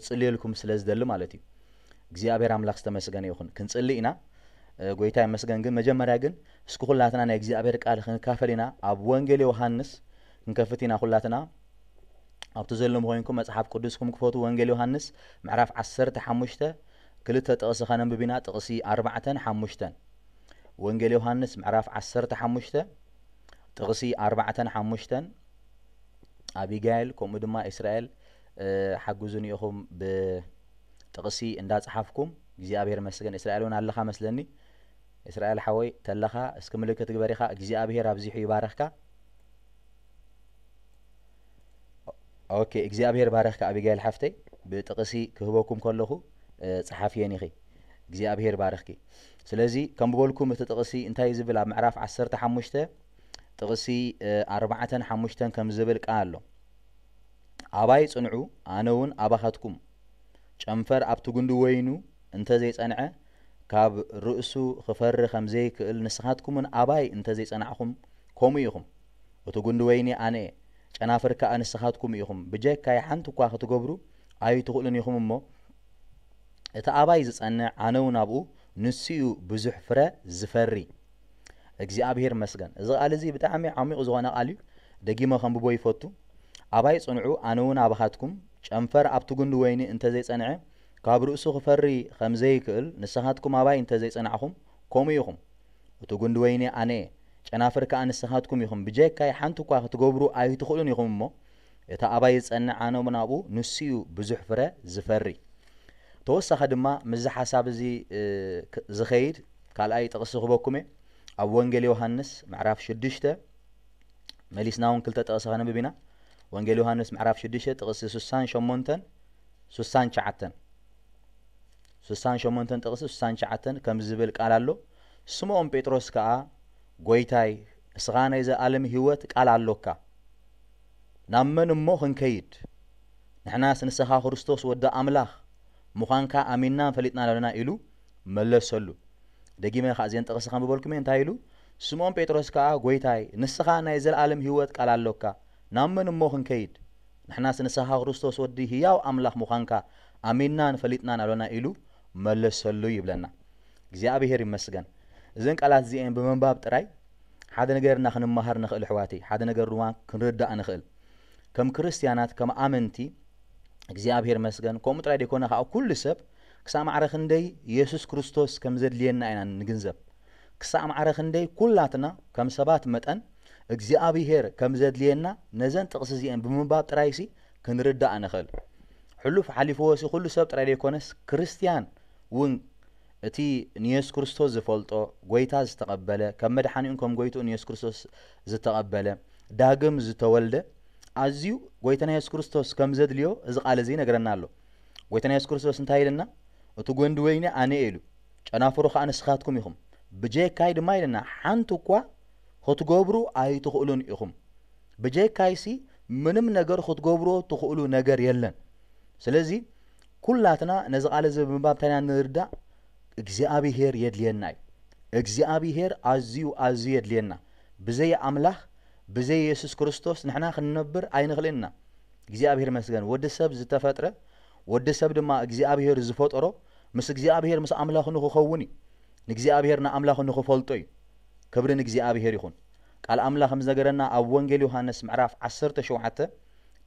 ክጽልየልኩም ስለ ዝደሊ ማለት እዩ። እግዚኣብሔር ኣምላኽ ዝተመስገነ ይኹን። ክንጽሊ ኢና። እ፣ ጎይታ ይመስገን። ግን መጀመርያ ግን እስኪ ኩላትና ናይ እግዚኣብሔር ቃል ክንካፈል ኢና። ኣብ ወንጌል ዮሃንስ ክንከፍት ኢና ኩላትና። ኣብቲ ዘለኹም ኮይንኩም መጽሓፍ ቅዱስኩም ክፈቱ። ወንጌል ዮሃንስ ምዕራፍ ዓሰርተ ሓሙሽተ ክልተ ጥቕሲ ከነንብብ ኢና። ጥቕሲ ኣርባዕተን ሓሙሽተን። ወንጌል ዮሃንስ ምዕራፍ ዓሰርተ ሓሙሽተ ጥቕሲ ኣርባዕተን ሓሙሽተን። ኣቢጋይል ከምኡ ድማ እስራኤል፣ እ፣ ሓግዙኒ ኢኹም ብጥቕሲ እንዳጸሓፍኩም። እግዚኣብሔር መስገን። እስራኤል እውን ኣለኻ መስለኒ። እስራኤል ሓወይ ተለኻ እስኪ ምልክት ግበር ኢኻ። እግዚኣብሔር ኣብዚሑ ይባረኽካ። ኦኬ፣ እግዚኣብሔር ባረኽካ ኣቢጋይል ሓፍተይ። ብጥቕሲ ክህበኩም ከለኹ፣ እ፣ ጸሓፍየን ኢኺ። እግዚኣብሔር ባረኽኪ። ስለዚ ከም ዝበልኩም እቲ ጥቕሲ እንታይ ዝብል ኣብ ምዕራፍ ዓሰርተ ሓሙሽተ ጥቕሲ፣ እ፣ ኣርባዕተን ሓሙሽተን ከም ዝብል ቃል ኣሎ። ኣባይ ጽንዑ፣ ኣነ እውን ኣባኻትኩም። ጨንፈር ኣብቲ ጉንዲ ወይኑ እንተ ዘይጸንዐ፣ ካብ ርእሱ ክፈሪ ከም ዘይክእል፣ ንስኻትኩምን ኣባይ እንተ ዘይጸናዕኹም፣ ከምኡ ኢኹም። እቲ ጉንዲ ወይኒ ኣነ እየ፣ ጨናፍር ከኣ ንስኻትኩም ኢኹም። ብጀካይ ሓንቲ እኳ ክትገብሩ ኣይትኽእሉን ኢኹም እሞ፣ እቲ ኣባይ ዝጸንዕ፣ ኣነ እውን ኣብኡ፣ ንሱ እዩ ብዙሕ ፍረ ዝፈሪ። እግዚኣብሔር መስገን። እዚ ቃል እዚ ብጣዕሚ ዓሚቕ ዝኾነ ቃል እዩ። ደጊመ ከንብቦ ይፈቱ። ኣባይ ጽንዑ፣ ኣነ እውን ኣባኻትኩም። ጨንፈር ኣብቲ ጉንዲ ወይኒ እንተ ዘይጸንዐ፣ ካብ ርእሱ ክፈሪ ከም ዘይክእል፣ ንስኻትኩም ኣባይ እንተ ዘይጸናዕኹም፣ ከምኡ ኢኹም። እቲ ጉንዲ ወይኒ ኣነ እየ፣ ጨናፍር ከኣ ንስኻትኩም ኢኹም። ብጀካይ ሓንቲ እኳ ክትገብሩ ኣይትኽእሉን ኢኹም እሞ፣ እቲ ኣባይ ዝጸንዕ፣ ኣነ እውን ኣብኡ፣ ንሱ እዩ ብዙሕ ፍረ ዝፈሪ። ተወሳኺ ድማ ምስዚ ሓሳብ እዚ፣ እ፣ ክ-፣ ዝኸይድ ካልኣይ ጥቕሲ ክበኩም እየ። ኣብ ወንጌል ዮሃንስ ምዕራፍ ሽዱሽተ፣ መሊስና እውን ክልተ ጥቕሲ ከነንብብ ኢና። ወንጌል ዮሃንስ ምዕራፍ ሽዱሽተ ጥቕሲ ስሳን ሸሞንተን ስሳን ትሽዓተን። ስሳን ሸሞንተን ጥቕሲ ስሳን ትሽዓተን ከምዚ ዝብል ቃል ኣሎ። ስምዖን ጴጥሮስ ከኣ፣ "ጐይታይ፣ እስኻ ናይ ዘለኣለም ህይወት ቃል ኣሎካ። ናብ መን እሞ ክንከይድ? ንሕናስ ንስኻ ክርስቶስ ወዲ ኣምላኽ ምዃንካ ኣሚንናን ፈሊጥናን ኣሎና" ኢሉ መለሰሉ። ደጊመ ከኣ እዘን ጥቕሲ ከንብበልኩም እየ። እንታይ ኢሉ? ስምዖን ጴጥሮስ ከኣ፣ "ጐይታይ፣ ንስኻ ናይ ዘለኣለም ህይወት ቃል ኣሎካ። ናብ መን እሞ ክንከይድ? ንሕናስ ንስኻ ክርስቶስ ወዲ ህያው ኣምላኽ ምዃንካ ኣሚንናን ፈሊጥናን ኣሎና" ኢሉ መለሰሉ ይብለና። እግዚኣብሔር ይመስገን። እዘን ቃላት እዚኤን ብምንባብ ጥራይ ሓደ ነገር ኢና ክንመሃር ንኽእል ኣሕዋተይ፣ ሓደ ነገር ድማ ክንርዳእ ንኽእል። ከም ክርስትያናት፣ ከም ኣመንቲ እግዚኣብሔር መስገን፣ ከምኡ ጥራይ ደይኮነ ከዓ ኩሉ ሰብ ክሳብ ማዕረ ክንደይ የሱስ ክርስቶስ ከም ዘድልየና ኢና ንግንዘብ። ክሳብ ማዕረ ክንደይ ኩላትና ከም ሰባት መጠን እግዚኣብሔር ከም ዘድልየና ነዘን ጥቕሲ እዚኤን ብምንባብ ጥራይሲ ክንርዳእ ንኽእል። ሕሉፍ ሓሊፍዎሲ ኩሉ ሰብ ጥራይ ደይኮነስ ክርስትያን እውን እቲ ንየሱስ ክርስቶስ ዝፈልጦ፣ ጐይታ ዝተቐበለ፣ ከም መድሓኒኡን ከም ጐይትኡ ንየሱስ ክርስቶስ ዝተቐበለ፣ ዳግም ዝተወልደ፣ ኣዝዩ ጐይታና የሱስ ክርስቶስ ከም ዘድልዮ እዚ ቃል እዚ ይነግረና ኣሎ። ጐይታና የሱስ ክርስቶስ እንታይ ኢልና? "እቲ ጐንዲ ወይኒ ኣነ እየ" ኢሉ፣ "ጨናፍሩ ኸኣ ንስኻትኩም ኢኹም። ብጀካይ ድማ" ኢልና፣ "ሓንቲ እኳ ክትገብሩ ኣይትኽእሉን ኢኹም። ብጀካይሲ ምንም ነገር ክትገብርዎ ትኽእሉ ነገር የለን።" ስለዚ ኩላትና ነዚ ቃል እዚ ብምንባብ እንታይ ኢና ንርዳእ? እግዚኣብሄር የድልየና እዩ። እግዚኣብሄር ኣዝዩ፣ ኣዝዩ የድልየና። ብዘይ ኣምላኽ፣ ብዘይ የሱስ ክርስቶስ ንሕና ክንነብር ኣይንኽእልን ኢና። እግዚኣብሄር ይመስገን። ወዲ ሰብ ዝተፈጥረ፣ ወዲ ሰብ ድማ እግዚኣብሄር ዝፈጠሮ፣ ምስ እግዚኣብሄር፣ ምስ ኣምላኹ ንኽኸውን እዩ። ንእግዚኣብሄር ንኣምላኹ ንኽፈልጦ እዩ። ክብሪ ንእግዚኣብሄር ይኹን። ቃል ኣምላኽ ከም ዝነገረና ኣብ ወንጌል ዮሃንስ ምዕራፍ ዓሰርተ ሸውዓተ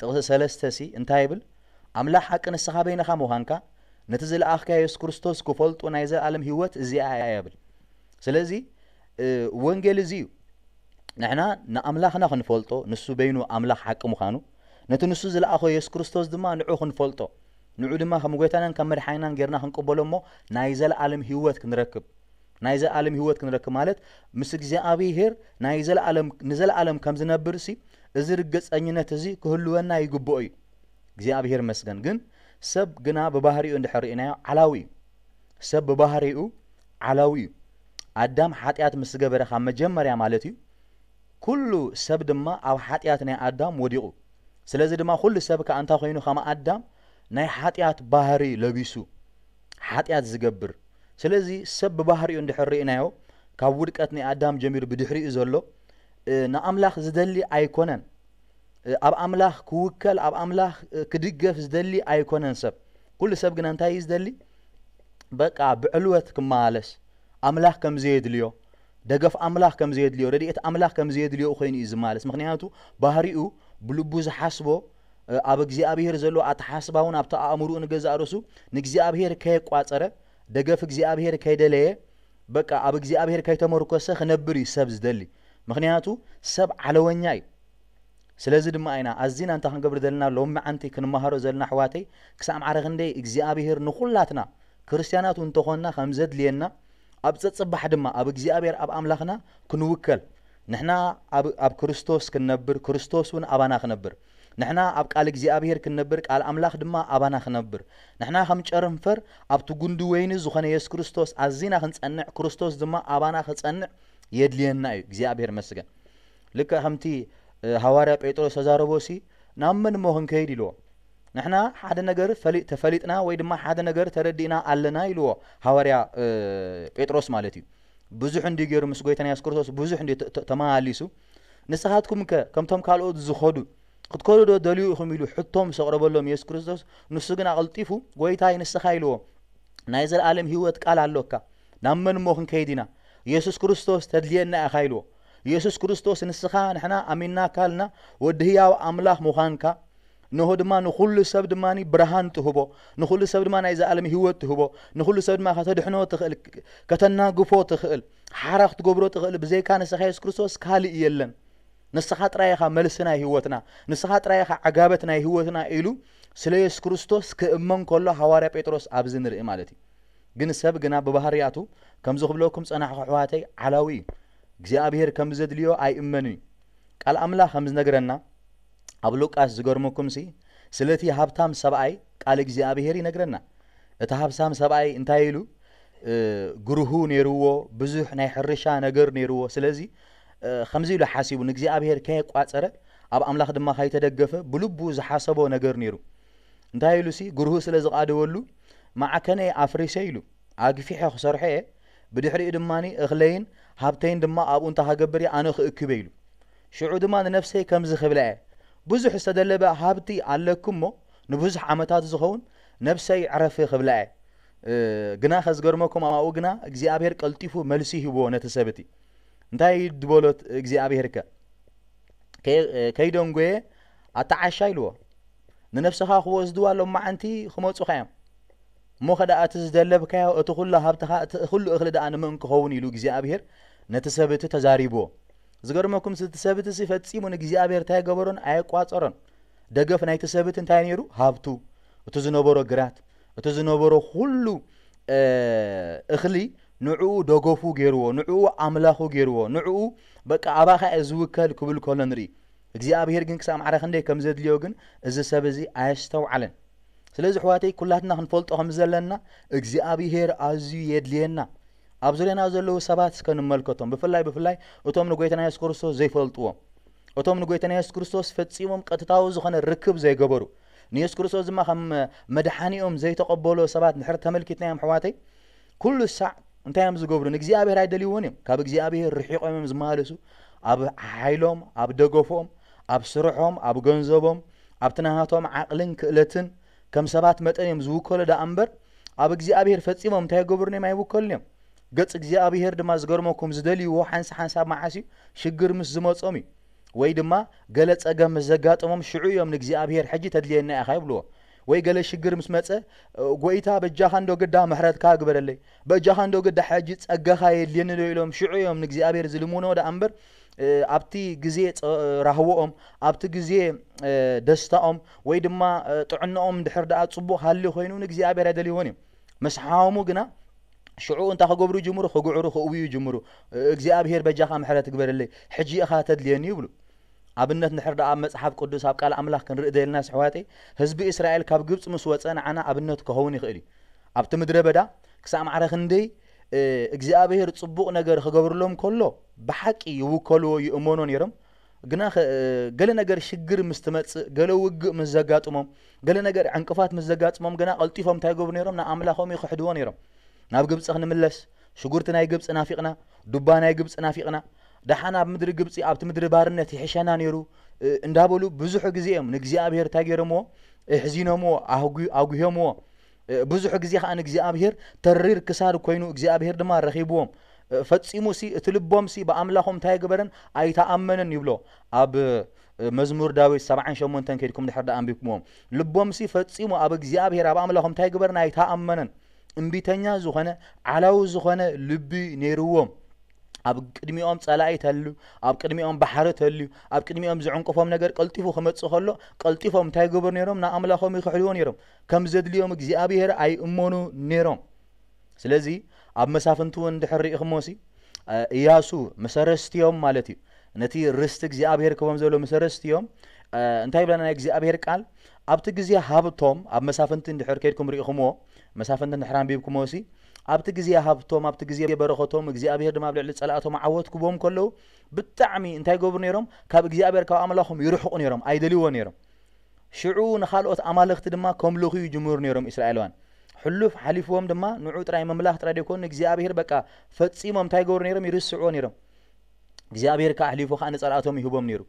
ጥቕሲ ሰለስተ ሲ እንታይ ይብል? "ኣምላኽ ሓቂ ንስኻ በይንኻ ምዃንካ፣ ነቲ ዝለኣኽካዮ የሱስ ክርስቶስ ክፈልጡ ናይ ዘለኣለም ህይወት እዚኣ እያ" ይብል። ስለዚ፣ እ፣ ወንጌል እዚ እዩ። ንሕና ንኣምላኽና ክንፈልጦ፣ ንሱ በይኑ ኣምላኽ ሓቂ ምዃኑ፣ ነቲ ንሱ ዝለኣኾ የሱስ ክርስቶስ ድማ ንዑ ክንፈልጦ፣ ንዑ ድማ ከም ጐይታናን ከም መድሓኒናን ጌርና ክንቅበሎ እሞ ናይ ዘለኣለም ህይወት ክንረክብ፣ ናይ ዘለኣለም ህይወት ክንረክብ ማለት ምስ እግዚኣብሄር ናይ ዘለኣለም፣ ንዘለኣለም ከም ዝነብር ሲ፣ እዚ ርግጸኝነት እዚ ክህልወና ይግብኦ እዩ። እግዚኣብሄር ይመስገን። ግን ሰብ ግና ብባህሪኡ እንድሕር ርኢናዮ ዓላዊ እዩ። ሰብ ብባህሪኡ ዓላዊ እዩ። ኣዳም ሓጢኣት ምስ ገበረ ካብ መጀመርያ ማለት እዩ፣ ኩሉ ሰብ ድማ ኣብ ሓጢኣት ናይ ኣዳም ወዲቑ። ስለዚ ድማ ኩሉ ሰብ ከኣ እንታይ ኮይኑ? ከም ኣዳም ናይ ሓጢኣት ባህሪ ለቢሱ ሓጢኣት ዝገብር። ስለዚ ሰብ ብባህሪኡ እንድሕር ርኢናዮ፣ ካብ ውድቀት ናይ ኣዳም ጀሚሩ ብድሕሪኡ ዘሎ፣ እ፣ ንኣምላኽ ዝደሊ ኣይኮነን። እ፣ ኣብ ኣምላኽ ክውከል፣ ኣብ ኣምላኽ፣ እ፣ ክድገፍ ዝደሊ ኣይኮነን ሰብ። ኩሉ ሰብ ግና እንታይ እዩ ዝደሊ? በቃ ብዕልወት ክመላለስ፣ ኣምላኽ ከም ዘየድልዮ፣ ደገፍ ኣምላኽ ከም ዘየድልዮ፣ ረድኤት ኣምላኽ ከም ዘየድልዮ ኮይኑ እዩ ዝመላለስ። ምኽንያቱ ባህሪኡ ብልቡ ዝሓስቦ፣ እ፣ ኣብ እግዚኣብሔር ዘሎ ኣተሓስባ እውን ኣብቲ ኣእምሮኡ ንገዛእ ርእሱ ንእግዚኣብሔር ከየቋጸረ፣ ደገፍ እግዚኣብሔር ከይደለየ፣ በቃ ኣብ እግዚኣብሔር ከይተመርኮሰ ክነብር እዩ ሰብ ዝደሊ። ምኽንያቱ ሰብ ዓለወኛ እዩ። ስለዚ ድማ ኢና ኣዚና እንታይ ክንገብር ዘለና ሎሚ መዓንቲ ክንመሃሮ ዘለና ኣሕዋተይ፣ ክሳብ ማዕረ ክንደይ እግዚኣብሔር ንኹላትና ክርስትያናት እውን እንተኾንና ከም ዘድልየና፣ ኣብ ጸጽባሕ ድማ ኣብ እግዚኣብሔር ኣብ ኣምላኽና ክንውከል፣ ንሕና ኣብ ኣብ ክርስቶስ ክንነብር ክርስቶስ እውን ኣባና ክነብር፣ ንሕና ኣብ ቃል እግዚኣብሔር ክንነብር ቃል ኣምላኽ ድማ ኣባና ክነብር፣ ንሕና ከም ጨርንፈር ኣብቲ ጉንዲ ወይኒ ዝኾነ የሱስ ክርስቶስ ኣዚና ክንጸንዕ ክርስቶስ ድማ ኣባና ክጸንዕ የድልየና እዩ። እግዚኣብሔር መስገን። ልክዕ ከምቲ እ፣ ሃዋርያ ጴጥሮስ ተዛረቦ ሲ ናብ መን እሞ ክንከይድ ኢልዎ። ንሕና ሓደ ነገር ፈሊ- ተፈሊጥና ወይ ድማ ሓደ ነገር ተረዲእና ኣለና ኢልዎ ሃዋርያ እ፣ ጴጥሮስ ማለት እዩ። ብዙሕ እንዲ ገይሩ ምስ ጎይታና የሱስ ክርስቶስ ብዙሕ እንዲ ተ- ተ- ተመላሊሱ። ንስኻትኩም ከ ከምቶም ካልኦት ዝኸዱ ክትከዱ ዶ ደልዩ ኢኹም ኢሉ ሕቶ ምስ ኣቕረበሎም የሱስ ክርስቶስ፣ ንሱ ግን ኣቐልጢፉ ጎይታይ ንስኻ ኢልዎ ናይ ዘለኣለም ህይወት ቃል ኣሎካ፣ ናብ መን እሞ ክንከይድ ኢና? የሱስ ክርስቶስ ተድልየና ኢኻ ኢልዎ። የሱስ ክርስቶስ ንስኻ ንሕና ኣሚንናካ ኣልና ወዲ ህያው ኣምላኽ ምዃንካ፣ ንሆ ድማ ንኹሉ ሰብ ድማ ብርሃን ትህቦ፣ ንኹሉ ሰብ ድማ ናይ ዘለኣለም ህይወት ትህቦ፣ ንኹሉ ሰብ ድማ ከተድሕኖ ትኽእል፣ ከተናግፎ ትኽእል፣ ሓራ ክትገብሮ ትኽእል፣ ብዘይካ ንስኻ የሱስ ክርስቶስ ካልእ የለን። ንስኻ ጥራይ ኢኻ መልሲ ናይ ህይወትና፣ ንስኻ ጥራይ ኢኻ ዕጋበት ናይ ህይወትና ኢሉ ስለ የሱስ ክርስቶስ ክእመን ከሎ ሃዋርያ ጴጥሮስ ኣብዚ ንርኢ ማለት እዩ። ግን ሰብ ግና ብባህርያቱ ከምዚ ክብለኩም ጸናሕኩ ኣሕዋተይ ዓላዊ እዩ። እግዚኣብሔር ከም ዘድልዮ ኣይእመንን እዩ። ቃል ኣምላኽ ከም ዝነግረና ኣብ ሉቃስ ዝገርመኩም ሲ ስለቲ ሃብታም ሰብኣይ ቃል እግዚኣብሔር ይነግረና። እቲ ሃብታም ሰብኣይ እንታይ ኢሉ? እ፣ ግርሁ ነይርዎ፣ ብዙሕ ናይ ሕርሻ ነገር ነይርዎ። ስለዚ እ፣ ከምዚ ኢሉ ሓሲቡ ንእግዚኣብሔር ከየቋጸረ ኣብ ኣምላኽ ድማ ከይተደገፈ ብልቡ ዝሓሰቦ ነገር ነይሩ። እንታይ ኢሉ ሲ ግርሁ ስለ ዝቓደወሉ ማዕከነይ ኣፍሪሰ ኢሉ ኣግፊሐ ክሰርሖ እየ፣ ብድሕሪኡ ድማ እኽለይን ሃብተይን ድማ ኣብኡ እንታይ ክገብር እየ ኣነ ክእክበ ኢሉ። ሽዑ ድማ ንነፍሰይ ከምዚ ክብላ እየ ብዙሕ ዝተደለበ ሃብቲ ኣለኪ እሞ ንብዙሕ ዓመታት ዝኸውን ነፍሰይ ዕረፊ ክብላ እየ። እ፣ ግና ከዝገርመኩም ኣብኡ ግና እግዚኣብሔር ቀልጢፉ መልሲ ሂብዎ ነቲ ሰብ እቲ እንታይ ድበሎት እግዚኣብሔር ከ ከ- ከይደንጎየ ኣተዓሻ ኢልዎ ንነፍስኻ ክወስድዋ ሎማዓንቲ ክመፁኻ እዮም እሞ ከደኣ እቲ ዝደለብካዮ እቲ ኩሉ ሃብትኻ እቲ ኩሉ እኽሊ ደኣ ንምእን ክኸውን ኢሉ እግዚኣብሔር ነቲ ሰብ እቲ ተዛሪብዎ ዝገርመኩም እቲ ሰብ እቲ ፈፂሙ ንእግዚኣብሔር እንታይ ገበሮን ኣየቋፀሮን ደገፍ ናይቲ ሰብ እቲ እንታይ ነይሩ ሃብቱ እቲ ዝነበሮ ግራት እቲ ዝነበሮ ኩሉ እኽሊ ንዕኡ ደገፉ ገይርዎ ንዕኡ ኣምላኹ ገይርዎ ንዕኡ በቃ ኣባኻ እየ ዝውከል ክብል ከሎ ንርኢ እግዚኣብሔር ግን ክሳብ ማዕረ ክንደይ ከም ዘድልዮ ግን እዚ ሰብ እዚ ኣየስተውዓለን ስለዚ ኣሕዋተይ ኩላትና ክንፈልጦ ከም ዘለና እግዚኣብሔር ኣዝዩ የድልየና ኣብ ዙርያና ዘለዉ ሰባት እስከ ንመልከቶም ብፍላይ ብፍላይ እቶም ንጎይታና የሱስ ክርስቶስ ዘይፈልጥዎም እቶም ንጎይታና የሱስ ክርስቶስ ፈጺሞም ቀጥታዊ ዝኾነ ርክብ ዘይገበሩ ንየሱስ ክርስቶስ ድማ ከም መድሓኒኦም ዘይተቐበሎ ሰባት ንድሕር ተመልኪትናዮም ኣሕዋተይ ኩሉ ሳዕ እንታይ እዮም ዝገብሩ ንእግዚኣብሔር ኣይደልይዎን እዮም ካብ እግዚኣብሔር ርሒቖም እዮም ዝመላለሱ ኣብ ሓይሎም ኣብ ደገፎም ኣብ ስርሖም ኣብ ገንዘቦም ኣብቲ ናሃቶም ዓቕልን ክእለትን ከም ሰባት መጠን እዮም ዝውከሉ ደኣ እምበር ኣብ እግዚኣብሔር ፈጺሞም እንታይ ይገብሩን እዮም ኣይውከሉን እዮም ገጽ እግዚኣብሔር ድማ ዝገርመኩም ዝደልይዎ ሓንሳ ሓንሳብ መዓስ እዩ ሽግር ምስ ዝመጾም እዩ ወይ ድማ ገለ ጸገም ምስ ዘጋጠሞም ሽዑ እዮም ንእግዚኣብሔር ሕጂ ተድልየና ኢኻ ይብልዎ ወይ ገለ ሽግር ምስ መጸ ጎይታ በጃኻ እንዶ ግዳ ምሕረትካ ግበረለይ በጃኻ እንዶ ግዳ ሕጂ ጸጋኻ የድልየኒ ዶ ኢሎም ሽዑ እዮም ንእግዚኣብሔር ዝልምኖ ደኣ እምበር ኣብቲ ግዜ ራህወኦም ኣብቲ ግዜ ደስታኦም ወይ ድማ ጥዕናኦም ድሕር ደኣ ጽቡቕ ሃልዩ ኮይኑ ንእግዚኣብሔር ኣይደልይዎን እዮም ምስ ሓሙ ግና ሽዑ እንታይ ክገብሩ ይጅምሩ ክግዕሩ ክእውዩ ይጅምሩ እግዚኣብሔር በጃኻ ምሕረት ግበረለይ ሕጂ ኢኻ ተድልየኒ ይብሉ ኣብነት ንድሕር ደኣ ኣብ መጽሓፍ ቅዱስ ኣብ ቃል ኣምላኽ ክንርኢ ደልና ኣሕዋተይ ህዝቢ እስራኤል ካብ ግብፂ ምስ ወፀ ንዓና ኣብነት ክኸውን ይኽእል እዩ ኣብቲ ምድረ በዳ ክሳብ ማዕረ ክንደይ እግዚኣብሔር ፅቡቕ ነገር ክገብርሎም ከሎ ብሓቂ ይውከልዎ ይእመኖ ነይሮም ግና ገለ ነገር ሽግር ምስ ትመፅእ ገለ ውግእ ምስ ዘጋጥሞም ገለ ነገር ዕንቅፋት ምስ ዘጋጥሞም ግና ቀልጢፎም እንታይ ይገብሩ ነይሮም ንኣምላኾም ይኽሕድዎ ነይሮም ናብ ግብፂ ክንምለስ ሽጉርቲ ናይ ግብፂ ናፊቕና ዱባ ናይ ግብፂ ናፊቕና ደሓን ኣብ ምድሪ ግብፂ ኣብቲ ምድሪ ባርነት ይሕሸና ነይሩ እንዳበሉ ብዙሕ ግዜ እዮም ንእግዚኣብሔር እንታይ ገይሮምዎ እሕዚኖምዎ ኣጉሆምዎ ብዙሕ ግዜ ከኣ ንእግዚኣብሔር ተሪር ክሳድ ኮይኑ እግዚኣብሔር ድማ ረኺብዎም። ፈጺሙ ሲ እቲ ልቦም ሲ ብኣምላኾም እንታይ ኣይገበረን? ኣይተኣመነን ይብሎ። ኣብ መዝሙር ዳዊት ሰብዓን ሸሞንተን ከይድኩም ድሕር ደኣ ኣንቢብኩምዎም። ልቦም ሲ ፈጺሙ ኣብ እግዚኣብሔር ኣብ ኣምላኾም እንታይ ኣይገበረን? ኣይተኣመነን። እምቢተኛ ዝኾነ፣ ዓላዊ ዝኾነ ልቢ ነይርዎም። ኣብ ቅድሚኦም ጸላኢ ተልዩ፣ ኣብ ቅድሚኦም ባሕሪ ተልዩ፣ ኣብ ቅድሚኦም ዝዕንቅፎም ነገር ቀልጢፉ ክመጽእ ከሎ፣ ቀልጢፎም እንታይ ይገብሩ ነይሮም? ንኣምላኾም ይኽሕድዎ ነይሮም። ከም ዘድልዮም እግዚኣብሔር ኣይእመኑ ነይሮም። ስለዚ ኣብ መሳፍንቲ እውን እንድሕር ርኢኹሞ ሲ፣ እ፣ እያሱ ምስ ኣረስትዮም ማለት እዩ። ነቲ ርስቲ እግዚኣብሔር ክቦም ዘሎ ምስ ኣረስትዮም፣ እ፣ እንታይ ይብለና ናይ እግዚኣብሔር ቃል? ኣብቲ ግዜ ሃብቶም፣ ኣብ መሳፍንቲ እንድሕር ከይድኩም ርኢኹምዎ፣ መሳፍንቲ እንድሕር ኣንቢብኩምዎ ሲ፣ ኣብቲ ግዜ ሃብቶም፣ ኣብቲ ግዜ በረኸቶም፣ እግዚኣብሔር ድማ ኣብ ልዕሊ ጸላእቶም ዓወት ክቦም ከለዉ፣ ብጣዕሚ እንታይ ይገብሩ ነይሮም? ካብ እግዚኣብሔር፣ ካብ ኣምላኾም ይርሕቑ ነይሮም፣ ኣይደልይዎ ነይሮም። ሽዑ ንኻልኦት ኣማልኽቲ ድማ ከምልኹ ይጅምሩ ነይሮም እስራኤላውያን። ሕሉፍ ሓሊፍዎም ድማ ንዑ ጥራይ ምምላኽ ጥራይ ደይኮኑ፣ ንእግዚኣብሔር በቃ ፈጺሞም እንታይ ይገብሩ ነይሮም? ይርስዕዎ ነይሮም። እግዚኣብሔር ከኣ ኣሕሊፉ ከኣ ንጸላእቶም ይህቦም ነይሩ።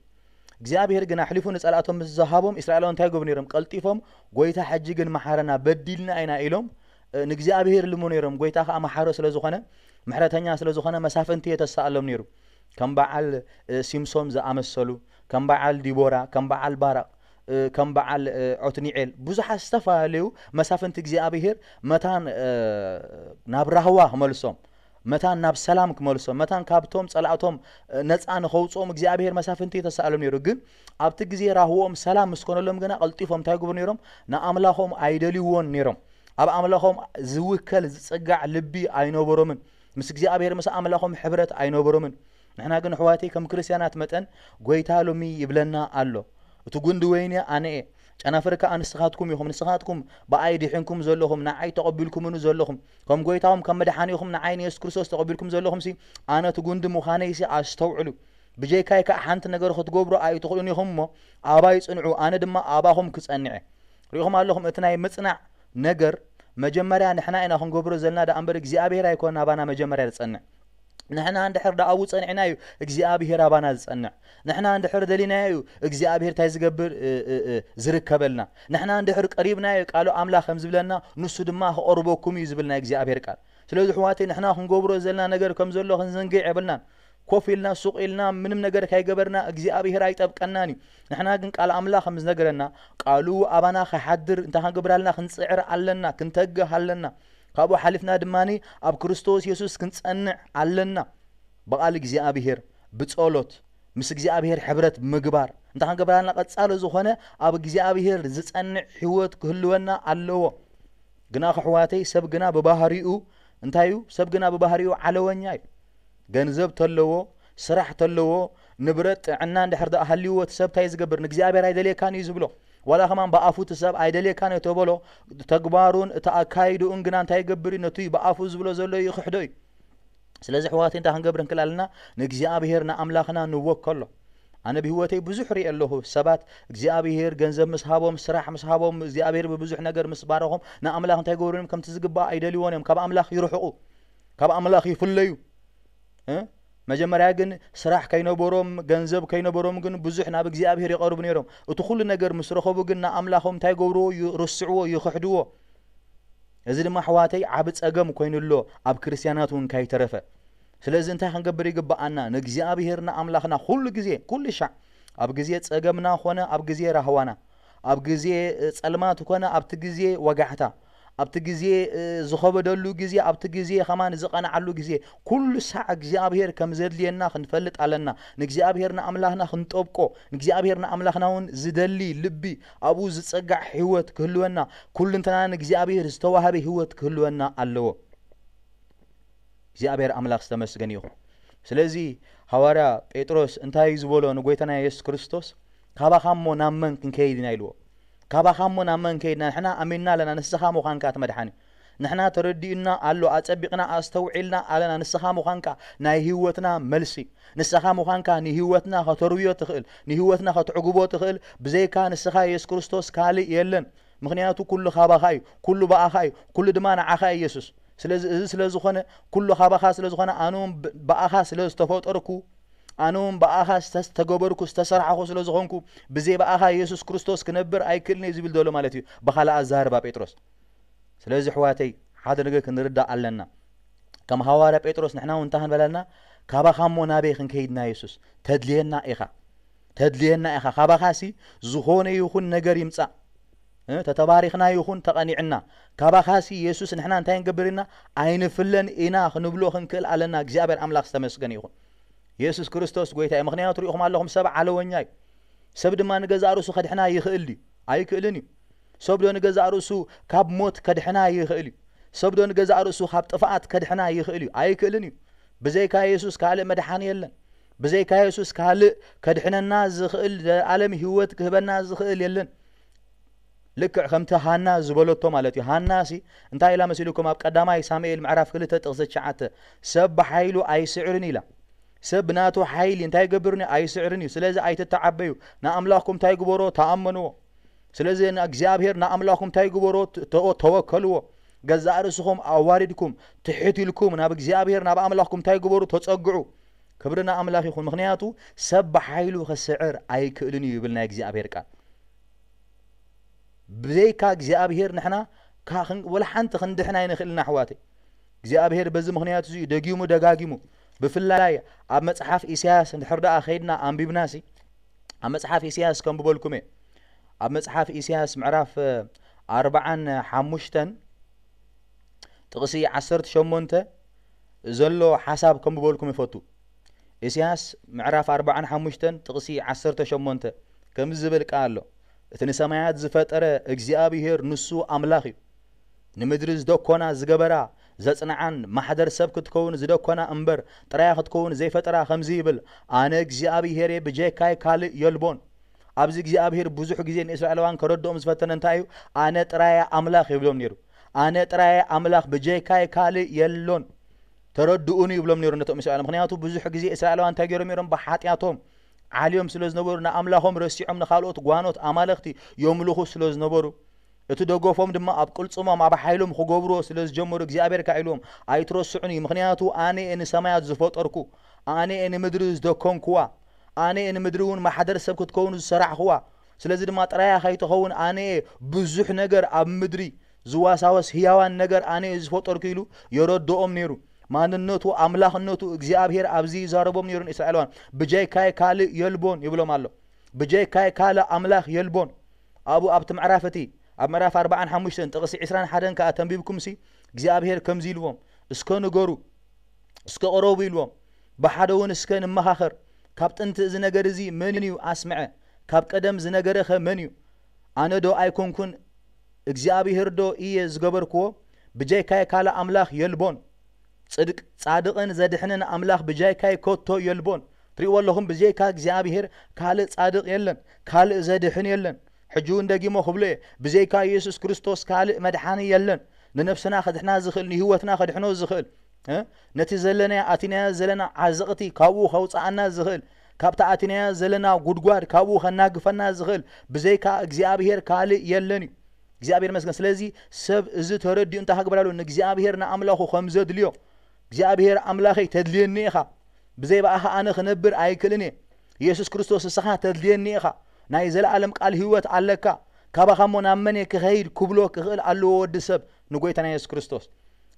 እግዚኣብሔር ግን ኣሕሊፉ ንጸላእቶም ምስ ዝሃቦም፣ እስራኤላውያን እንታይ ይገብሩ ነይሮም? ቀልጢፎም፣ "ጐይታ፣ ሕጂ ግን መሓረና፣ በዲልና ኢና" ኢሎም፣ እ፣ ንእግዚኣብሔር ይልምኑ ነይሮም። ጐይታ ከኣ መሓሪ ስለ ዝኾነ፣ ምሕረተኛ ስለ ዝኾነ፣ መሳፍንቲ የተሳእሎም ነይሩ። ከም በዓል፣ እ፣ ሲምሶም ዝኣመሰሉ፣ ከም በዓል ዲቦራ፣ ከም በዓል ባራቅ፣ እ፣ ከም በዓል፣ እ፣ ዖትኒኤል፣ ብዙሓት ዝተፈላለዩ መሳፍንቲ እግዚኣብሔር መታን፣ እ፣ ናብ ራህዋ ክመልሶም፣ መታን ናብ ሰላም ክመልሶም፣ መታን ካብቶም ጸላእቶም፣ እ፣ ነጻ ንኸውጽኦም እግዚኣብሔር መሳፍንቲ የተሳእሎም ነይሩ። ግን ኣብቲ ግዜ ራህወኦም ሰላም ምስ ኮነሎም ግና ቀልጢፎም እንታይ ይገብሩ ነይሮም? ንኣምላኾም ኣይደልይዎን ነይሮም። ኣብ ኣምላኾም ዝውከል ዝጽጋዕ ልቢ ኣይነበሮምን። ምስ እግዚኣብሔር፣ ምስ ኣምላኾም ሕብረት ኣይነበሮምን። ንሕና ግን ኣሕዋተይ ከም ክርስትያናት መጠን ጐይታ ሎሚ ይብለና ኣሎ፣ "እቲ ጒንዲ ወይኒ ኣነ እየ፣ ጨናፍር ከኣ ንስኻትኩም ኢኹም። ንስኻትኩም ብኣይ ድሒንኩም ዘለኹም፣ ንዓይ ተቐቢልኩምኒ ዘለኹም፣ ከም ጐይታኹም ከም መድሓኒኹም ንዓይ ንየሱስ ክርስቶስ ተቐቢልኩም ዘለኹምሲ፣ ኣነ እቲ ጒንዲ ምዃነይሲ ኣስተውዕሉ። ብጀይካይ ከኣ ሓንቲ ነገር ክትገብሩ ኣይትኽእሉን ኢኹም እሞ፣ ኣባይ ጽንዑ፣ ኣነ ድማ ኣባኹም ክጸንዕ እየ።" ርኢኹም ኣለኹም፣ እቲ ናይ ምጽናዕ ነገር መጀመርያ ንሕና ኢና ክንገብሮ ዘለና ደኣ እምበር እግዚኣብሔር ኣይኮነን ኣባና መጀመርያ ዝጸንዕ። ንሕና እንድሕር ደኣ ኣብኡ ጸኒዕና እዩ እግዚኣብሔር ኣባና ዝጸንዕ። ንሕና እንድሕር ደሊናዮ እዩ እግዚኣብሔር እንታይ ዝገብር፣ እ፣ እ፣ እ፣ ዝርከበልና። ንሕና እንድሕር ቀሪብናዮ ቃሉ ኣምላኽ ከም ዝብለና ንሱ ድማ ክቐርበኩም እዩ ዝብል ናይ እግዚኣብሔር ቃል። ስለዚ ኣሕዋተይ ንሕና ክንገብሮ ዘለና ነገር ከም ዘሎ ክንዝንግዕ የብልናን። ኮፍ ኢልና ሱቕ ኢልና ምንም ነገር ካይገበርና እግዚኣብሔር ኣይጠብቀናን እዩ። ንሕና ግን ቃል ኣምላኽ ከም ዝነገረና ቃሉ ኣባና ክሓድር እንታይ ክንገብር ኣለና? ክንጽዕር ኣለና፣ ክንተግህ ኣለና። ካብኡ ሓሊፍና ድማ ኣብ ክርስቶስ የሱስ ክንጸንዕ ኣለና። ብቓል እግዚኣብሔር፣ ብጸሎት፣ ምስ እግዚኣብሔር ሕብረት ምግባር እንታይ ክንገብር ኣለና? ቀጻሊ ዝኾነ ኣብ እግዚኣብሔር ዝጸንዕ ህይወት ክህልወና ኣለዎ። ግና ኣሕዋተይ ሰብ ግና ብባህሪኡ እንታይ እዩ? ሰብ ግና ብባህሪኡ ዓለወኛ እዩ። ገንዘብ ተለዎ፣ ስራሕ ተለዎ፣ ንብረት ጥዕና እንድሕር ደኣ ሃልይዎ እቲ ሰብ እንታይ እዩ ዝገብር? ንእግዚኣብሔር ኣይደልየካን እዩ ዝብሎ። ዋላ ከማን ብኣፉ እቲ ሰብ ኣይደልየካን እዩ ተበሎ፣ ተግባሩን እቲ ኣካይድኡን ግና እንታይ ይገብር እዩ? ነቲ ብኣፉ ዝብሎ ዘሎ ይኽሕዶ እዩ። ስለዚ ኣሕዋተይ እንታይ ክንገብር ንክእል ኣለና? ንእግዚኣብሔር ንኣምላኽና ንወከሎ። ኣነ ብህይወተይ ብዙሕ ርኢ ኣለኹ። ሰባት እግዚኣብሔር ገንዘብ ምስ ሃቦም፣ ስራሕ ምስ ሃቦም፣ እግዚኣብሔር ብብዙሕ ነገር ምስ ባረኾም፣ ንኣምላኽ እንታይ ይገብሩ እዮም? ከምቲ ዝግባእ ኣይደልይዎን እዮም። ካብ ኣምላኽ ይርሕቑ፣ ካብ ኣምላኽ ይፍለዩ። እ? መጀመርያ ግን ስራሕ ከይነበሮም፣ ገንዘብ ከይነበሮም ግን ብዙሕ ናብ እግዚኣብሔር ይቐርቡ ነይሮም። እቲ ኩሉ ነገር ምስ ረኸቡ ግን ንኣምላኾም እንታይ ይገብርዎ? ይርስዕዎ፣ ይኽሕድዎ። እዚ ድማ ኣሕዋተይ ዓቢ ጸገም ኮይኑ ኣሎ ኣብ ክርስትያናት እውን ካይተረፈ። ስለዚ እንታይ ክንገብር ይግብኣና? ንእግዚኣብሔር ንኣምላኽና ኩሉ ግዜ፣ ኩሉ ሻዕ፣ ኣብ ግዜ ጸገምና ኾነ ኣብ ግዜ ራህዋና፣ ኣብ ግዜ፣ እ፣ ጸልማት ኮነ ኣብቲ ግዜ ወጋሕታ፣ ኣብቲ ግዜ፣ እ፣ ዝኸበደሉ ግዜ፣ ኣብቲ ግዜ ኸማን ዝቐንዓሉ ግዜ፣ ኩሉ ሳዕ እግዚኣብሔር ከም ዘድልየና ክንፈልጥ ኣለና። ንእግዚኣብሔር ንኣምላኽና ክንጠብቆ፣ ንእግዚኣብሔር ንኣምላኽና እውን ዝደሊ ልቢ፣ ኣብኡ ዝጸጋዕ ህይወት ክህልወና፣ ኩልንተና ንእግዚኣብሔር ዝተዋህበ ህይወት ክህልወና ኣለዎ። እግዚኣብሔር ኣምላኽ ዝተመስገነ ይኹን። ስለዚ ሃዋርያ ጴጥሮስ እንታይ እዩ ዝበሎ ንጎይታና የሱስ ክርስቶስ? "ካባኻ እሞ ናብ መን ክንከይድ ኢና?" ኢልዎ። "ካባኻ እሞ ናብ መን ከይድና? ንሕና ኣሚንና ኣለና፣ ንስኻ ምዃንካ እቲ መድሓኒ። ንሕና ተረዲኡና ኣሎ፣ ኣጸቢቕና ኣስተውዒልና ኣለና፣ ንስኻ ምዃንካ ናይ ህይወትና መልሲ፣ ንስኻ ምዃንካ ንህይወትና ከተርውዮ ትኽእል፣ ንህይወትና ከተዕግቦ ትኽእል፣ ብዘይካ ንስኻ የሱስ ክርስቶስ ካልእ የለን። ምኽንያቱ ኩሉ ካባኻ እዩ፣ ኩሉ ብኣኻ እዩ፣ ኩሉ ድማ ንዓኻ እዩ የሱስ። ስለዚ እዚ ስለ ዝኾነ፣ ኩሉ ካባኻ ስለ ዝኾነ፣ ኣነ እውን ብ-፣ ብኣኻ ስለ ዝተፈጠርኩ፣ ኣነ እውን ብኣኻ ዝተስ-፣ ዝተገበርኩ፣ ዝተሰርሓኹ ስለ ዝኾንኩ፣ ብዘይ ብኣኻ የሱስ ክርስቶስ ክነብር ኣይክእልን እየ" ዝብል ዘሎ ማለት እዩ፣ ብኻልእ ኣዘራርባ ጴጥሮስ። ስለዚ ኣሕዋተይ ሓደ ነገር ክንርዳእ ኣለና። ከም ሃዋርያ ጴጥሮስ ንሕና እውን እንታይ ክንበል ኣለና? ካባኻ እሞ ናበይ ክንከይድ ኢና የሱስ? ተድልየና ኢኻ። ተድልየና ኢኻ። ካባኻሲ ዝኾነ ይኹን ነገር ይምጻእ፣ እ፣ ተተባሪኽና ይኹን ተቐኒዕና፣ ካባኻሲ የሱስ ንሕና እንታይ ክንገብር ኢና? ኣይንፍለን ኢና ክንብሎ ክንክእል ኣለና። እግዚኣብሔር ኣምላኽ ዝተመስገነ ይኹን። የሱስ ክርስቶስ ጎይታ እዩ። ምኽንያቱ ርኢኹም ኣለኹም፣ ሰብ ዓለወኛ እዩ። ሰብ ድማ ንገዛእ ርእሱ ከድሕና ይኽእል ድዩ? ኣይክእልን እዩ። ሰብ ዶ ንገዛእ ርእሱ ካብ ሞት ከድሕና ይኽእል እዩ? ሰብ ዶ ንገዛእ ርእሱ ካብ ጥፍኣት ከድሕና ይኽእል እዩ? ኣይክእልን እዩ። ብዘይካ የሱስ ካልእ መድሓኒ የለን። ብዘይካ የሱስ ካልእ ከድሕነና ዝኽእል፣ ዘኣለም ህይወት ክህበና ዝኽእል የለን። ልክዕ ከምቲ ሃና ዝበለቶ ማለት እዩ። ሃናሲ እንታይ ኢላ መሲልኩም? ኣብ ቀዳማይ ሳሙኤል ምዕራፍ ክልተ ጥቕሲ ትሽዓተ፣ "ሰብ ብሓይሉ ኣይስዕርን" ኢላ። ሰብ ብናቱ ሓይሊ እንታይ ይገብርን እዩ? ኣይስዕርን እዩ። ስለዚ ኣይትተዓበዩ። ንኣምላኽኩም እንታይ ግበሮ? ተኣመንዎ። ስለዚ ንእግዚኣብሔር ንኣምላኽኩም እንታይ ግበሮ? ተ-፣ ተወከልዎ። ገዛእ ርእስኹም ኣዋሪድኩም፣ ትሕት ኢልኩም ናብ እግዚኣብሔር፣ ናብ ኣምላኽኩም እንታይ ግበሩ? ተጸግዑ። ክብሪ ንኣምላኽ ይኹን። ምኽንያቱ ሰብ ብሓይሉ ክስዕር ኣይክእልን እዩ ይብል ናይ እግዚኣብሔር ቃል። ብዘይካ እግዚኣብሔር ንሕና ካ-፣ ክን-፣ ወላ ሓንቲ ክንድሕን ኣይንኽእልን ኣሕዋተይ። እግዚኣብሔር በዚ ምኽንያት እዚ እዩ ደጊሙ ደጋጊሙ፣ ብፍላይ ኣብ መጽሓፍ ኢሳያስ እንድሕር ደኣ ኸይድና ኣንቢብናሲ፣ ኣብ መጽሓፍ ኢሳያስ ከንብበልኩም እየ። ኣብ መጽሓፍ ኢሳያስ ምዕራፍ፣ እ፣ ኣርባዓን ሓሙሽተን ጥቕሲ ዓሰርተ ሸሞንተ ዘሎ ሓሳብ ከንብበልኩም ይፈቱ። ኢሳያስ ምዕራፍ ኣርባዓን ሓሙሽተን ጥቕሲ ዓሰርተ ሸሞንተ ከምዚ ዝብል ቃል ኣሎ። እቲ ንሰማያት ዝፈጠረ እግዚኣብሔር ንሱ ኣምላኽ እዩ። ንምድሪ ዝደኮና ዝገበራ ዘጽንዓን ማሕደር ሰብ ክትከውን ዝደኮና እምበር ጥራያ ክትከውን ዘይፈጠራ ከምዚ ይብል፣ ኣነ እግዚኣብሔር እየ፣ ብጀካይ ካልእ የልቦን። ኣብዚ እግዚኣብሔር ብዙሕ ግዜ ንእስራኤላውያን ከረድኦም ዝፈተነ እንታይ እዩ? ኣነ ጥራያ ኣምላኽ ይብሎም ነይሩ። ኣነ ጥራያ ኣምላኽ፣ ብጀካይ ካልእ የሎን። ተረድኡኒ ይብሎም ነይሩ ነቶም እስራኤል። ምኽንያቱ ብዙሕ ግዜ እስራኤላውያን እንታይ ገይሮም ነይሮም? ብሓጢኣቶም ዓልዮም ስለ ዝነበሩ፣ ንኣምላኾም ረሲዖም ንኻልኦት ጓኖት ኣማለኽቲ የምልኹ ስለ ዝነበሩ፣ እቲ ደገፎም ድማ ኣብ ቅልጽሞም ኣብ ሓይሎም ክገብርዎ ስለ ዝጀመሩ፣ እግዚኣብሔር ከኣ ኢልዎም፣ "ኣይትረስዑኒ፣ ምኽንያቱ ኣነ እየ ንሰማያት ዝፈጠርኩ፣ ኣነ እየ ንምድሪ ዝደኮንክዋ፣ ኣነ እየ ንምድሪ እውን ማሕደር ሰብ ክትከውን ዝሰራሕኽዋ። ስለዚ ድማ ጥራያ ከይትኸውን ኣነ እየ ብዙሕ ነገር ኣብ ምድሪ ዝዋሳወስ ህያዋን ነገር ኣነ እየ ዝፈጠርኩ" ኢሉ የረድኦም ነይሩ። ማንነቱ፣ ኣምላኽነቱ እግዚኣብሔር ኣብዚ ይዛረቦም ነይሩ ንእስራኤላውያን። "ብጀይካይ ካልእ የልቦን" ይብሎም ኣሎ። "ብጀይካይ ካልእ ኣምላኽ የልቦን።" ኣብኡ ኣብቲ ምዕራፍ እቲ፣ ኣብ ምዕራፍ ኣርባዓን ሓሙሽተን ጥቕሲ ዕስራን ሓደን ከኣ ተንቢብኩምሲ፣ እግዚኣብሔር ከምዚ ኢልዎም፣ "እስከ ንገሩ፣ እስከ ቅረቡ" ኢልዎም። "ብሓደ እውን እስከ ንመኻኸር። ካብ ጥንቲ እዚ ነገር እዚ መን እዩ ኣስምዐ? ካብ ቀደም ዝነገረኸ መን እዩ? ኣነ ዶ ኣይኮንኩን እግዚኣብሔር ዶ እየ ዝገበርክዎ? ብጀይካይ ካልእ ኣምላኽ የልቦን። ጽድቅ፣ ጻድቕን ዘድሕንን ኣምላኽ ብጀይካይ ከቶ የልቦን። ትሪእዎ ኣለኹም፣ ብጀይካ እግዚኣብሔር ካልእ ጻድቕ የለን፣ ካልእ ዘድሕን የለን። ሕጂ እውን ደጊሞ ክብሎ እየ፣ ብዘይካ ኢየሱስ ክርስቶስ ካልእ መድሓኒ የለን። ንነፍስና ከድሕና ዝኽእል፣ ንህይወትና ከድሕኖ ዝኽእል፣ እ? ነቲ ዘለናዮ፣ ኣቲናዮ ዘለና ዓዘቕቲ ካብኡ ከውጽኣና ዝኽእል፣ ካብታ ኣቲናዮ ዘለና ጉድጓድ ካብኡ ከናግፈና ዝኽእል፣ ብዘይካ እግዚኣብሔር ካልእ የለን እዩ። እግዚኣብሔር ይመስገን። ስለዚ ሰብ እዚ ተረዲኡ እንታይ ክግበር ኣለዎ? ንእግዚኣብሔር ንኣምላኹ ከም ዘድልዮ፣ "እግዚኣብሔር ኣምላኸይ ተድልየኒ ኢኻ፣ ብዘይ ብኣኻ ኣነ ክነብር ኣይክእልን እየ። ኢየሱስ ክርስቶስ ንስኻ ተድልየኒ ኢኻ። ናይ ዘለኣለም ቃል ህይወት ኣለካ። ካባኻ እሞ ናብ መን እየ ክኸይድ?" ክብሎ ክኽእል ኣለዎ ወዲ ሰብ ንጎይታና ኢየሱስ ክርስቶስ።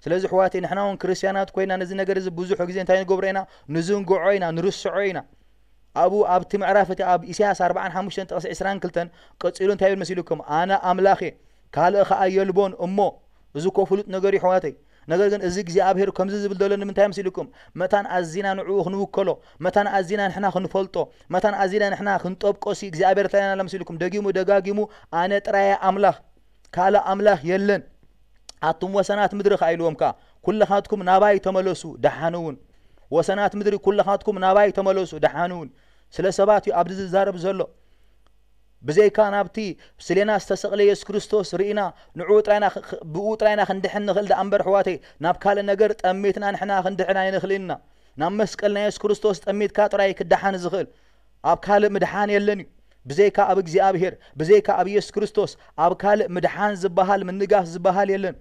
ስለዚ ኣሕዋተይ ንሕና እውን ክርስትያናት ኮይና ነዚ ነገር እዚ ብዙሕ ግዜ እንታይ ንገብሮ ኢና? ንዝንግዖ ኢና፣ ንርስዖ ኢና። ኣብኡ ኣብቲ ምዕራፍ እቲ ኣብ ኢሳያስ ኣርባዓን ሓሙሽተን ጥቕሲ ዕስራን ክልተን ቀጺሉ እንታይ ይብል መሲልኩም? "ኣነ ኣምላኽ እየ፣ ካልእ ኸኣ የልቦን እሞ እዚ እኮ ፍሉጥ ነገር እዩ ኣሕዋተይ። ነገር ግን እዚ እግዚኣብሔር ከምዚ ዝብል ዘሎ ንምንታይ መሲልኩም? መታን ኣዚና ንዕኡ ክንውከሎ፣ መታን ኣዚና ንሕና ክንፈልጦ፣ መታን ኣዚና ንሕና ክንጠብቆሲ እግዚኣብሔር እንታይ ኢልና መሲልኩም? ደጊሙ ደጋጊሙ ኣነ ጥራየ ኣምላኽ፣ ካልእ ኣምላኽ የለን። ኣቱም ወሰናት ምድሪ ከኣ ኢልዎም ከኣ፣ ኩልኻትኩም ናባይ ተመለሱ፣ ደሓን እውን። ወሰናት ምድሪ ኩልኻትኩም ናባይ ተመለሱ፣ ደሓን እውን።" ስለ ሰባት እዩ ኣብዚ ዝዛረብ ዘሎ። ብዘይካ ናብቲ ስሌና ዝተሰቕለ የሱስ ክርስቶስ ርኢና፣ ንዕኡ ጥራይና ኽ-፣ ኽ-፣ ብኡ ጥራይና ክንድሕን ንኽእል ደኣ እምበር፣ ኣሕዋተይ፣ ናብ ካልእ ነገር ጠሚትና ንሕና ክንድሕን ኣይንኽእልን ኢና። ናብ መስቀል ናይ የሱስ ክርስቶስ ጠሚትካ ጥራይ ክደሓን ዝኽእል። ኣብ ካልእ ምድሓን የለን እዩ። ብዘይካ ኣብ እግዚኣብሔር፣ ብዘይካ ኣብ የሱስ ክርስቶስ፣ ኣብ ካልእ ምድሓን ዝበሃል፣ ምንጋፍ ዝበሃል የለን።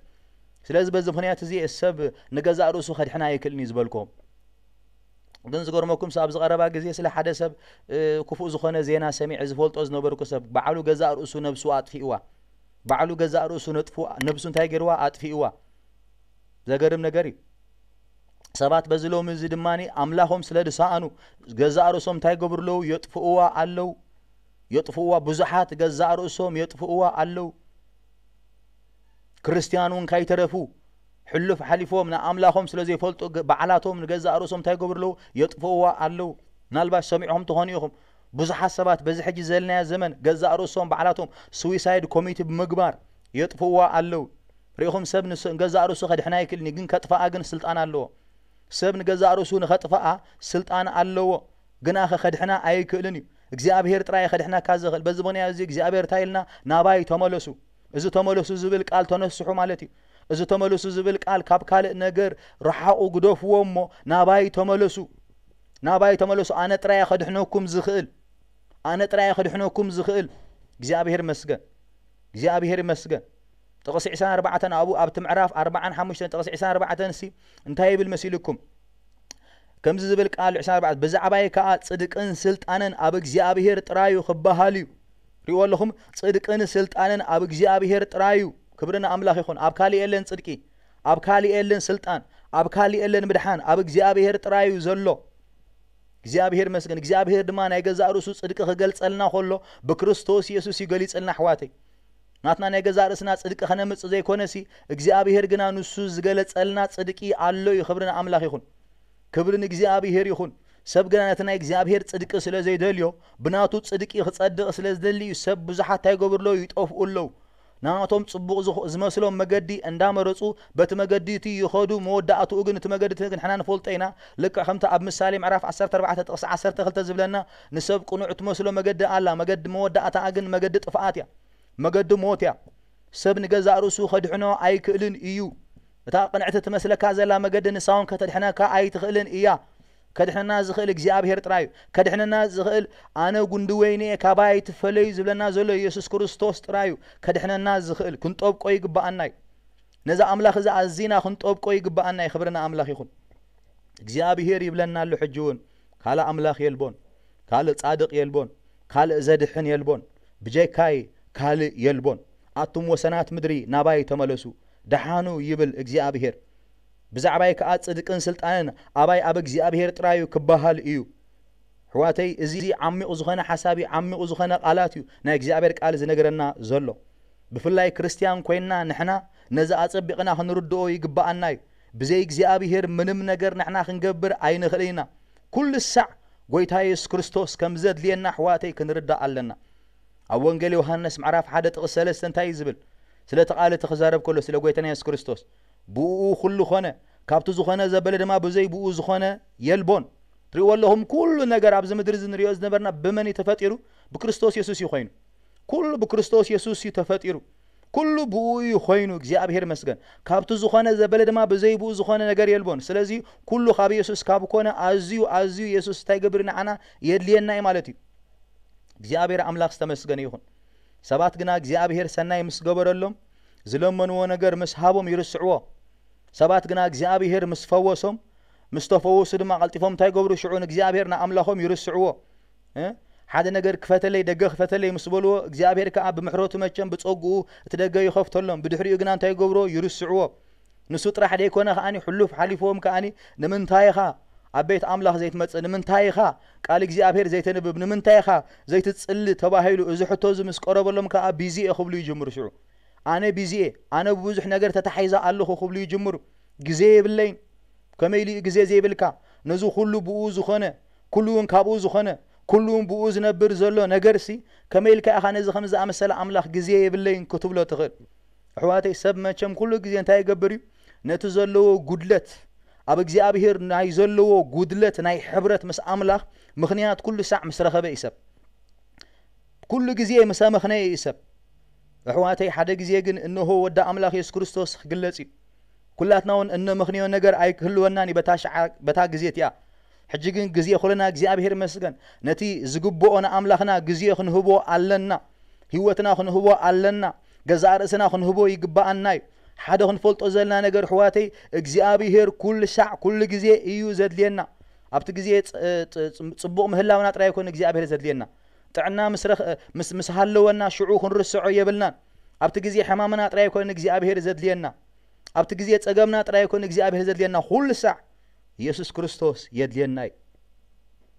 ስለዚ በዚ ምኽንያት እዚ ሰብ ንገዛእ ርእሱ ከድሕን ኣይክእልን እዩ ዝበልኩም። ግን ዝገርመኩም፣ ስ-፣ ኣብዚ ቀረባ ግዜ ስለ ሓደ ሰብ፣ እ፣ ክፉእ ዝኾነ ዜና ሰሚዐ፣ ዝፈልጦ ዝነበርኩ ሰብ፣ ባዕሉ ገዛእ ርእሱ ነብሱ ኣጥፊእዋ። ባዕሉ ገዛእ ርእሱ ነጥፍዋ፣ ነብሱ እንታይ ገይርዋ? ኣጥፊእዋ። ዘገርም ነገር እዩ። ሰባት በዚ ሎሚ እዚ ድማ ኣምላኾም ስለ ዝሰኣኑ ገዛእ ርእሶም እንታይ ገብሩ ኣለዉ? የጥፍእዋ ኣለዉ። የጥፍእዋ፣ ብዙሓት ገዛእ ርእሶም የጥፍእዋ ኣለዉ። ክርስትያን እውን ካይተረፉ ሕሉፍ ሓሊፎም ንኣምላኾም ስለ ዘይፈልጡ ገ-፣ ባዕላቶም ንገዛእ ርእሶም እንታይ ገብሩ ኣለዉ? የጥፍእዋ ኣለዉ። ምናልባት ሰሚዕኹም ትኾኑ ኢኹም። ብዙሓት ሰባት በዚ ሕጂ ዘለናዮ ዘመን ገዛእ ርእሶም ባዕላቶም ስዊሳይድ ኮሚቲ ብምግባር የጥፍእዋ ኣለዉ። ርኢኹም፣ ሰብ ንስ-፣ ንገዛእ ርእሱ ከድሕና ኣይክእልን እዩ፣ ግን ከጥፍኣ ግን ስልጣን ኣለዎ። ሰብ ንገዛእ ርእሱ ንኸጥፍኣ ስልጣን ኣለዎ፣ ግናኸ ከድሕና ኣይክእልን እዩ። እግዚኣብሄር ጥራይ ከድሕነካ ዝኽእል። በዚ ምኽንያት እዚ እግዚኣብሄር እንታይ ኢልና? ናባይ ተመለሱ። እዚ ተመለሱ ዝብል ቃል ተነስሑ ማለት እዩ። እዚ ተመለሱ ዝብል ቃል ካብ ካልእ ነገር ረሓቑ፣ ግደፍዎ እሞ ናባይ ተመለሱ። ናባይ ተመለሱ፣ ኣነ ጥራይ ከድሕነኩም ዝኽእል። ኣነ ጥራይ ከድሕነኩም ዝኽእል። እግዚኣብሄር ይመስገን። እግዚኣብሄር ይመስገን። ጥቕሲ ዕስራን ኣርባዕተን ኣብኡ ኣብቲ ምዕራፍ ኣርባዓን ሓሙሽተን ጥቕሲ ዕስራን ኣርባዕተን ሲ እንታይ ይብል መሲልኩም? ከምዚ ዝብል ቃል ዕስራን ኣርባዕተን፣ "ብዛዕባይ ከኣ ጽድቅን ስልጣንን ኣብ እግዚኣብሄር ጥራዩ ክበሃል እዩ።" ሪእዎ ኣለኹም? ጽድቅን ስልጣንን ኣብ እግዚኣብሄር ጥራዩ። ክብሪ ንኣምላኽ ይኹን። ኣብ ካልእ የለን ጽድቂ፣ ኣብ ካልእ የለን ስልጣን፣ ኣብ ካልእ የለን ምድሓን፣ ኣብ እግዚኣብሄር ጥራዩ ዘሎ። እግዚኣብሄር ይመስገን። እግዚኣብሄር ድማ ናይ ገዛእ ርእሱ ጽድቂ ክገልጸልና ከሎ ብክርስቶስ የሱስ እዩ ገሊጸልና፣ ኣሕዋተይ። ናትና ናይ ገዛእ ርእስና ጽድቂ ከነምጽእ ዘይኮነሲ፣ እግዚኣብሄር ግና ንሱ ዝገለጸልና ጽድቂ ኣሎ እዩ። ክብሪ ንኣምላኽ ይኹን። ክብሪ ንእግዚኣብሄር ይኹን። ሰብ ግና ነቲ ናይ እግዚኣብሄር ጽድቂ ስለ ዘይደልዮ፣ ብናቱ ጽድቂ ክጸድቕ ስለ ዝደሊ እዩ። ሰብ ብዙሓት እንታይ ይገብሩ ኣለዉ? ይጠፍኡ ኣለዉ። ናቶም ጽቡቕ ዝኹ-፣ ዝመስሎም መገዲ እንዳመረጹ በቲ መገዲ እቲ ይኸዱ፣ መወዳእትኡ ግን እቲ መገዲ እቲ ግን ንሕና ንፈልጦ ኢና። ልክዕ ከምቲ ኣብ ምሳሌ ምዕራፍ ዓሰርተ ኣርባዕተ ጥቕሲ ዓሰርተ ክልተ ዝብለና፣ "ንሰብ ቅኑዕ እትመስሎ መገዲ ኣላ፣ መገዲ መወዳእታኣ ግን መገዲ ጥፍኣት እያ፣ መገዲ ሞት እያ። ሰብ ንገዛእ ርእሱ ከድሕኖ ኣይክእልን እዩ። እታ ቅንዕቲ ትመስለካ ዘላ መገዲ ንሳ እውን ከተድሕነካ ኣይትኽእልን እያ። ከድሕነና ዝኽእል እግዚኣብሄር ጥራይ እዩ። ከድሕነና ዝኽእል ኣነ ጉንዲ ወይኒ እየ፣ ካባይ ኣይትፈለዩ ዝብለና ዘሎ የሱስ ክርስቶስ ጥራይ እዩ ከድሕነና ዝኽእል። ክንጠብቆ ይግብኣና እዩ። ነዚ ኣምላኽ እዚ ኣዚና ክንጠብቆ ይግብኣና እዩ። ክብሪ ንኣምላኽ ይኹን። እግዚኣብሄር ይብለና ኣሎ ሕጂ እውን፣ ካልእ ኣምላኽ የልቦን፣ ካልእ ጻድቕ የልቦን፣ ካልእ ዘድሕን የልቦን፣ ብጀካይ ካልእ የልቦን። ኣቱም ወሰናት ምድሪ ናባይ ተመለሱ፣ ደሓኑ ይብል እግዚኣብሄር። ብዛዕባይ ከኣ ጽድቅን ስልጣንን ኣባይ ኣብ እግዚኣብሄር ጥራዩ ክበሃል እዩ። ኣሕዋተይ፣ እዚ ዓሚቑ ዝኾነ ሓሳብ እዩ፣ ዓሚቑ ዝኾነ ቃላት እዩ ናይ እግዚኣብሔር ቃል ዝነግረና ዘሎ። ብፍላይ ክርስትያን ኮይንና ንሕና ነዚ ኣጸቢቕና ክንርድኦ ይግብኣና እዩ። ብዘይ እግዚኣብሔር ምንም ነገር ንሕና ክንገብር ኣይንኽእልን ኢና። ኩሉ ሳዕ ጐይታ የሱስ ክርስቶስ ከም ዘድልየና ኣሕዋተይ ክንርዳእ ኣለና። ኣብ ወንጌል ዮሃንስ ምዕራፍ ሓደ ጥቕሲ ሰለስተ እንታይ እዩ ዝብል? ስለቲ ቃል እቲ ክዛረብ ከሎ ስለ ጐይታና የሱስ ክርስቶስ፣ ብእኡ ኩሉ ኾነ፣ ካብቲ ዝኾነ ዘበለ ድማ ብዘይ ብእኡ ዝኾነ የልቦን። ትሪእዎ ኣለኹም፣ ኩሉ ነገር ኣብዚ ምድሪ እዚ ንሪኦ ዝነበርና ብመን እዩ ተፈጢሩ? ብክርስቶስ የሱስ እዩ ኮይኑ። ኩሉ ብክርስቶስ የሱስ እዩ ተፈጢሩ። ኩሉ ብኡ እዩ ኮይኑ፣ እግዚኣብሔር ይመስገን። ካብቲ ዝኾነ ዘበለ ድማ ብዘይ ብኡ ዝኾነ ነገር የልቦን። ስለዚ ኩሉ ካብ የሱስ ካብ ኮነ ኣዝዩ፣ ኣዝዩ የሱስ እንታይ ገብር ንዓና የድልየና እዩ ማለት እዩ። እግዚኣብሔር ኣምላኽ ዝተመስገነ ይኹን። ሰባት ግና እግዚኣብሔር ሰናይ ምስ ገበረሎም፣ ዝለመንዎ ነገር ምስ ሃቦም ይርስዕዎ። ሰባት ግና እግዚኣብሔር ምስ ፈወሶም፣ ምስ ተፈወሱ ድማ ቀልጢፎም እንታይ ይገብሩ? ሽዑ ንእግዚኣብሔር ንኣምላኾም ይርስዕዎ። እ? ሓደ ነገር ክፈተለይ፣ ደገ ክፈተለይ ምስ በልዎ፣ እግዚኣብሔር ከኣ ብምሕረቱ መቸም ብጸግኡ እቲ ደገ ይኸፍተሎም። ብድሕሪኡ ግና እንታይ ይገብርዎ? ይርስዕዎ። ንሱ ጥራሕ ደይኮነ ከኣኒ ሕሉፍ ሓሊፍዎም ከኣኒ፣ "ንምንታይ ኢኻ ኣብ ቤት ኣምላኽ ዘይትመጽእ? ንምንታይ ኢኻ ቃል እግዚኣብሔር ዘይተንብብ? ንምንታይ ኢኻ ዘይትጽሊ?" ተባሂሉ እዚ ሕቶ እዚ ምስ ቀረበሎም ከኣ፣ "ቢዚ እየ" ክብሉ ይጅምሩ። ሽዑ፣ "ኣነ ቢዚ እየ፣ ኣነ ብብዙሕ ነገር ተታሒዘ ኣለኹ" ክብሉ ይጅምሩ። "ግዜ የብለይን።" ከመይ ኢሉ እዩ ግዜ ዘይብልካ? ነዚ ኩሉ ብኡ ዝኾነ፣ ኩሉ እውን ካብኡ ዝኾነ፣ ኩሉ እውን ብኡ ዝነብር ዘሎ ነገርሲ፣ ከመይ ኢልካ ኢኻ ነዚ ከም ዝኣመሰለ ኣምላኽ "ግዜ የብለይን" ክትብሎ ትኽእል? ኣሕዋተይ፣ ሰብ መቸም ኩሉ ግዜ እንታይ ይገብር እዩ? ነቲ ዘለዎ ጉድለት፣ ኣብ እግዚኣብሔር ናይ ዘለዎ ጉድለት ናይ ሕብረት ምስ ኣምላኽ ምኽንያት ኩሉ ሳዕ ምስ ረኸበ እዩ ሰብ። ኩሉ ግዜ ምስ ኣመኽነየ እዩ ሰብ። ኣሕዋተይ፣ ሓደ ግዜ ግን እንሆ ወዲ ኣምላኽ የሱስ ክርስቶስ ክግለጽ እዩ። ኩላትና እውን እነመኽንዮ ነገር ኣይክህልወናን እዩ በታ ሸዓ-፣ በታ ግዜ እቲኣ። ሕጂ ግን ግዜ ኩልና እግዚኣብሔር ይመስገን፣ ነቲ ዝግብኦ ንኣምላኽና ግዜ ክንህቦ ኣለና። ህይወትና ክንህቦ ኣለና። ገዛእ ርእስና ክንህቦ ይግብኣና እዩ። ሓደ ክንፈልጦ ዘለና ነገር ኣሕዋተይ፣ እግዚኣብሔር ኩሉ ሳዕ ኩሉ ግዜ እዩ ዘድልየና። ኣብቲ ግዜ ጽ-፣ ጽ-፣ ጽቡቕ ምህላውና ጥራይ ኣይኮነ እግዚኣብሔር ዘድልየና። ጥዕና ምስ ረኽ-፣ ምስ፣ ምስ ሃለወና ሽዑ ክንርስዖ የብልናን። ኣብቲ ግዜ ሕማምና ጥራይ ኣይኮነን እግዚኣብሔር ዘድልየና። ኣብቲ ግዜ ጸገምና ጥራይ ኣይኮነን እግዚኣብሔር ዘድልየና። ኩሉ ሳዕ የሱስ ክርስቶስ የድልየና እዩ።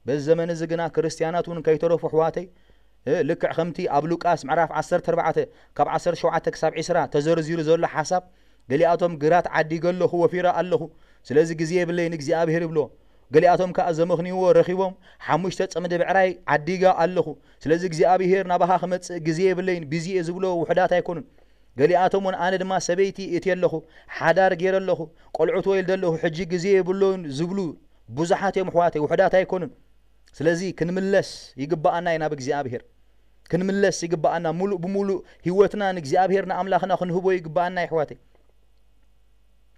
በዚ ዘመን እዚ ግና ክርስትያናት እውን ከይተረፉ፣ ኣሕዋተይ፣ እ፣ ልክዕ ከምቲ ኣብ ሉቃስ ምዕራፍ ዓሰርተ ኣርባዕተ ካብ ዓሰርተ ሸውዓተ ክሳብ ዕስራ ተዘርዚሩ ዘሎ ሓሳብ፣ ገሊኣቶም ግራት ዓዲገ ኣለኹ፣ ወፊረ ኣለኹ፣ ስለዚ ግዜ የብለይን እግዚኣብሔር ይብሎ። ገሊኣቶም ከኣ ዘመኽንይዎ ረኺቦም፣ ሓሙሽተ ጽምዲ ብዕራይ ዓዲገ ኣለኹ፣ ስለዚ እግዚኣብሔር ናባኻ ክመጽእ ግዜ የብለይን፣ ቢዚ እየ ዝብሎ ውሑዳት ኣይኮኑን። ገሊኣቶም እውን ኣነ ድማ ሰበይቲ እትየ ኣለኹ፣ ሓዳር ገይረ ኣለኹ፣ ቆልዑት ወልደ ኣለኹ፣ ሕጂ ግዜ የብሎን ዝብሉ ብዙሓት እዮም ኣሕዋተይ፣ ውሑዳት ኣይኮኑን። ስለዚ ክንምለስ ይግብኣና እዩ ናብ እግዚኣብሔር። ክንምለስ ይግብኣና። ሙሉእ ብሙሉእ ህይወትና ንእግዚኣብሔር ንኣምላኽና ክንህቦ ይግብኣና ኣሕዋተይ።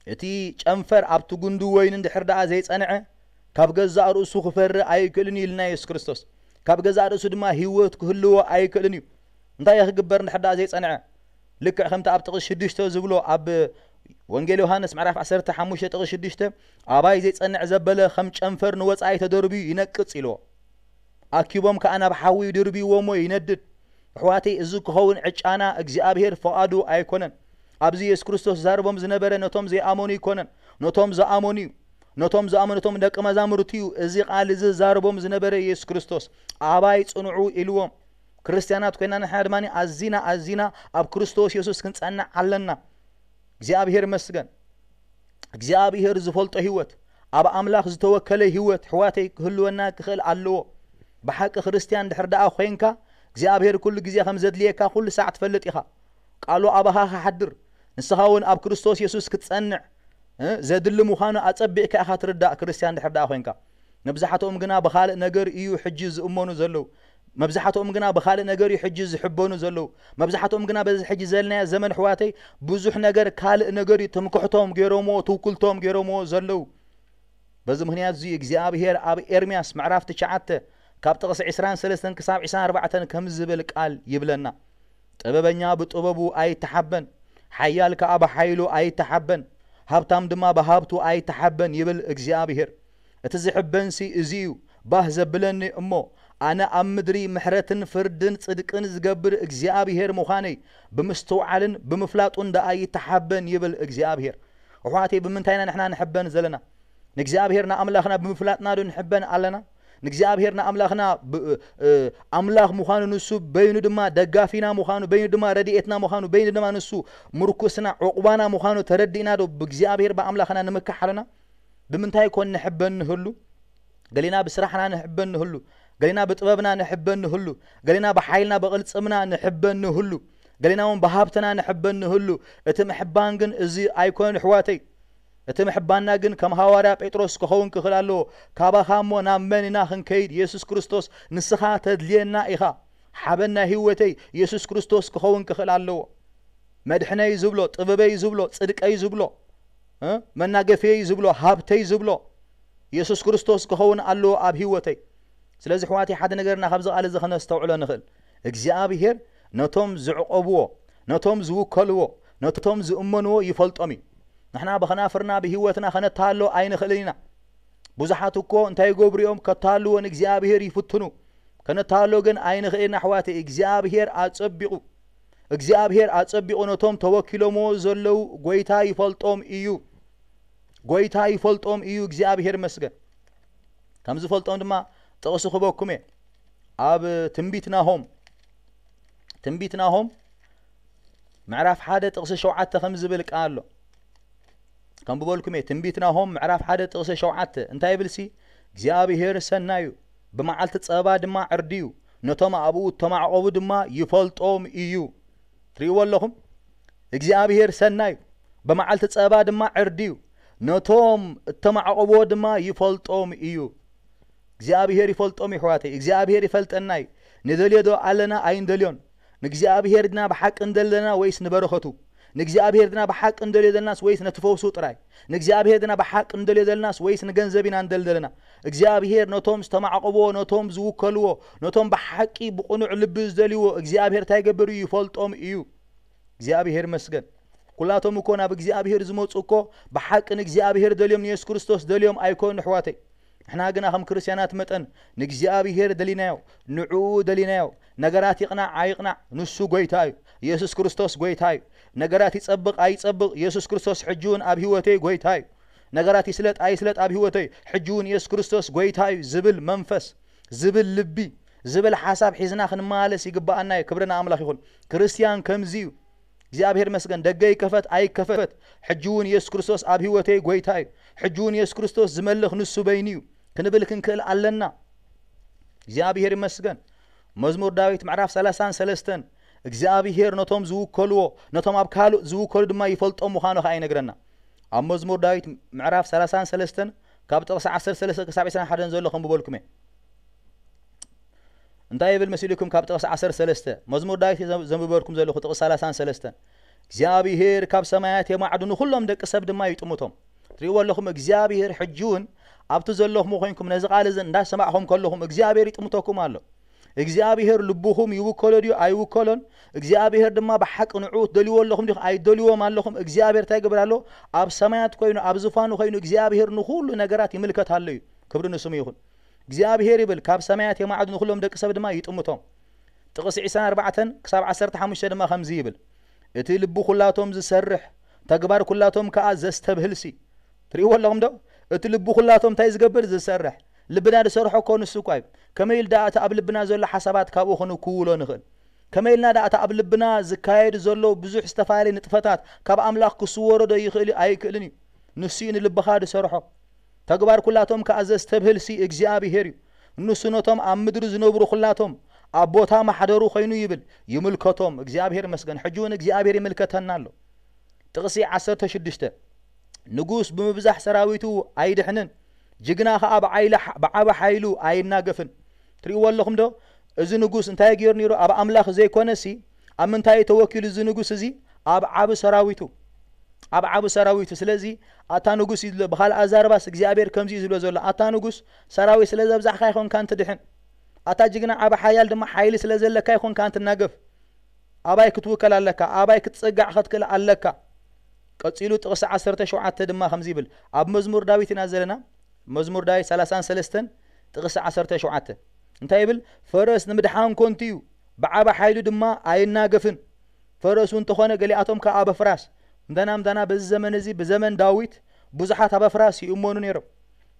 እቲ ጨንፈር ኣብቲ ጉንዲ ወይኒ እንድሕር ደኣ ዘይጸንዐ፣ ካብ ገዛእ ርእሱ ክፈሪ ኣይክእልን እዩ ኢልና የሱስ ክርስቶስ። ካብ ገዛእ ርእሱ ድማ ህይወት ክህልዎ ኣይክእልን እዩ። እንታይ ክግበር እንድሕር ደኣ ዘይጸንዐ? ልክዕ ከምቲ ኣብ ጥቕሲ ሽዱሽተ ዝብሎ፣ ኣብ ወንጌል ዮሃንስ ምዕራፍ ዓሰርተ ሓሙሽተ ጥቕሲ ሽዱሽተ፣ ኣባይ ዘይጸንዕ ዘበለ ከም ጨንፈር ንወጻኢ ተደርብዩ ይነቅጽ ኢልዎ። ኣኪቦም ከኣ ናብ ሓዊ ይድርብይዎ እሞ ይነድድ። ኣሕዋተይ፣ እዚ ክኸውን ዕጫና እግዚኣብሔር ፍቓዱ ኣይኮነን። ኣብዚ የሱስ ክርስቶስ ዛርቦም ዝነበረ ነቶም ዘይኣመኑ ኣይኮነን፣ ነቶም ዝኣመኑ እዩ። ነቶም ዝኣመኑ፣ ነቶም ደቂ መዛሙርቲ እዩ እዚ ቃል እዚ ዛርቦም ዝነበረ የሱስ ክርስቶስ። ኣባይ ጽንዑ ኢልዎም። ክርስትያናት ኮይና ንሕና ድማ ኣዚና ኣዚና ኣብ ክርስቶስ የሱስ ክንጸንዕ ኣለና። እግዚኣብሔር ይመስገን። እግዚኣብሔር ዝፈልጦ ህይወት፣ ኣብ ኣምላኽ ዝተወከለ ህይወት ኣሕዋተይ ክህልወና ክኽእል ኣለዎ። ብሓቂ ክርስትያን ድሕር ደኣ ኮይንካ እግዚኣብሔር ኩሉ ግዜ ከም ዘድልየካ ኩሉ ሳዕ ትፈልጥ ኢኻ። ቃሉ ኣባኻ ክሓድር፣ ንስኻ እውን ኣብ ክርስቶስ የሱስ ክትጸንዕ፣ እ፣ ዘድሊ ምዃኑ ኣጸቢቕካ ኢኻ ትርዳእ ክርስትያን ድሕር ደኣ ኮይንካ። መብዛሕትኦም ግና ብኻልእ ነገር እዩ ሕጂ ዝእመኑ ዘለዉ። መብዛሕትኦም ግና ብኻልእ ነገር እዩ ሕጂ ዝሕበኑ ዘለዉ። መብዛሕትኦም ግና በዚ ሕጂ ዘለናዮ ዘመን ኣሕዋተይ ብዙሕ ነገር ካልእ ነገር እዩ ትምክሕቶም ገይሮምዎ፣ ትውክልቶም ገይሮምዎ ዘለዉ። በዚ ምኽንያት እዚ እግዚኣብሔር ኣብ ኤርምያስ ምዕራፍ ትሽዓተ ካብ ጥቕሲ ዕስራን ሰለስተን ክሳብ ዕስራን ኣርባዕተን ከም ዝብል ቃል ይብለና። ጥበበኛ ብጥበቡ ኣይተሓበን፣ ሓያል ከኣ ብሓይሉ ኣይተሓበን፣ ሃብታም ድማ ብሃብቱ ኣይተሓበን ይብል እግዚኣብሔር። እቲ ዝሕበንሲ እዚ እዩ፣ ባህ ዘብለኒ እሞ፣ ኣነ ኣብ ምድሪ ምሕረትን ፍርድን ጽድቅን ዝገብር እግዚኣብሔር ምዃነይ ብምስትውዓልን ብምፍላጡን ደኣ ይተሓበን ይብል እግዚኣብሔር። ኣሕዋተይ፣ ብምንታይ ኢና ንሕና ንሕበን ዘለና? ንእግዚኣብሔር ንኣምላኽና ብምፍላጥና ዶ ንሕበን ኣለና? ንእግዚኣብሔር ንኣምላኽና ብ-፣ እ፣ ኣምላኽ ምዃኑ፣ ንሱ በይኑ ድማ ደጋፊና ምዃኑ፣ በይኑ ድማ ረድኤትና ምዃኑ፣ በይኑ ድማ ንሱ ምርኩስና፣ ዕቑባና ምዃኑ ተረዲእና ዶ ብእግዚኣብሔር ብኣምላኽና ንምካሕ ኣለና? ብምንታይ ኮን ንሕበን ንህሉ? ገሊና ብስራሕና ንሕበን ንህሉ፣ ገሊና ብጥበብና ንሕበን ንህሉ፣ ገሊና ብሓይልና ብቕልጽምና ንሕበን ንህሉ፣ ገሊና እውን ብሃብትና ንሕበን ንህሉ። እቲ ምሕባን ግን እዚ ኣይኮነን ኣሕዋተይ። እቲ ምሕባንና ግን ከም ሃዋርያ ጴጥሮስ ክኸውን ክኽእል ኣለዎ። ካባኻ እሞ ናብ መን ኢና ክንከይድ? የሱስ ክርስቶስ ንስኻ ተድልየና ኢኻ። ሓበን ናይ ህይወተይ የሱስ ክርስቶስ ክኸውን ክኽእል ኣለዎ። መድሕነይ ዝብሎ፣ ጥበበይ ዝብሎ፣ ጽድቀይ ዝብሎ፣ እ፣ መናገፍየይ ዝብሎ፣ ሃብተይ ዝብሎ የሱስ ክርስቶስ ክኸውን ኣለዎ ኣብ ህይወተይ። ስለዚ ኣሕዋተይ፣ ሓደ ነገርና ካብዚ ቃል እዚ ከነስተውዕሎ ንኽእል፣ እግዚኣብሔር ነቶም ዝዕቐብዎ፣ ነቶም ዝውከልዎ፣ ነቶም ዝእመንዎ ይፈልጦም እዩ። ንሕና ብኸናፍርና ብህይወትና ከነተሃሎ ኣይንኽእልን ኢና። ብዙሓት እኮ እንታይ ይገብሩ እዮም? ከተሃልዎ ንእግዚኣብሔር ይፍትኑ። ከነተሃሎ ግን ኣይንኽእልን ኣሕዋተይ። እግዚኣብሔር ኣጸቢቑ፣ እግዚኣብሔር ኣጸቢቑ ነቶም ተወኪሎምዎ ዘለዉ ጎይታ ይፈልጦም እዩ። ጎይታ ይፈልጦም እዩ። እግዚኣብሔር ይመስገን። ከም ዝፈልጦም ድማ ጥቕሲ ክበኩም እየ። ኣብ ትንቢት ናሆም፣ ትንቢት ናሆም ምዕራፍ ሓደ ጥቕሲ ሸውዓተ ከም ዝብል ቃል ኣሎ። ከንብበልኩም እየ። ትንቢት ናሆም ምዕራፍ ሓደ ጥቕሲ ሸውዓተ እንታይ ይብልሲ? እግዚኣብሔር ሰናዩ፣ ብመዓልቲ ጸባ ድማ ዕርድዩ፣ ነቶም ኣብኡ እተማዕቆቡ ድማ ይፈልጦም እዩ። ትርእይዎ ኣለኹም? እግዚኣብሔር ሰናዩ፣ ብመዓልቲ ጸባ ድማ ዕርድዩ፣ ነቶም እተማዕቆብዎ ድማ ይፈልጦም እዩ። እግዚኣብሔር ይፈልጦም እዩ፣ ኣሕዋተይ። እግዚኣብሔር ይፈልጠና እዩ። ንደልዮ ዶ ኣለና? ኣይንደልዮን። ንእግዚኣብሔር ድና ብሓቂ እንደለና ወይስ ንበረኸቱ? ንእግዚኣብሔር ድና ብሓቂ እንደልዮ ዘለናስ ወይስ ነቲ ፈውሱ ጥራይ? ንእግዚኣብሔር ድና ብሓቂ እንደልዮ ዘለናስ ወይስ ንገንዘብ ኢና እንደል ዘለና? እግዚኣብሔር ነቶም ዝተማዕቆብዎ፣ ነቶም ዝውከልዎ፣ ነቶም ብሓቂ ብቕኑዕ ልቢ ዝደልይዎ እግዚኣብሔር እንታይ ይገብር እዩ? ይፈልጦም እዩ። እግዚኣብሔር ይመስገን። ኩላቶም እኮ ናብ እግዚኣብሔር ዝመጹ እኮ ብሓቂ ንእግዚኣብሔር ደልዮም፣ ንየሱስ ክርስቶስ ደልዮም ኣይኮኑን፣ ኣሕዋተይ። ንሕና ግና ከም ክርስትያናት መጠን ንእግዚኣብሔር ደሊናዮ፣ ንዕኡ ደሊናዮ። ነገራት ይቕናዕ ኣይቕናዕ ንሱ ጎይታ እዩ። ኢየሱስ ክርስቶስ ጎይታ እዩ። ነገራት ይጸብቕ ኣይጸብቕ፣ ኢየሱስ ክርስቶስ ሕጂ እውን ኣብ ህይወተይ ጎይታ እዩ። ነገራት ይስለጥ ኣይስለጥ ኣብ ህይወተይ፣ ሕጂ እውን ኢየሱስ ክርስቶስ ጎይታ እዩ ዝብል መንፈስ፣ ዝብል ልቢ፣ ዝብል ሓሳብ ሒዝና ክንመላለስ ይግብኣና እዩ። ክብሪ ንኣምላኽ ይኹን። ክርስትያን ከምዚ እዩ። እግዚኣብሔር ይመስገን። ደገ ይከፈት ኣይከፈት፣ ሕጂ እውን ኢየሱስ ክርስቶስ ኣብ ህይወተይ ጎይታ እዩ። ሕጂ እውን ኢየሱስ ክርስቶስ ዝመልኽ ንሱ በይኑ እዩ ክንብል ክንክእል ኣለና። እግዚኣብሔር ይመስገን። መዝሙር ዳዊት ምዕራፍ ሰላሳን ሰለስተን፣ እግዚኣብሔር ነቶም ዝውከልዎ፣ ነቶም ኣብ ካልእ ዝውከሉ ድማ ይፈልጦም ምዃኑ ኸዓ ይነግረና። ኣብ መዝሙር ዳዊት ምዕራፍ ሰላሳን ሰለስተን ካብ ጥቕሲ ዓሰርተ ሰለስተ ክሳብ ዕስራን ሓደን ዘሎ ከንብበልኩም እየ። እንታይ ይብል መሲልኩም? ካብ ጥቕሲ ዓሰርተ ሰለስተ፣ መዝሙር ዳዊት ዘ-፣ ዘንብበልኩም ዘለኹ ጥቕሲ ሰላሳን ሰለስተን፣ እግዚኣብሔር ካብ ሰማያት የማዕዱ፣ ንኹሎም ደቂ ሰብ ድማ ይጥምቶም። ትሪእዎ ኣለኹም፣ እግዚኣብሔር ሕጂ እውን ኣብቲ ዘለኹም ኮይንኩም ነዚ ቃል እዚ እንዳሰማዕኹም ከለኹም እግዚኣብሔር ይጥምተኩም ኣሎ። እግዚኣብሔር ልብኹም ይውከሎ ድዩ ኣይውከሎን? እግዚኣብሔር ድማ ብሓቂ ንዕኡ ትደልይዎ ኣለኹም ዲኹም ኣይትደልይዎም ኣለኹም? እግዚኣብሔር እንታይ ይገብር ኣሎ? ኣብ ሰማያት ኮይኑ፣ ኣብ ዝፋኑ ኮይኑ እግዚኣብሔር ንኹሉ ነገራት ይምልከት ኣሎ እዩ። ክብሪ ንስሙ ይኹን። እግዚኣብሔር ይብል፣ ካብ ሰማያት የማዕዱ፣ ንኹሎም ደቂ ሰብ ድማ ይጥምቶም። ጥቕሲ ዕስራን ኣርባዕተን ክሳብ ዓሰርተ ሓሙሽተ ድማ ከምዚ ይብል፣ እቲ ልቢ ኩላቶም ዝሰርሕ፣ ተግባር ኩላቶም ከኣ ዘስተብህልሲ። ትርእይዎ ኣለኹም ዶ? እቲ ልቢ ኩላቶም እንታይ ዝገብር? ዝሰርሕ። ልብና ዝሰርሖ እኮ ንሱ እኳ እዩ። ከመይ ኢሉ ደኣ እቲ ኣብ ልብና ዘሎ ሓሳባት ካብኡ ክንክውሎ ንኽእል? ከመይ ኢልና ደኣ እቲ ኣብ ልብና ዝካየድ ዘሎ ብዙሕ ዝተፈላለየ ንጥፈታት ካብ ኣምላኽ ክስወሮ ዶ ይኽእል እዩ? ኣይክእልን እዩ። ንሱ እዩ ንልብኻ ዝሰርሖ። ተግባር ኩላቶም ከኣ ዘስተብህልሲ እግዚኣብሄር እዩ። ንሱ ነቶም ኣብ ምድሪ ዝነብሩ ኩላቶም ኣብ ቦታ ማሕደሩ ኮይኑ ይብል፣ ይምልከቶም። እግዚኣብሄር ይመስገን። ሕጂ እውን እግዚኣብሄር ይምልከተና ኣሎ። ጥቕሲ ዓሰርተ ሽዱሽተ፣ ንጉስ ብምብዛሕ ሰራዊቱ ኣይድሕንን፣ ጅግና ኸኣ ብዓይሊ-፣ ብዓቢ ሓይሉ ኣይናገፍን። ትርእይዎ ኣለኹም ዶ? እዚ ንጉስ እንታይ ገይሩ ነይሩ? ኣብ ኣምላኽ ዘይኮነሲ ኣብ ምንታይ እዩ ተወኪሉ እዚ ንጉስ እዚ? ኣብ ዓቢ ሰራዊቱ። ኣብ ዓቢ ሰራዊቱ። ስለዚ ኣታ ንጉስ እዩ ዝብሎ። ብኻልእ ኣዛርባስ እግዚኣብሔር ከምዚ እዩ ዝብሎ ዘሎ። ኣታ ንጉስ፣ ሰራዊት ስለ ዘብዛሕካ ኣይኮንካን ትድሕን። ኣታ ጅግና ዓቢ ሓያል ድማ ሓይሊ ስለ ዘለካ ኣይኮንካን ትናገፍ። ኣባይ ክትውከል ኣለካ፣ ኣባይ ክትጸጋዕ ክትክእል ኣለካ። ቀጺሉ ጥቕሲ ዓሰርተ ሸውዓተ ድማ ከምዚ ይብል። ኣብ መዝሙር ዳዊት ኢና ዘለና። መዝሙር ዳዊት ሰላሳን ሰለስተን ጥቕሲ ዓሰርተ ሸውዓተ። እንታይ ይብል? ፈረስ ንምድሓን ኮንቱ እዩ፣ ብዓቢ ሓይሉ ድማ ኣይናገፍን። ፈረሱ እንተኾነ ገሊኣቶም ከኣ ኣብ ኣፍራስ። ምዳና ምዳና በዚ ዘመን እዚ፣ ብዘመን ዳዊት ብዙሓት ኣብ ኣፍራስ ይእመኑ ነይሮም።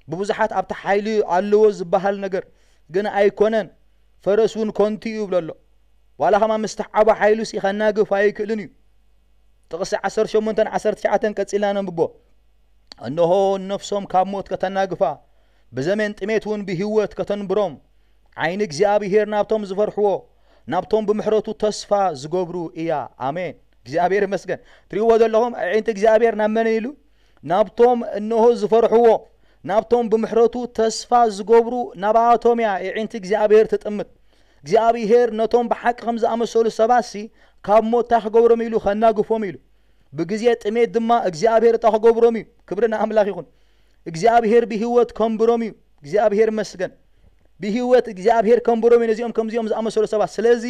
ብብዙሓት ኣብቲ ሓይሊ ኣለዎ ዝበሃል ነገር ግን ኣይኮነን። ፈረስ እውን ኮንቱ እዩ ይብሎ ኣሎ። ዋላ ኸማ ምስ ተዓቦ ሓይሉሲ ከናግፍ ኣይክእልን እዩ። ጥቕሲ ዓሰርተ ሸሞንተን ዓሰርተ ትሽዓተን ቀጺልና ነንብቦ። እንሆ ነፍሶም ካብ ሞት ከተናግፋ፣ ብዘመን ጥሜት እውን ብህይወት ከተንብሮም፣ ዓይኒ እግዚኣብሄር ናብቶም ዝፈርሕዎ፣ ናብቶም ብምሕረቱ ተስፋ ዝገብሩ እያ። ኣሜን። እግዚኣብሄር ይመስገን። ትርእይዎ ዘለኹም፣ ኣዒንቲ እግዚኣብሄር ናብ መን ኢሉ? ናብቶም እንሆ ዝፈርሕዎ፣ ናብቶም ብምሕረቱ ተስፋ ዝገብሩ ናባቶም እያ ኣዒንቲ እግዚኣብሄር ትጥምት። እግዚኣብሄር ነቶም ብሓቂ ከም ዝኣመሰሉ ሰባትሲ ካብ ሞት እንታይ ክገብሮም ኢሉ? ከናግፎም ኢሉ። ብግዜ ጥሜት ድማ እግዚኣብሄር እንታይ ክገብሮም እዩ? ክብሪ ንኣምላኽ ይኹን። እግዚኣብሄር ብህይወት ከንብሮም እዩ። እግዚኣብሄር ይመስገን። ብህይወት እግዚኣብሄር ከንብሮም እዩ ነዚኦም ከምዚኦም ዝኣመሰሉ ሰባት። ስለዚ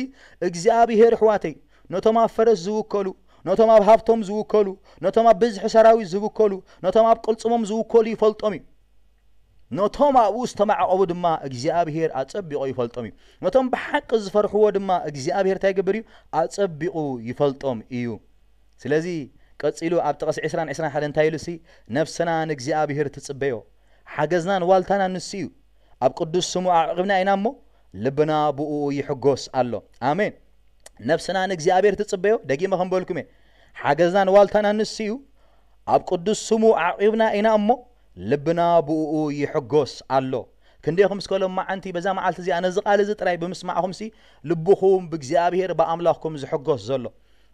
እግዚኣብሄር፣ ኣሕዋተይ፣ ነቶም ኣብ ፈረስ ዝውከሉ፣ ነቶም ኣብ ሃብቶም ዝውከሉ፣ ነቶም ኣብ ብዝሒ ሰራዊት ዝውከሉ፣ ነቶም ኣብ ቅልጽሞም ዝውከሉ ይፈልጦም እዩ። ነቶም ኣብኡ ዝተማዕቆቡ ድማ እግዚኣብሄር ኣጸቢቑ ይፈልጦም እዩ። ነቶም ብሓቂ ዝፈርሕዎ ድማ እግዚኣብሄር እንታይ ይገብር እዩ? ኣጸቢቑ ይፈልጦም እዩ። ስለዚ ቀጺሉ ኣብ ጥቕሲ ዕስራን ዕስራን ሓደን እንታይ ኢሉሲ? ነፍስና ንእግዚኣብሄር ትጽበዮ፣ ሓገዝናን ዋልታናን ንሱ እዩ። ኣብ ቅዱስ ስሙ ኣዕቒብና ኢና እሞ፣ ልብና ብእኡ ይሕጎስ ኣሎ። ኣሜን። ነፍስና ንእግዚኣብሄር ትጽበዮ፣ ደጊመ ከም በልኩም እየ። ሓገዝናን ዋልታናን ንሱ እዩ። ኣብ ቅዱስ ስሙ ኣዕቒብና ኢና እሞ፣ ልብና ብእኡ ይሕጎስ ኣሎ። ክንደይኹም እስከ ሎማዓንቲ በዛ መዓልቲ እዚኣ ነዚ ቃል እዚ ጥራይ ብምስማዕኹምሲ፣ ልብኹም ብእግዚኣብሄር ብኣምላኽኩም ዝሕጎስ ዘሎ?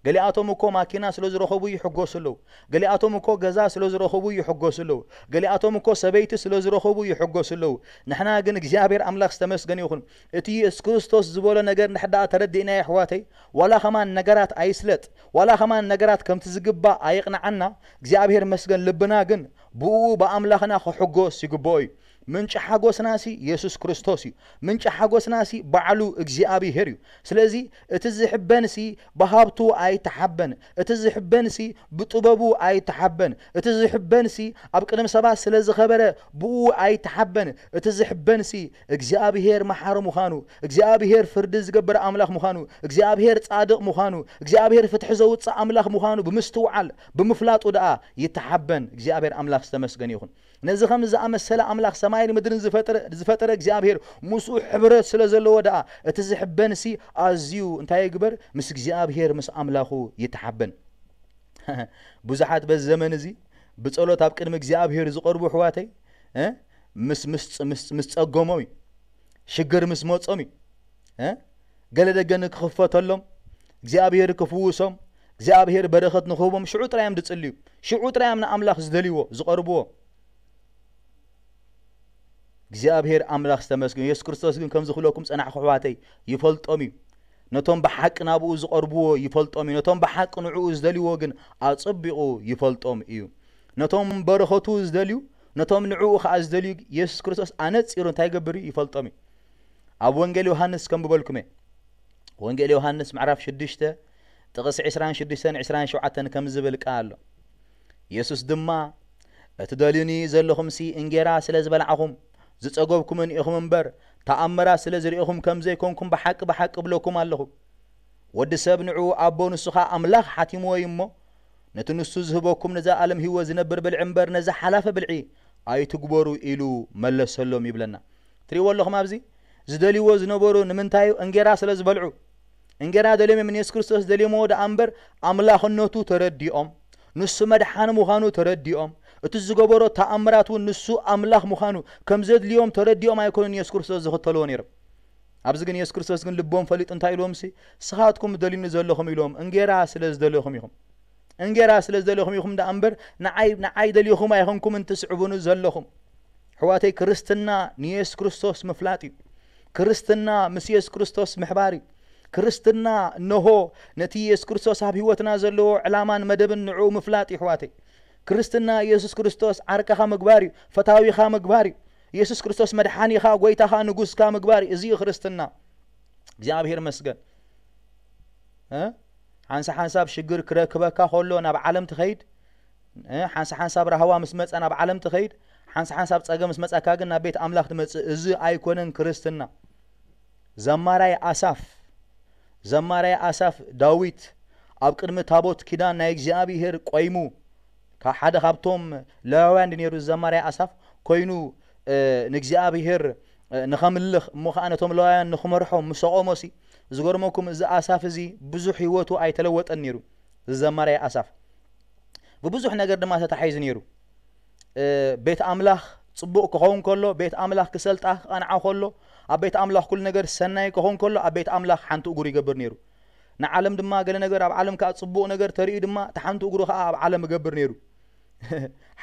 ገሊኣቶም እኮ ማኪና ስለ ዝረኸቡ ይሕጎሱ ኣለዉ። ገሊኣቶም እኮ ገዛ ስለ ዝረኸቡ ይሕጎሱ ኣለዉ። ገሊኣቶም እኮ ሰበይቲ ስለ ዝረኸቡ ይሕጎሱ ኣለዉ። ንሕና ግን እግዚኣብሔር ኣምላኽ ዝተመስገነ ይኹን። እቲ የሱስ ክርስቶስ ዝበሎ ነገር እንድሕር ደኣ ተረዲእናዮ ኣሕዋተይ፣ ዋላ ኸማን ነገራት ኣይስለጥ፣ ዋላ ኸማን ነገራት ከምቲ ዝግባእ ኣየቕንዓና፣ እግዚኣብሔር መስገን ልብና ግን ብእኡ ብኣምላኽና ክሕጎስ ይግብኦ እዩ። ምንጪ ሓጎስናሲ የሱስ ክርስቶስ እዩ። ምንጪ ሓጎስናሲ ባዕሉ እግዚኣብሄር እዩ። ስለዚ እቲ ዝሕበንሲ ብሃብቱ ኣይተሓበን፣ እቲ ዝሕበንሲ ብጥበቡ ኣይተሓበን፣ እቲ ዝሕበንሲ ኣብ ቅድሚ ሰባት ስለ ዝኸበረ ብኡ ኣይተሓበን። እቲ ዝሕበንሲ እግዚኣብሄር መሓሪ ምዃኑ፣ እግዚኣብሄር ፍርዲ ዝገብር ኣምላኽ ምዃኑ፣ እግዚኣብሄር ጻድቕ ምዃኑ፣ እግዚኣብሄር ፍትሒ ዘውጽእ ኣምላኽ ምዃኑ ብምስትውዓል ብምፍላጡ ደኣ ይተሓበን። እግዚኣብሄር ኣምላኽ ዝተመስገነ ይኹን። ነዚ ከም ዝኣመሰለ ኣምላኽ ሰማይን ምድርን ዝፈጠረ እግዚኣብሄር ምስኡ ሕብረት ስለ ዘለዎ ደኣ እቲ ዝሕበንሲ ኣዝዩ እንታይ ይግበር? ምስ እግዚኣብሄር ምስ ኣምላኹ ይተሓበን። ብዙሓት በዚ ዘመን እዚ ብጸሎት ኣብ ቅድሚ እግዚኣብሄር ዝቐርቡ ኣሕዋተይ ምስ ምስ ምስ ምስ ጸገሞም እዩ። ሽግር ምስ መጾም እዩ። ገለ ደገ ንክኽፈተሎም፣ እግዚኣብሄር ክፍውሶም፣ እግዚኣብሄር በረኸት ንክህቦም ሽዑ ጥራይ እዮም ዝጽልዩ። ሽዑ ጥራይ እዮም ንኣምላኽ ዝደልይዎ ዝቐርብዎ። እግዚኣብሄር ኣምላኽ ዝተመስገን። የሱስ ክርስቶስ ግን ከምዚ ክብለኩም ጸናሕኩ ኣሕዋተይ ይፈልጦም እዩ። ነቶም ብሓቂ ናብኡ ዝቐርብዎ ይፈልጦም እዩ። ነቶም ብሓቂ ንዕኡ ዝደልይዎ ግን ኣጸቢቑ ይፈልጦም እዩ። ነቶም በረኸቱ ዝደልዩ፣ ነቶም ንዕኡ ኸኣ ዝደልዩ የሱስ ክርስቶስ ኣነጺሩ እንታይ ይገብር እዩ? ይፈልጦም እዩ። ኣብ ወንጌል ዮሃንስ ከም ብበልኩም እየ። ወንጌል ዮሃንስ ምዕራፍ ሽዱሽተ ጥቕሲ ዕስራን ሽዱሽተን ዕስራን ሸውዓተን ከም ዝብል ቃል ኣሎ። የሱስ ድማ እቲ ደልዩኒ ዘለኹምሲ እንጌራ ስለ ዝበላዕኹም ዝጸገብኩምን ኢኹም እምበር ተኣምራት ስለ ዝርኢኹም ከም ዘይኮንኩም ብሓቂ ብሓቂ እብለኩም ኣለኹ። ወዲ ሰብ ንዕኡ ኣቦ ንሱ ኸኣ ኣምላኽ ሓቲምዎ እዩ እሞ ነቲ ንሱ ዝህበኩም ንዘለኣለም ህይወት ዝነብር ብልዒ እምበር ነዚ ሓላፊ ብልዒ ኣይትግበሩ ኢሉ መለሰሎም ይብለና። ትርእይዎ ኣለኹም ኣብዚ ዝደልይዎ ዝነበሩ ንምንታይ እዩ? እንጌራ ስለ ዝበልዑ። እንጌራ ደልዮም እዮም ንየሱስ ክርስቶስ ደልዮምዎ ደኣ እምበር ኣምላኽነቱ ተረዲኦም፣ ንሱ መድሓኒ ምዃኑ ተረዲኦም፣ እቲ ዝገበሮ ተኣምራት እውን ንሱ ኣምላኽ ምዃኑ ከም ዘድልዮም ተረዲኦም ኣይኮኑን ንየሱስ ክርስቶስ ዝኽተልዎ ነይሮም። ኣብዚ ግን የሱስ ክርስቶስ ግን ልቦም ፈሊጡ እንታይ ኢልዎም ሲ ንስኻትኩም ደልዩኒ ዘለኹም ኢልዎም እንጌራ ስለ ዝደለኹም ኢኹም። እንጌራ ስለ ዝደለኹም ኢኹም ደኣ እምበር ንዓይ ንዓይ ደሊኹም ኣይኾንኩምን ትስዕቡኒ ዘለኹም። ኣሕዋተይ ክርስትና ንየሱስ ክርስቶስ ምፍላጥ እዩ። ክርስትና ምስ የሱስ ክርስቶስ ምሕባር እዩ። ክርስትና እነሆ ነቲ የሱስ ክርስቶስ ኣብ ህይወትና ዘለዎ ዕላማን መደብን ንዕኡ ምፍላጥ እዩ ኣሕዋተይ። ክርስትና የሱስ ክርስቶስ ዓርካኻ ምግባር እዩ። ፈታዊኻ ምግባር እዩ። የሱስ ክርስቶስ መድሓኒኻ፣ ጎይታኻ፣ ንጉስካ ምግባር እዩ። እዚ እዩ ክርስትና። እግዚኣብሄር መስገን። ሓንሳ ሓንሳብ ሽግር ክረክበካ ከሎ ናብ ዓለም ትኸይድ። ሓንሳ ሓንሳብ ራህዋ ምስ መጸ ናብ ዓለም ትኸይድ። ሓንሳ ሓንሳብ ጸገም ምስ መጸካ ግን ናብ ቤት ኣምላኽ ትመጽእ። እዚ ኣይኮነን ክርስትና። ዘማራይ ኣሳፍ ዘማራይ ኣሳፍ ዳዊት ኣብ ቅድሚ ታቦት ኪዳን ናይ እግዚኣብሄር ቆይሙ ካብ ሓደ ካብቶም ለዋውያን ነይሩ ዘማራይ ኣሳፍ ኮይኑ ንእግዚኣብሄር ንኸምልኽ እሞ ከዓ ነቶም ለዋውያን ንኽመርሖም ምስ ኣቆሞሲ ዝገርመኩም እዚ ኣሳፍ እዚ ብዙሕ ህይወቱ ኣይተለወጠን ነይሩ። እዚ ዘማራይ ኣሳፍ ብብዙሕ ነገር ድማ ተታሒዙ ነይሩ። ቤት ኣምላኽ ጽቡቕ ክኸውን ከሎ፣ ቤት ኣምላኽ ክሰልጣ ክቐንዓ ከሎ፣ ኣብ ቤት ኣምላኽ ኩሉ ነገር ሰናይ ክኸውን ከሎ ኣብ ቤት ኣምላኽ ሓንቲ እግሩ ይገብር ነይሩ። ንዓለም ድማ ገለ ነገር ኣብ ዓለም ከኣ ጽቡቕ ነገር ተርእዩ ድማ እታ ሓንቲ እግሩ ከኣ ኣብ ዓለም ይገብር ነይሩ።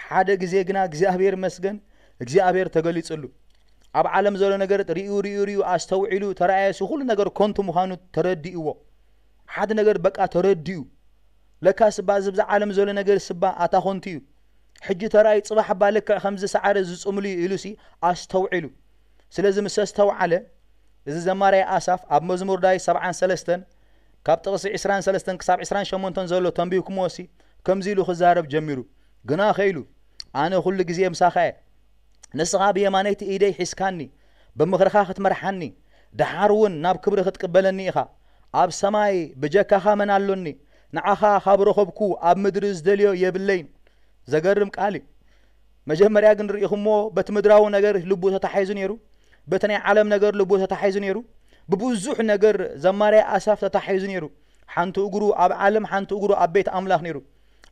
ሓደ ግዜ ግና እግዚኣብሔር ይመስገን እግዚኣብሔር ተገሊጽሉ። ኣብ ዓለም ዘሎ ነገር ርእዩ ርእዩ ርእዩ ኣስተውዒሉ ተረኣየሲ ኩሉ ነገር ኮንቱ ምዃኑ ተረዲእዎ። ሓደ ነገር በቃ ተረዲኡ ለካ ስባ ዝብዛ ዓለም ዘሎ ነገር ስባ ኣታ ኮንቱ እዩ። ሕጂ ተራእዩ ጽባሕ እባ ልክዕ ከምዚ ሰዓረ ዝጽምሉ እዩ ኢሉሲ ኣስተውዒሉ። ስለዚ ምስ ኣስተውዓለ እዚ ዘማርያ ኣሳፍ ኣብ መዝሙር ዳዊት ሰብዓን ሰለስተን ካብ ጥቕሲ ዕስራን ሰለስተን ክሳብ ዕስራን ሸሞንተን ዘሎ ተንቢብኩምዎሲ ከምዚ ኢሉ ክዛረብ ጀሚሩ። ግናኸ ኢሉ ኣነ ኩሉ ግዜ ምሳኻ እየ። ንስኻ ብየማነይቲ ኢደይ ሒዝካኒ ብምኽርኻ ክትመርሓኒ ደሓር እውን ናብ ክብሪ ክትቅበለኒ ኢኻ። ኣብ ሰማይ ብጀካኻ መን ኣሎኒ? ንዓኻ ካብ ረኸብኩ ኣብ ምድሪ ዝደልዮ የብለይን። ዘገርም ቃል እዩ። መጀመርያ ግን ርኢኹሞ በቲ ምድራዊ ነገር ልቡ ተታሒዙ ነይሩ። በቲ ናይ ዓለም ነገር ልቡ ተታሒዙ ነይሩ። ብብዙሕ ነገር ዘማርያ ኣሳፍ ተታሒዙ ነይሩ። ሓንቲ እግሩ ኣብ ዓለም ሓንቲ እግሩ ኣብ ቤት ኣምላኽ ነይሩ።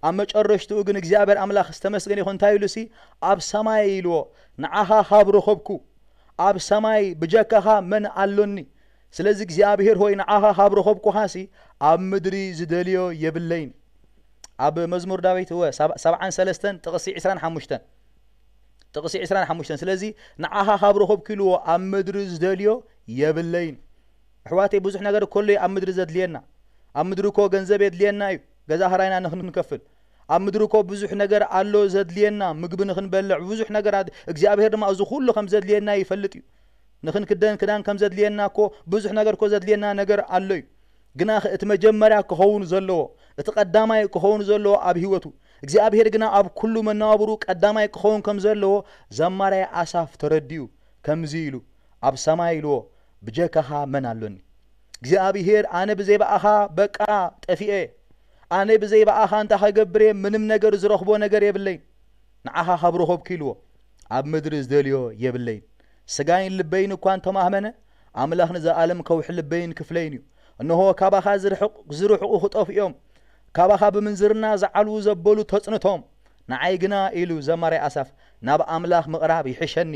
ኣብ መጨረሽትኡ ግን እግዚኣብሔር ኣምላኽ ዝተመስገነ ይኹን እንታይ ኢሉሲ ኣብ ሰማይ ኢልዎ ንዓኻ ካብ ረኸብኩ ኣብ ሰማይ ብጀካኻ መን ኣሎኒ? ስለዚ እግዚኣብሔር ሆይ ንዓኻ ካብ ረኸብኩኻሲ ኣብ ምድሪ ዝደልዮ የብለይን። ኣብ መዝሙር ዳዊት እወ ሰብዓን ሰለስተን ጥቕሲ ዕስራን ሓሙሽተን ጥቕሲ ዕስራን ሓሙሽተን ስለዚ ንዓኻ ካብ ረኸብኩ ኢልዎ ኣብ ምድሪ ዝደልዮ የብለይን። ኣሕዋተይ ብዙሕ ነገር ከሎ እዩ ኣብ ምድሪ ዘድልየና። ኣብ ምድሪ እኮ ገንዘብ የድልየና እዩ ገዛ ኽራይና ንክንከፍል። ኣብ ምድሪ እኮ ብዙሕ ነገር ኣሎ ዘድልየና፣ ምግቢ ንኽንበልዕ ብዙሕ ነገራት፣ እግዚኣብሔር ድማ እዚ ኩሉ ከም ዘድልየና ይፈልጥ እዩ። ንኽንክደን ክዳን ከም ዘድልየና እኮ ብዙሕ ነገር እኮ ዘድልየና ነገር ኣሎ እዩ። ግና እቲ መጀመርያ ክኸውን ዘለዎ፣ እቲ ቀዳማይ ክኸውን ዘለዎ ኣብ ህይወቱ፣ እግዚኣብሔር ግና ኣብ ኩሉ መነባብሩ ቀዳማይ ክኸውን ከም ዘለዎ ዘማራይ ኣሳፍ ተረዲኡ ከምዚ ኢሉ፣ ኣብ ሰማይ ኢልዎ፣ ብጀካኻ መን ኣሎኒ? እግዚኣብሔር፣ ኣነ ብዘይ ብኣኻ በቃ ጠፊኤ። ኣነ ብዘይ ብኣኻ እንታይ ከገብር እየ? ምንም ነገር ዝረኽቦ ነገር የብለይን። ንዓኻ ካብ ረኸብኩ ኢልዎ፣ ኣብ ምድሪ ዝደልዮ የብለይን። ስጋይን ልበይን እኳ እንተማህመነ፣ ኣምላኽ ንዘኣለም ከውሒ ልበይን ክፍለይን እዩ። እንሆ ካባኻ ዝርሕቕ-፣ ዝርሕቑ ክጠፍኡ እዮም። ካባኻ ብምንዝርና ዝዓልዉ ዘበሉ ተጽንቶም። ንዓይ ግና ኢሉ ዘማራይ ኣሳፍ፣ ናብ ኣምላኽ ምቕራብ ይሕሸኒ።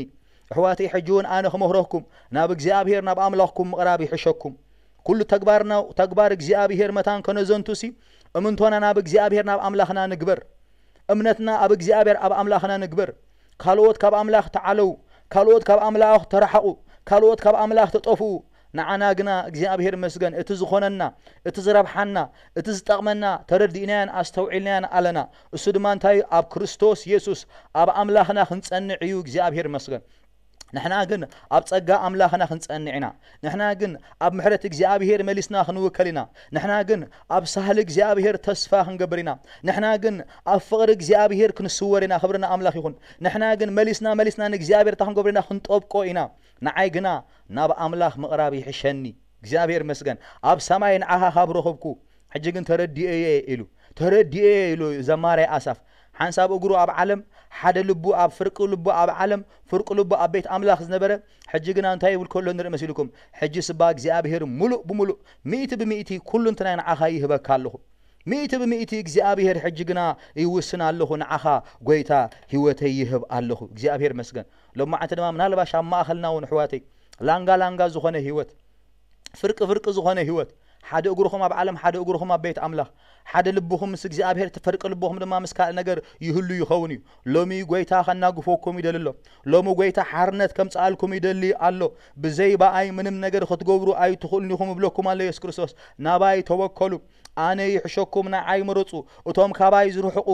ኣሕዋተይ፣ ሕጂ እውን ኣነ ክመኽረኩም፣ ናብ እግዚኣብሔር ናብ ኣምላኽኩም ምቕራብ ይሕሸኩም። ኩሉ ተግባርና፣ ተግባር እግዚኣብሔር መታን ከነዘንቱሲ፣ እምንቶና ናብ እግዚኣብሔር ናብ ኣምላኽና ንግበር። እምነትና ኣብ እግዚኣብሔር ኣብ ኣምላኽና ንግበር። ካልኦት ካብ ኣምላኽ ተዓለዉ፣ ካልኦት ካብ ኣምላኽ ተረሓቑ፣ ካልኦት ካብ ኣምላኽ ተጠፍኡ። ንዓና ግና እግዚኣብሔር መስገን፣ እቲ ዝኾነና፣ እቲ ዝረብሓና፣ እቲ ዝጠቕመና ተረዲእናዮን ኣስተውዒልናዮን ኣለና። እሱ ድማ እንታይ እዩ? ኣብ ክርስቶስ የሱስ ኣብ ኣምላኽና ክንጸንዕ እዩ። እግዚኣብሔር መስገን። ንሕና ግን ኣብ ጸጋ ኣምላኽና ክንጸንዕ ኢና። ንሕና ግን ኣብ ምሕረት እግዚኣብሔር መሊስና ክንውከል ኢና። ንሕና ግን ኣብ ሳህሊ እግዚኣብሔር ተስፋ ክንገብር ኢና። ንሕና ግን ኣብ ፍቕሪ እግዚኣብሔር ክንስወር ኢና። ክብሪ ንኣምላኽ ይኹን። ንሕና ግን መሊስና መሊስና ንእግዚኣብሔር እንታይ ክንገብር ኢና? ክንጠብቆ ኢና። ንዓይ ግና ናብ ኣምላኽ ምቕራብ ይሕሸኒ። እግዚኣብሔር ይመስገን። ኣብ ሰማይ ንዓኻ ካብ ረኸብኩ፣ ሕጂ ግን ተረዲኤ እየ ኢሉ። ተረዲኤ እየ ኢሉ ዘማራይ ኣሳፍ። ሓንሳብ እግሩ ኣብ ዓለም፣ ሓደ ልቡ ኣብ ፍርቂ ልቡ ኣብ ዓለም፣ ፍርቂ ልቡ ኣብ ቤት ኣምላኽ ዝነበረ፣ ሕጂ ግና እንታይ ይብል ከሎ ንርኢ መሲልኩም? ሕጂ ስባ እግዚኣብሔር ሙሉእ ብሙሉእ፣ ሚእቲ ብሚእቲ ኩሉ እንትናይ ንዓኻ ይህበካ ኣለኹ። ሚእቲ ብሚእቲ እግዚኣብሔር ሕጂ ግና ይውስን ኣለኹ፣ ንዓኻ ጎይታ ህይወተይ ይህብ ኣለኹ። እግዚኣብሔር መስገን። ሎማዓንቲ ድማ ምናልባሽ ኣብ ማእኸልና እውን ኣሕዋተይ ላንጋ ላንጋ ዝኾነ ህይወት፣ ፍርቂ ፍርቂ ዝኾነ ህይወት፣ ሓደ እግርኹም ኣብ ዓለም፣ ሓደ እግርኹም ኣብ ቤት ኣምላኽ፣ ሓደ ልብኹም ምስ እግዚኣብሔር፣ እቲ ፍርቂ ልብኹም ድማ ምስ ካልእ ነገር ይህሉ ይኸውን እዩ። ሎሚ ጎይታ ከናግፈኩም ይደሊ ኣሎ። ሎሚ ጎይታ ሓርነት ከምጽኣልኩም ይደሊ ኣሎ። ብዘይ ብኣይ ምንም ነገር ክትገብሩ ኣይትኽእሉን ኢኹም እብለኩም ኣሎ የሱስ ክርስቶስ። ናባይ ተወከሉ፣ ኣነ ይሕሸኩም፣ ንዓይ ምረጹ። እቶም ካባይ ዝርሕቑ፣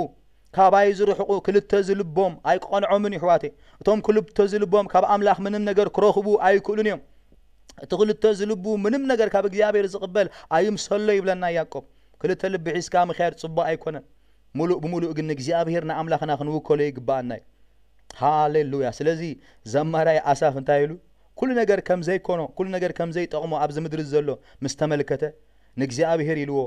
ካባይ ዝርሕቑ ክልተ ዝልቦም ኣይክቐንዖምን እዩ ኣሕዋተይ። እቶም ክልተ ዝልቦም ካብ ኣምላኽ ምንም ነገር ክረኽቡ ኣይክእሉን እዮም። እቲ ክልተ ዝልቡ ምንም ነገር ካብ እግዚኣብሔር ዝቕበል ኣይምሰሎ ይብለና ያዕቆብ። ክልተ ልቢ ሒዝካ ምኽያድ ጽቡቕ ኣይኮነን። ሙሉእ ብሙሉእ ግን ንእግዚኣብሔር ንኣምላኽና ክንውከሎ ይግብኣና እዩ። ሃሌሉያ። ስለዚ ዘማራይ ኣሳፍ እንታይ ኢሉ? ኩሉ ነገር ከም ዘይኮኖ፣ ኩሉ ነገር ከም ዘይጠቕሞ ኣብዚ ምድሪ ዘሎ ምስ ተመልከተ፣ ንእግዚኣብሔር ኢልዎ፣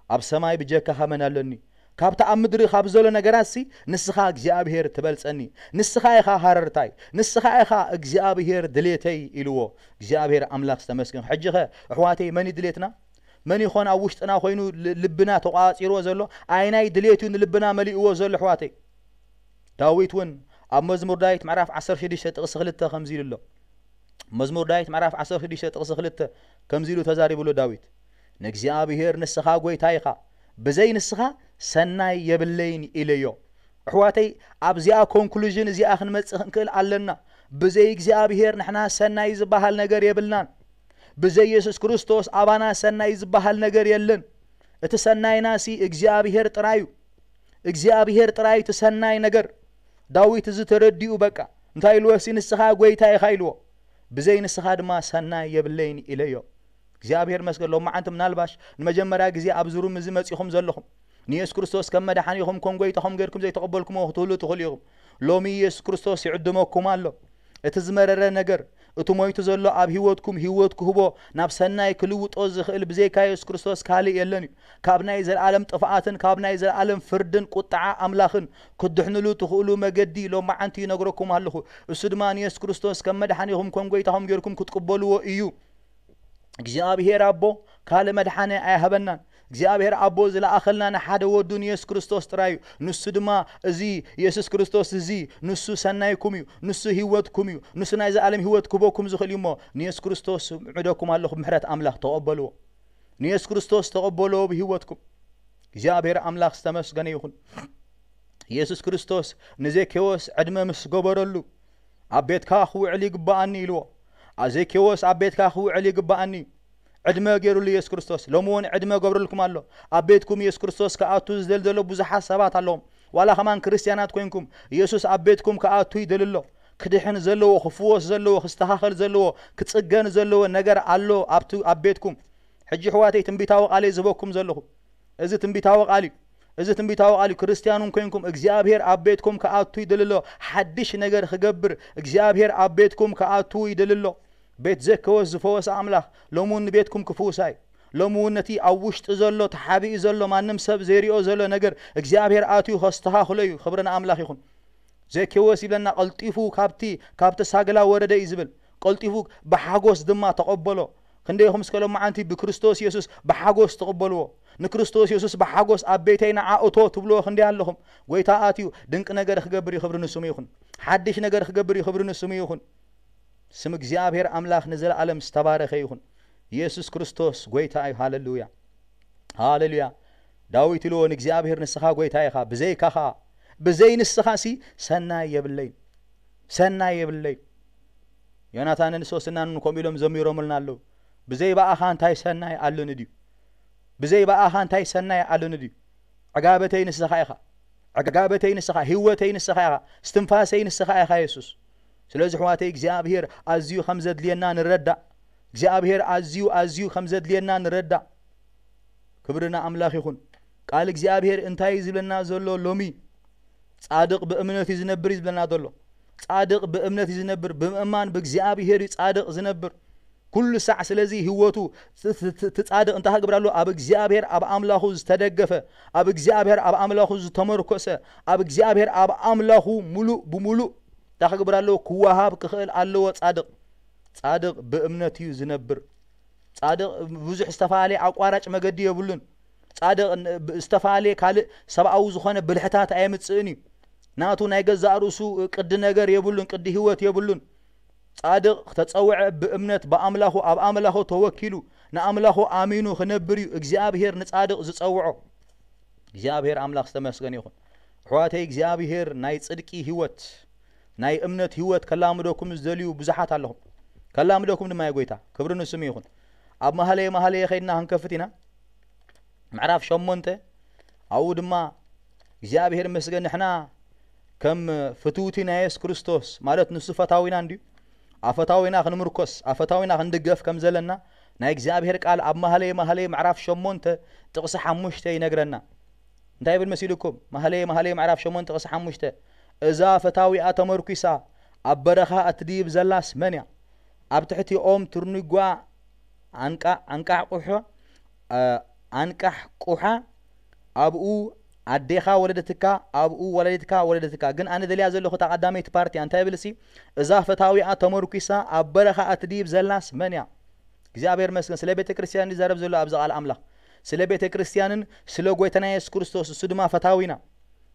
ኣብ ሰማይ ብጀካኻ መን ኣሎኒ? ካብቲ ኣብ ምድሪ ካብ ዘሎ ነገራትሲ ንስኻ እግዚኣብሔር ትበልጸኒ። ንስኻ ኢኻ ሃረርታይ፣ ንስኻ ኢኻ እግዚኣብሔር ድሌተይ ኢልዎ። እግዚኣብሔር ኣምላኽ ዝተመስገን። ሕጂኸ ኣሕዋተይ መን እዩ ድሌትና? መን ይኾን ኣብ ውሽጥና ኮይኑ ል-፣ ልብና ተቋጺርዎ ዘሎ? ኣይናይ ድሌት እዩ ንልብና መሊእዎ ዘሎ ኣሕዋተይ? ዳዊት እውን ኣብ መዝሙር ዳዊት ምዕራፍ ዓሰርተ ሽዱሽተ ጥቕሲ ክልተ ከምዚ ኢሉ ኣሎ። መዝሙር ዳዊት ምዕራፍ ዓሰርተ ሽዱሽተ ጥቕሲ ክልተ ከምዚ ኢሉ ተዛሪቡ ኣሎ ዳዊት። ንእግዚኣብሔር ንስኻ ጐይታ ኢኻ፣ ብዘይ ንስኻ ሰናይ የብለይን ኢለዮ። ኣሕዋተይ ኣብዚኣ ኮንክሉዥን እዚኣ ክንመጽእ ክንክእል ኣለና። ብዘይ እግዚኣብሔር ንሕና ሰናይ ዝበሃል ነገር የብልናን። ብዘይ የሱስ ክርስቶስ ኣባና ሰናይ ዝበሃል ነገር የለን። እቲ ሰናይናሲ እግዚኣብሔር ጥራይ እዩ። እግዚኣብሔር ጥራይ እቲ ሰናይ ነገር። ዳዊት እዚ ተረዲኡ በቃ እንታይ ኢልዎ ሲ ንስኻ ጐይታ ኢኻ ኢልዎ። ብዘይ ንስኻ ድማ ሰናይ የብለይን ኢለዮ። እግዚኣብሔር መስገን። ሎማዓንቲ ምናልባሽ ንመጀመርያ ግዜ ኣብዚ ሩም እዚ መጺኹም ዘለኹም ንየሱስ ክርስቶስ ከም መድሓኒኹም ከም ጐይታኹም ጌርኩም ዘይተቐበልኩምዎ ክትህሉ ትኽእሉ ኢኹም። ሎሚ የሱስ ክርስቶስ ይዕድመኩም ኣሎ። እቲ ዝመረረ ነገር እቲ ሞይቱ ዘሎ ኣብ ህይወትኩም ህይወት ክህቦ ናብ ሰናይ ክልውጦ ዝኽእል ብዘይካ የሱስ ክርስቶስ ካልእ የለን እዩ። ካብ ናይ ዘለኣለም ጥፍኣትን ካብ ናይ ዘለኣለም ፍርድን ቁጥዓ ኣምላኽን ክትድሕንሉ ትኽእሉ መገዲ ሎማዓንቲ ይነግረኩም ኣለኹ። እሱ ድማ ንየሱስ ክርስቶስ ከም መድሓኒኹም ከም ጐይታኹም ጌርኩም ክትቅበልዎ እዩ። እግዚኣብሔር ኣቦ ካልእ መድሓኒ ኣይሃበናን። እግዚኣብሔር ኣቦ ዝለኣኸልና ንሓደ ወዱ ንየሱስ ክርስቶስ ጥራይ እዩ። ንሱ ድማ እዚ የሱስ ክርስቶስ እዚ ንሱ ሰናይኩም እዩ፣ ንሱ ህይወትኩም እዩ፣ ንሱ ናይ ዘኣለም ህይወት ክህበኩም ዝኽእል እዩ እሞ ንየሱስ ክርስቶስ ምዕደኩም ኣለኹ። ምሕረት ኣምላኽ ተቐበልዎ። ንየሱስ ክርስቶስ ተቐበልዎ ብህይወትኩም። እግዚኣብሔር ኣምላኽ ዝተመስገነ ይኹን። የሱስ ክርስቶስ ንዘኬዎስ ዕድመ ምስ ገበረሉ ኣብ ቤትካ ክውዕል ይግብኣኒ ኢልዎ። ኣዘኬዎስ ኣብ ቤትካ ክውዕል ይግብኣኒ እዩ። ዕድመ ገይሩሉ ኢየሱስ ክርስቶስ። ሎሚ እውን ዕድመ ገብረልኩም ኣሎ። ኣብ ቤትኩም ኢየሱስ ክርስቶስ ክኣቱ ዝደሊ ዘሎ ብዙሓት ሰባት ኣለዎም። ዋላ ከማን ክርስትያናት ኮይንኩም፣ ኢየሱስ ኣብ ቤትኩም ክኣቱ ይደሊ ኣሎ። ክድሕን ዘለዎ፣ ክፍወስ ዘለዎ፣ ክስተኻኸል ዘለዎ፣ ክጽገን ዘለዎ ነገር ኣሎ ኣብቲ፣ ኣብ ቤትኩም። ሕጂ ኣሕዋተይ ትንቢታዊ ቃል እየ ዝህበኩም ዘለኹ። እዚ ትንቢታዊ ቃል እዩ። እዚ ትንቢታዊ ቃል እዩ። ክርስትያን እውን ኮይንኩም እግዚኣብሔር ኣብ ቤትኩም ክኣቱ ይደሊ ኣሎ። ሓድሽ ነገር ክገብር እግዚኣብሔር ኣብ ቤትኩም ክኣቱ ይደሊ ኣሎ። ቤት ዘኬዎስ ዝፈወሰ ኣምላኽ ሎሚ እውን ንቤትኩም ክፍውሳ እዩ። ሎሚ እውን ነቲ ኣብ ውሽጢ ዘሎ ተሓቢኡ ዘሎ ማንም ሰብ ዘይሪኦ ዘሎ ነገር እግዚኣብሔር ኣትዩ ከስተኻኽሎ እዩ። ክብሪ ንኣምላኽ ይኹን። ዘኬዎስ ይብለና ቀልጢፉ ካብቲ ካብቲ ሳግላ ወረደ እዩ ዝብል። ቀልጢፉ ብሓጎስ ድማ ተቐበሎ። ክንደይኹም እስከ ሎማዓንቲ ብክርስቶስ የሱስ ብሓጎስ ትቕበልዎ? ንክርስቶስ የሱስ ብሓጎስ ኣብ ቤተይ ንዓ እቶ ትብልዎ ክንደይ ኣለኹም? ጎይታ ኣትዩ ድንቂ ነገር ክገብር እዩ፣ ክብሪ ንስሙ ይኹን። ሓድሽ ነገር ክገብር እዩ፣ ክብሪ ንስሙ ይኹን። ስም እግዚኣብሔር ኣምላኽ ንዘለኣለም ዝተባረኸ ይኹን። የሱስ ክርስቶስ ጎይታ እዩ። ሃለሉያ፣ ሃለሉያ። ዳዊት ኢልዎ ንእግዚኣብሔር ንስኻ ጎይታ ኢኻ፣ ብዘይካኻ፣ ብዘይ ንስኻሲ ሰናይ የብለይን፣ ሰናይ የብለይን። ዮናታንን ሶስናን ከምኡ ኢሎም ዘሚሮምልና ኣለዉ። ብዘይ ብኣኻ እንታይ ሰናይ ኣሎኒ ድዩ? ብዘይ ብኣኻ እንታይ ሰናይ ኣሎኒ ድዩ? ዕጋበተይ ንስኻ ኢኻ። ዕጋበተይ ንስኻ፣ ህይወተይ ንስኻ ኢኻ፣ እስትንፋሰይ ንስኻ ኢኻ የሱስ። ስለዚ ኣሕዋተይ እግዚኣብሔር ኣዝዩ ከም ዘድልየና ንረዳእ። እግዚኣብሔር ኣዝዩ፣ ኣዝዩ ከም ዘድልየና ንረዳእ። ክብሪ ንኣምላኽ ይኹን። ቃል እግዚኣብሔር እንታይ እዩ ዝብለና ዘሎ ሎሚ? ጻድቕ ብእምነት እዩ ዝነብር እዩ ዝብለና ዘሎ። ጻድቕ ብእምነት እዩ ዝነብር፣ ብምእማን ብእግዚኣብሔር እዩ ጻድቕ ዝነብር። ኩሉ ሳዕ ስለዚ ህይወቱ እቲ ጻድቕ እንታይ ክገብር ኣለዎ? ኣብ እግዚኣብሔር ኣብ ኣምላኹ ዝተደገፈ፣ ኣብ እግዚኣብሔር ኣብ ኣምላኹ ዝተመርኮሰ፣ ኣብ እግዚኣብሔር ኣብ ኣምላኹ ሙሉእ ብሙሉእ እንታይ ክገብር ኣለዎ? ክወሃብ ክኽእል ኣለዎ። ጻድቕ፣ ጻድቕ ብእምነት እዩ ዝነብር። ጻድቕ ብዙሕ ዝተፈላለየ ኣቋራጭ መገዲ የብሉን። ጻድቕ ን-፣ ብ-፣ ዝተፈላለየ ካልእ ሰብኣዊ ዝኾነ ብልሕታት ኣየምጽእን እዩ። ናቱ ናይ ገዛእ ርእሱ ቅዲ ነገር የብሉን፣ ቅዲ ህይወት የብሉን። ጻድቕ ተጸውዐ ብእምነት ብኣምላኹ፣ ኣብ ኣምላኹ ተወኪሉ፣ ንኣምላኹ ኣሚኑ ክነብር እዩ እግዚኣብሔር ንጻድቕ ዝጸውዖ። እግዚኣብሔር ኣምላኽ ዝተመስገነ ይኹን። ኣሕዋተይ እግዚኣብሔር ናይ ጽድቂ ህይወት፣ ናይ እምነት ህይወት ከላምደኩም ዝደልዩ ብዙሓት ኣለኹም። ከላምደኩም ድማ እዩ ጎይታ። ክብሪ ንስሙ ይኹን። ኣብ መሃለየ መሃለየ ኸይድና ክንከፍት ኢና። ምዕራፍ ሸሞንተ፣ ኣብኡ ድማ እግዚኣብሔር ይመስገን ንሕና ከም ፍትውቲ ናይ የሱስ ክርስቶስ፣ ማለት ንሱ ፈታዊና እንድዩ፣ ኣብ ፈታዊና ክንምርኮስ፣ ኣብ ፈታዊና ክንድገፍ ከም ዘለና ናይ እግዚኣብሔር ቃል ኣብ መሃለየ መሃለየ ምዕራፍ ሸሞንተ ጥቕሲ ሓሙሽተ ይነግረና። እንታይ ይብል መሲልኩም? መሃለየ መሃለየ ምዕራፍ ሸሞንተ ጥቕሲ ሓሙሽተ፣ "እዛ ፈታዊኣ ተመርኲሳ ኣብ በረኻ እትድይብ ዘላስ መን እያ? ኣብ ትሕቲ ኦም ትርንጓ ኣንቃ-፣ ኣንቃሕቁሖ፣ እ፣ ኣንቃሕቁሓ ኣብኡ ኣዴኻ ወለደትካ፣ ኣብኡ ወላዲትካ ወለደትካ." ግን ኣነ ደልያ ዘለኹ እታ ቀዳመይቲ ፓርቲ እንታይ ይብል ሲ? "እዛ ፈታዊኣ ተመርኲሳ ኣብ በረኻ እትድይብ ዘላስ መን እያ?" እግዚኣብሔር ይመስገን። ስለ ቤተ ክርስቲያን ይዛረብ ዘሎ ኣብዚ ቃል ኣምላኽ። ስለ ቤተ ክርስቲያንን ስለ ጎይታና የሱስ ክርስቶስ፣ እሱ ድማ ፈታዊና።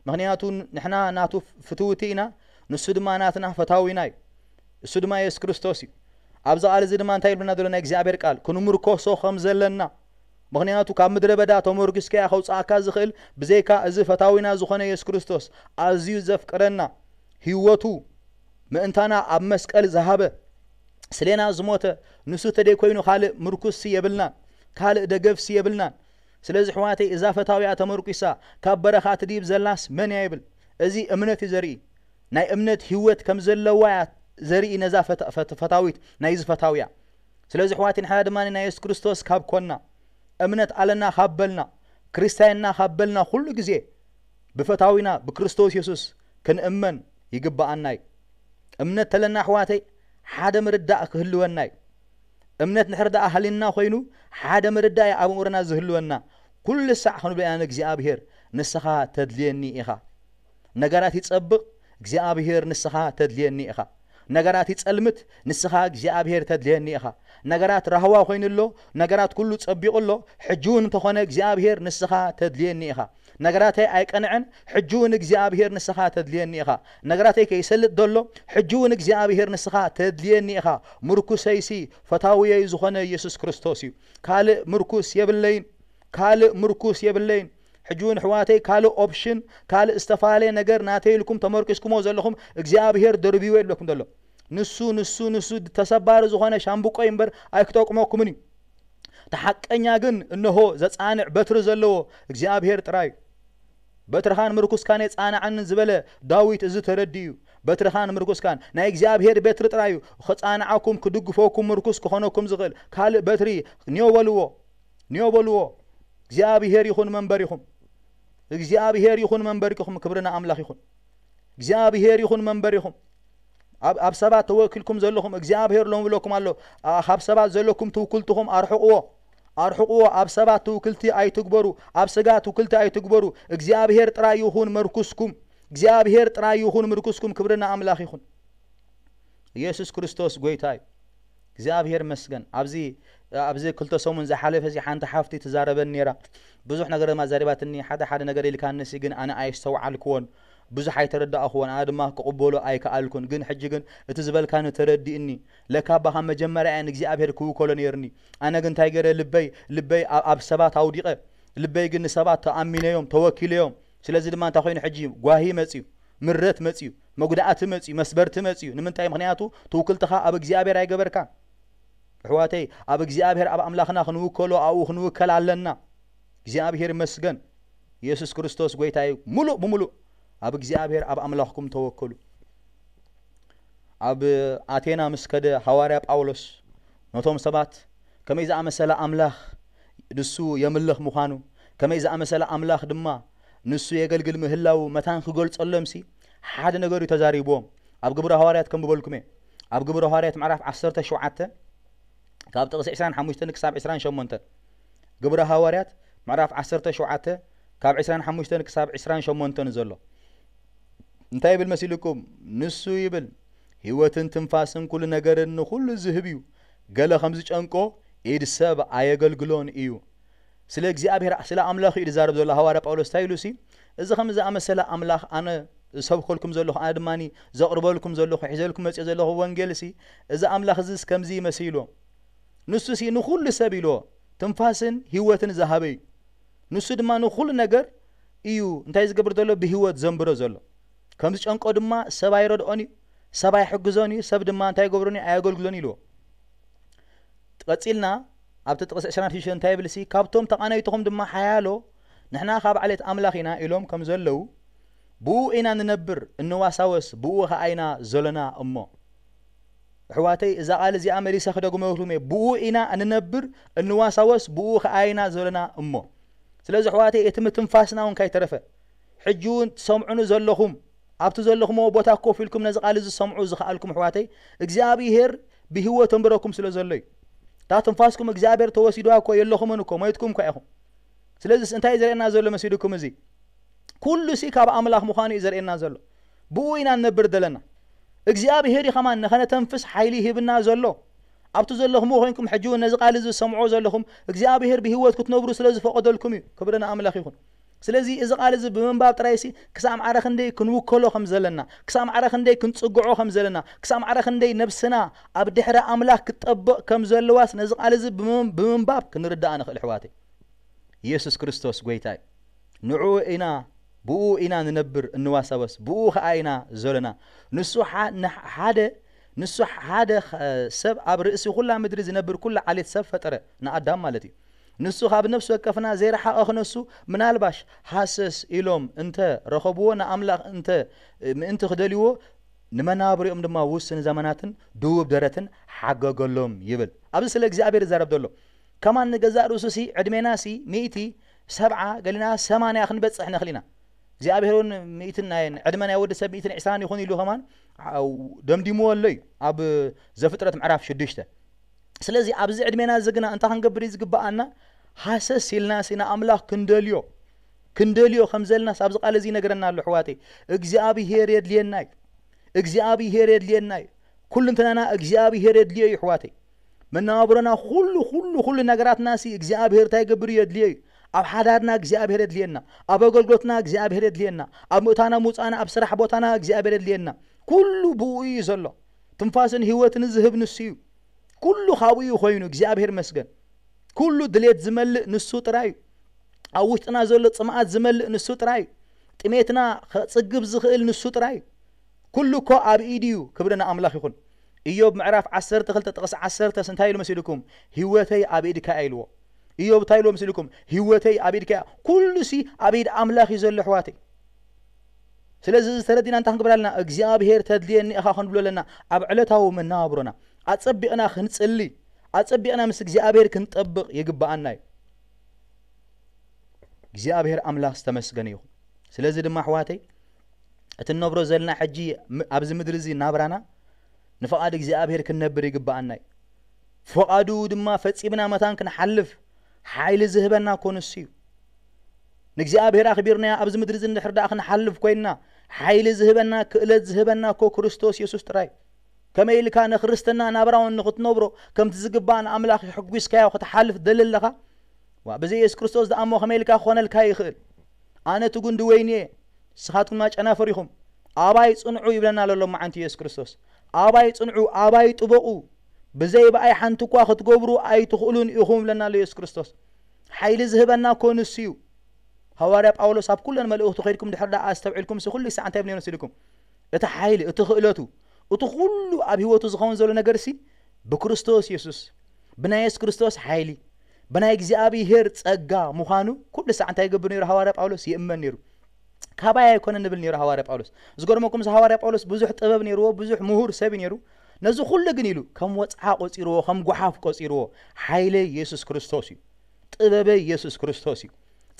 ምኽንያቱ ንሕና ናቱ ፍትውቲ ኢና፣ ንሱ ድማ ናትና ፈታዊና እዩ። እሱ ድማ የሱስ ክርስቶስ እዩ። ኣብዚ ቃል እዚ ድማ እንታይ ይብለና ዘሎ ናይ እግዚኣብሔር ቃል? ክንምርኮሶ ከም ዘለና። ምኽንያቱ ካብ ምድረ በዳ ተመርኪስካ እያ ከውፅኣካ ዝኽእል፣ ብዘይካ እዚ ፈታዊና ዝኾነ የሱስ ክርስቶስ፣ ኣዝዩ ዘፍቅረና፣ ህይወቱ ምእንታና ኣብ መስቀል ዝሃበ፣ ስሌና ዝሞተ፣ ንሱ ተደይ ኮይኑ ካልእ ምርኩስሲ የብልናን፣ ካልእ ደገፍሲ የብልናን። ስለዚ ኣሕዋተይ እዛ ፈታዊኣ ተመርኲሳ ካብ በረኻ ትድይብ ዘላስ መን እያ ይብል። እዚ እምነት እዩ ዘርኢ። ናይ እምነት ህይወት ከም ዘለዋ እያ ዘርኢ ነዛ ፈታ-፣ ፈት-፣ ፈታዊት ናይዚ ፈታዊያ። ስለዚ ኣሕዋተይ ንሕና ድማ ናይ የሱስ ክርስቶስ ካብ ኮንና፣ እምነት ኣለና ካብ በልና፣ ክርስትያንና ካብ በልና ኩሉ ግዜ ብፈታዊና ብክርስቶስ የሱስ ክንእመን ይግብኣና እዩ። እምነት ተለና ኣሕዋተይ ሓደ ምርዳእ ክህልወና እዩ። እምነት እንድሕር ደኣ ሃልዩና ኮይኑ ሓደ ምርዳእ እዩ ኣብ ኣእምሮና ዝህልወና። ኩሉ ሳዕ ክንብሎ ኢና ንእግዚኣብሔር ንስኻ ተድልየኒ ኢኻ። ነገራት ይጸብቕ እግዚኣብሔር ንስኻ ተድልየኒ ኢኻ። ነገራት ይጸልምት ንስኻ እግዚኣብሔር ተድልየኒ ኢኻ። ነገራት ራህዋ ኮይኑ ኣሎ፣ ነገራት ኩሉ ጸቢቑ ኣሎ፣ ሕጂ እውን እንተኾነ እግዚኣብሔር ንስኻ ተድልየኒ ኢኻ። ነገራተይ ኣይቀንዐን፣ ሕጂ እውን እግዚኣብሔር ንስኻ ተድልየኒ ኢኻ። ነገራተይ ከይሰልጥ ዘሎ፣ ሕጂ እውን እግዚኣብሔር ንስኻ ተድልየኒ ኢኻ። ምርኩሰይሲ ፈታውየይ ዝኾነ ኢየሱስ ክርስቶስ እዩ። ካልእ ምርኩስ የብለይን፣ ካልእ ምርኩስ የብለይን። ሕጂ እውን ኣሕዋተይ ካልእ ኦፕሽን፣ ካልእ ዝተፈላለየ ነገር ናተይ ኢልኩም ተመርኪስኩሞ ዘለኹም እግዚኣብሔር ደርብይዎ ይብለኩም ዘሎ። ንሱ፣ ንሱ፣ ንሱ ተሰባሪ ዝኾነ ሻምብቆ እዩ እምበር ኣይክጠቅመኩምን እዩ። እቲ ሓቀኛ ግን እነሆ ዘጻንዕ በትሪ ዘለዎ እግዚኣብሔር ጥራይ እዩ። በትርኻን ምርኩስካን የጻንዓኒ ዝበለ ዳዊት እዚ ተረዲኡ እዩ። በትርኻን ምርኩስካን ናይ እግዚኣብሔር በትሪ ጥራይ እዩ። ክጻንዓኩም፣ ክድግፈኩም፣ ምርኩስ ክኾነኩም ዝኽእል ካልእ በትሪ ንዮ በልዎ፣ ንዮ በልዎ። እግዚኣብሔር ይኹን መንበሪኹም። እግዚኣብሔር ይኹን መንበሪኹም። ክብሪ ንኣምላኽ ይኹን። እግዚኣብሔር ይኹን መንበሪኹም። ኣብ፣ ኣብ ሰባት ተወኪልኩም ዘለኹም እግዚኣብሔር ሎም ብለኩም ኣሎ። ኣ-፣ ካብ ሰባት ዘለኩም ትውክልትኹም ኣርሕቕዎ፣ ኣርሕቕዎ። ኣብ ሰባት ትውክልቲ ኣይትግበሩ፣ ኣብ ስጋ ትውክልቲ ኣይትግበሩ። እግዚኣብሔር ጥራይ ይኹን መርኩስኩም፣ እግዚኣብሔር ጥራይ ይኹን ምርኩስኩም። ክብሪ ንኣምላኽ ይኹን። ኢየሱስ ክርስቶስ ጎይታ እዩ። እግዚኣብሔር መስገን። ኣብዚ፣ ኣብዚ ክልተ ሰሙን ዝሓለፈ እዚ ሓንቲ ሓፍቲ ትዛረበን ነይራ። ብዙሕ ነገር ድማ ዘሪባትኒ፣ ሓደ ሓደ ነገር ኢልካንሲ ግን ኣነ ኣየስተውዓልክዎን፣ ብዙሕ ኣይተረዳእኽዎን፣ ኣነ ድማ ክቕበሎ ኣይከኣልኩን። ግን ሕጂ ግን እቲ ዝበልካኒ ተረዲእኒ። ለካ ባኻ መጀመርያ እየ ንእግዚኣብሔር ክውከሎ ነይርኒ። ኣነ ግን እንታይ ገይረ? ልበይ፣ ልበይ ኣብ፣ ኣብ ሰባት ኣውዲቐ። ልበይ ግን ንሰባት ተኣሚነዮም፣ ተወኪለዮም። ስለዚ ድማ እንታይ ኮይኑ? ሕጂ ጓሂ መጽዩ፣ ምረት መጽዩ፣ መጉዳእቲ መጽዩ፣ መስበርቲ መጽዩ። ንምንታይ? ምኽንያቱ ትውክልትኻ ኣብ እግዚኣብሔር ኣይገበርካን። ኣሕዋተይ፣ ኣብ እግዚኣብሔር፣ ኣብ ኣምላኽና ክንውከሎ፣ ኣብኡ ክንውከል ኣለና። እግዚኣብሔር ይመስገን። ኢየሱስ ክርስቶስ ጎይታ እዩ። ሙሉእ ብሙሉእ ኣብ እግዚኣብሔር፣ ኣብ ኣምላኽኩም ተወከሉ። ኣብ ኣቴና ምስ ከደ ሃዋርያ ጳውሎስ ነቶም ሰባት ከመይ ዝኣመሰለ ኣምላኽ ንሱ የምልኽ ምዃኑ፣ ከመይ ዝኣመሰለ ኣምላኽ ድማ ንሱ የገልግል ምህላዉ መታን ክገልጸሎምሲ ሓደ ነገር እዩ ተዛሪብዎም። ኣብ ግብረ ሃዋርያት ከንብበልኩም እየ። ኣብ ግብረ ሃዋርያት ምዕራፍ ዓሰርተ ሸውዓተ ካብ ጥቕሲ ዕስራን ሓሙሽተን ክሳብ ዕስራን ሸሞንተን። ግብረ ሃዋርያት ምዕራፍ ዓሰርተ ሸውዓተ ካብ ዕስራን ሓሙሽተን ክሳብ ዕስራን ሸሞንተን ዘሎ። እንታይ ይብል መሲልኩም? ንሱ ይብል፣ ህይወትን ትንፋስን ኩሉ ነገርን ንኹሉ ዝህብ እዩ። ገለ ከም ዝጨንቆ ኢድ ሰብ ኣየገልግሎን እዩ። ስለ እግዚኣብሔር፣ ስለ ኣምላኽ እዩ ዝዛረብ ዘሎ ሃዋርያ ጳውሎስ። እንታይ ኢሉ ሲ? እዚ ከም ዝኣመሰለ ኣምላኽ ኣነ ዝሰብከልኩም ዘለኹ፣ ኣነ ድማ ዘቕርበልኩም ዘለኹ፣ ሒዘልኩም መጽዮ ዘለኹ ወንጌል ሲ፣ እዚ ኣምላኽ እዚስ ከምዚ ይመስል ኢልዎ። ንሱ ሲ ንኹሉ ሰብ ኢልዎ፣ ትንፋስን ህይወትን ዝሃበ እዩ። ንሱ ድማ ንኹሉ ነገር እዩ እንታይ ዝገብር ዘሎ? ብህይወት ዘንብሮ ዘሎ። ከም ዝጨንቆ ድማ ሰብ ኣይረድኦን እዩ፣ ሰብ ኣይሕግዞን እዩ፣ ሰብ ድማ እንታይ ይገብሮን እዩ? ኣየገልግሎን ኢልዎ። ቀጺልና ኣብቲ ጥቕሲ ዕስራን ሽዱሽተን እንታይ ይብል ሲ? ካብቶም ተቓነይትኹም ድማ ሓያሎ ንሕና ካብ ዓሌት ኣምላኽ ኢና ኢሎም ከም ዘለዉ፣ ብኡ ኢና ንነብር፣ እንዋሳወስ ብኡ ኸኣ ኢና ዘሎና እሞ። ኣሕዋተይ፣ እዛ ቃል እዚኣ መሊሰ ክደግመልኩም እየ። ብኡ ኢና እንነብር፣ እንዋሳወስ ብኡ ኸኣ ኢና ዘሎና እሞ። ስለዚ ኣሕዋተይ፣ እቲ ምትንፋስና እውን ካይተረፈ፣ ሕጂ እውን ትሰምዑኒ ዘለኹም፣ ኣብቲ ዘለኹምዎ ቦታ ኮፍ ኢልኩም ነዚ ቃል እዚ ዝሰምዑ ዝኸኣልኩም ኣሕዋተይ፣ እግዚኣብሄር ብህይወት የንብረኩም ስለ ዘሎ እዩ። እታ ትንፋስኩም እግዚኣብሄር ተወሲድዋ እኮ የለኹምን እኮ፣ ሞይትኩም እኳ ኢኹም። ስለዚስ እንታይ እዩ ዘርእየና ዘሎ መሲልኩም? እዚ ኩሉ ሲ ካብ ኣምላኽ ምዃኑ እዩ ዘርእየና ዘሎ። ብኡ ኢና ንነብር ዘለና። እግዚኣብሄር እዩ ኸማን ንኸነተንፍስ ሓይሊ ሂብና ዘሎ። ኣብቲ ዘለኹምዎ ኮይንኩም ሕጂ እውን ነዚ ቃል እዚ ዝሰምዖ ዘለኹም እግዚኣብሄር ብህይወት ክትነብሩ ስለ ዝፈቐደልኩም እዩ። ክብሪ ንኣምላኽ ይኹን። ስለዚ እዚ ቃል እዚ ብምንባብ ጥራይ ሲ ክሳብ ማዕረ ክንደይ ክንውከሎ ከም ዘለና፣ ክሳብ ማዕረ ክንደይ ክንጽግዖ ከም ዘለና፣ ክሳብ ማዕረ ክንደይ ነብስና ኣብ ድሕሪ ኣምላኽ ክትጠብቕ ከም ዘለዋስ ነዚ ቃል እዚ ብምም-፣ ብምንባብ ክንርዳእ ንኽእል ኣሕዋተይ። ኢየሱስ ክርስቶስ ጎይታ እዩ። ንዕኡ ኢና፣ ብኡ ኢና ንነብር እንዋሳወስ፣ ብኡ ኸኣ ኢና ዘሎና። ንሱ ሓ-፣ ንሓ-፣ ሓደ፣ ንሱ ሓደ ኸ-፣ ሰብ ኣብ ርእሲ ኩላ ምድሪ ዝነብር ኩላ ዓሌት ሰብ ፈጠረ፣ ንኣዳም ማለት እዩ። ንሱ ካብ ነፍሲ ወከፍና ዘይረሓቐ ክነሱ፣ ምናልባሽ ሃሰስ ኢሎም እንተ ረኸብዎ፣ ንኣምላኽ እንተ ምእንቲ ክደልይዎ፣ ንመናብሪኦም ድማ ውስን ዘመናትን ድውብ ደረትን ሓገገሎም ይብል። ኣብዚ ስለ እግዚኣብሔር ይዛረብ ዘሎ። ከማን ንገዛእ ርእሱ ሲ ዕድሜና ሲ ሚእቲ፣ ሰብዓ፣ ገሊና ሰማንያ ክንበጽሕ ንኽእል ኢና። እግዚኣብሔር እውን ሚእትን ናይ፣ ዕድመ ናይ ወዲ ሰብ ሚእትን ዕስራን ይኹን ኢሉ ከማን፣ አ-፣ ደምዲምዎ ኣሎ እዩ ኣብ ዘፍጥረት ምዕራፍ ሽዱሽተ። ስለዚ ኣብዚ ዕድሜና እዚ ግና እንታይ ክንገብር እዩ ዝግብኣና? ሃሰስ ኢልና ሲ ንኣምላኽ ክንደልዮ፣ ክንደልዮ ከም ዘለናስ ኣብዚ ቃል እዚ ይነግረና ኣሎ ኣሕዋተይ። እግዚኣብሄር የድልየና እዩ። እግዚኣብሄር የድልየና እዩ። ኩልንትናና እግዚኣብሄር የድልዮ እዩ ኣሕዋተይ። መነባብሮና ኩሉ፣ ኩሉ፣ ኩሉ ነገራትና ሲ እግዚኣብሄር እንታይ ይገብር እዩ? የድልዮ እዩ። ኣብ ሓዳርና እግዚኣብሄር የድልየና፣ ኣብ ኣገልግሎትና እግዚኣብሄር የድልየና፣ ኣብ ምእታና ምውጻእና፣ ኣብ ስራሕ ቦታና እግዚኣብሄር የድልየና። ኩሉ ብኡ እዩ ዘሎ። ትንፋስን ህይወትን ዝህብ ንሱ እዩ። ኩሉ ካብኡ እዩ ኮይኑ፣ እግዚኣብሄር መስገን። ኩሉ ድሌት ዝመልእ ንሱ ጥራይ እዩ። ኣብ ውሽጥና ዘሎ ጽምኣት ዝመልእ ንሱ ጥራይ እዩ። ጥሜትና ከጽግብ ዝኽእል ንሱ ጥራይ እዩ። ኩሉ እኮ ኣብ ኢዱ እዩ። ክብሪ ንኣምላኽ ይኹን። ኢዮብ ምዕራፍ ዓሰርተ ክልተ ጥቕሲ ዓሰርተ እንታይ ኢሉ መሲልኩም? ህይወተይ ኣብ ኢድካ እየ ኢልዎ። ኢዮብ እንታይ ኢልዎ መሲልኩም? ህይወተይ ኣብ ኢድካ እያ፣ ኩሉሲ ኣብ ኢድ ኣምላኽ እዩ ዘሎ ኣሕዋተይ። ስለዚ እዚ ተረዲና እንታይ ክንገብር ኣለና? እግዚኣብሔር ተድልየኒ ኢኻ ክንብሎ ኣለና። ኣብ ዕለታዊ መነባብሮና ኣጸቢቕና ክንጽሊ፣ ኣጸቢቕና ምስ እግዚኣብሔር ክንጠብቕ ይግብኣና እዩ። እግዚኣብሔር ኣምላኽ ዝተመስገነ ይኹን። ስለዚ ድማ ኣሕዋተይ እቲ እንነብሮ ዘለና ሕጂ ም- ኣብዚ ምድሪ እዚ ናብራና ንፍቓድ እግዚኣብሔር ክንነብር ይግብኣና እዩ። ፍቓዱ ድማ ፈጺምና መታን ክንሓልፍ ሓይሊ ዝህበና እኮ ንሱ እዩ። ንእግዚኣብሔር ኣኽቢርናዮ ኣብዚ ምድሪ እዚ እንድሕር ደኣ ክንሓልፍ ኮይንና ሓይሊ ዝህበና ክእለት ዝህበና እኮ ክርስቶስ የሱስ ጥራይ እዩ። ከመይ ኢልካ ንክርስትና ናብራውን ንኽትነብሮ ከምቲ ዝግባእ ንኣምላኽ የሕጒስካዮ ክትሓልፍ ደሊ ኣለኻ? ዋ ብዘይ የሱስ ክርስቶስ ደኣ እሞ ከመይ ኢልካ ክኾነልካ ይኽእል? ኣነ እቲ ጉንዲ ወይኒ እየ፣ ንስኻትኩም ድማ ጨናፍር ኢኹም። ኣባይ ጽንዑ ይብለና ኣሎ ሎማዓንቲ የሱስ ክርስቶስ። ኣባይ ጽንዑ፣ ኣባይ ጥበቑ፣ ብዘይ ብኣይ ሓንቲ እኳ ክትገብሩ ኣይትኽእሉን ኢኹም ይብለና ኣሎ የሱስ ክርስቶስ። ሓይሊ ዝህበና እኮ ንሱ እዩ። ሃዋርያ ጳውሎስ ኣብ ኩለን መልእኽቱ ከይድኩም ድሕር ደኣ ኣስተውዒልኩም ሲ ኩሉ ሳዕ እንታይ ብነይሩ ሲልኩም? እቲ ሓይሊ፣ እቲ ክእለቱ፣ እቲ ኩሉ ኣብ ህይወቱ ዝኸውን ዘሎ ነገር ሲ ብክርስቶስ የሱስ፣ ብናይ የሱስ ክርስቶስ ሓይሊ፣ ብናይ እግዚኣብሔር ጸጋ ምዃኑ ኩሉ ሳዕ እንታይ ይገብር ነይሩ? ሃዋርያ ጳውሎስ ይእመን ነይሩ። ካባይ ኣይኮነን ንብል ነይሩ ሃዋርያ ጳውሎስ። ዝገርመኩም ሃዋርያ ጳውሎስ ብዙሕ ጥበብ ነይርዎ፣ ብዙሕ ምሁር ሰብ እዩ ነይሩ። ነዚ ኩሉ ግን ኢሉ ከም ወጽዓ ቆጺርዎ፣ ከም ጓሓፍ ቆጺርዎ። ሓይለይ የሱስ ክርስቶስ እዩ። ጥበበይ የሱስ ክርስቶስ እዩ።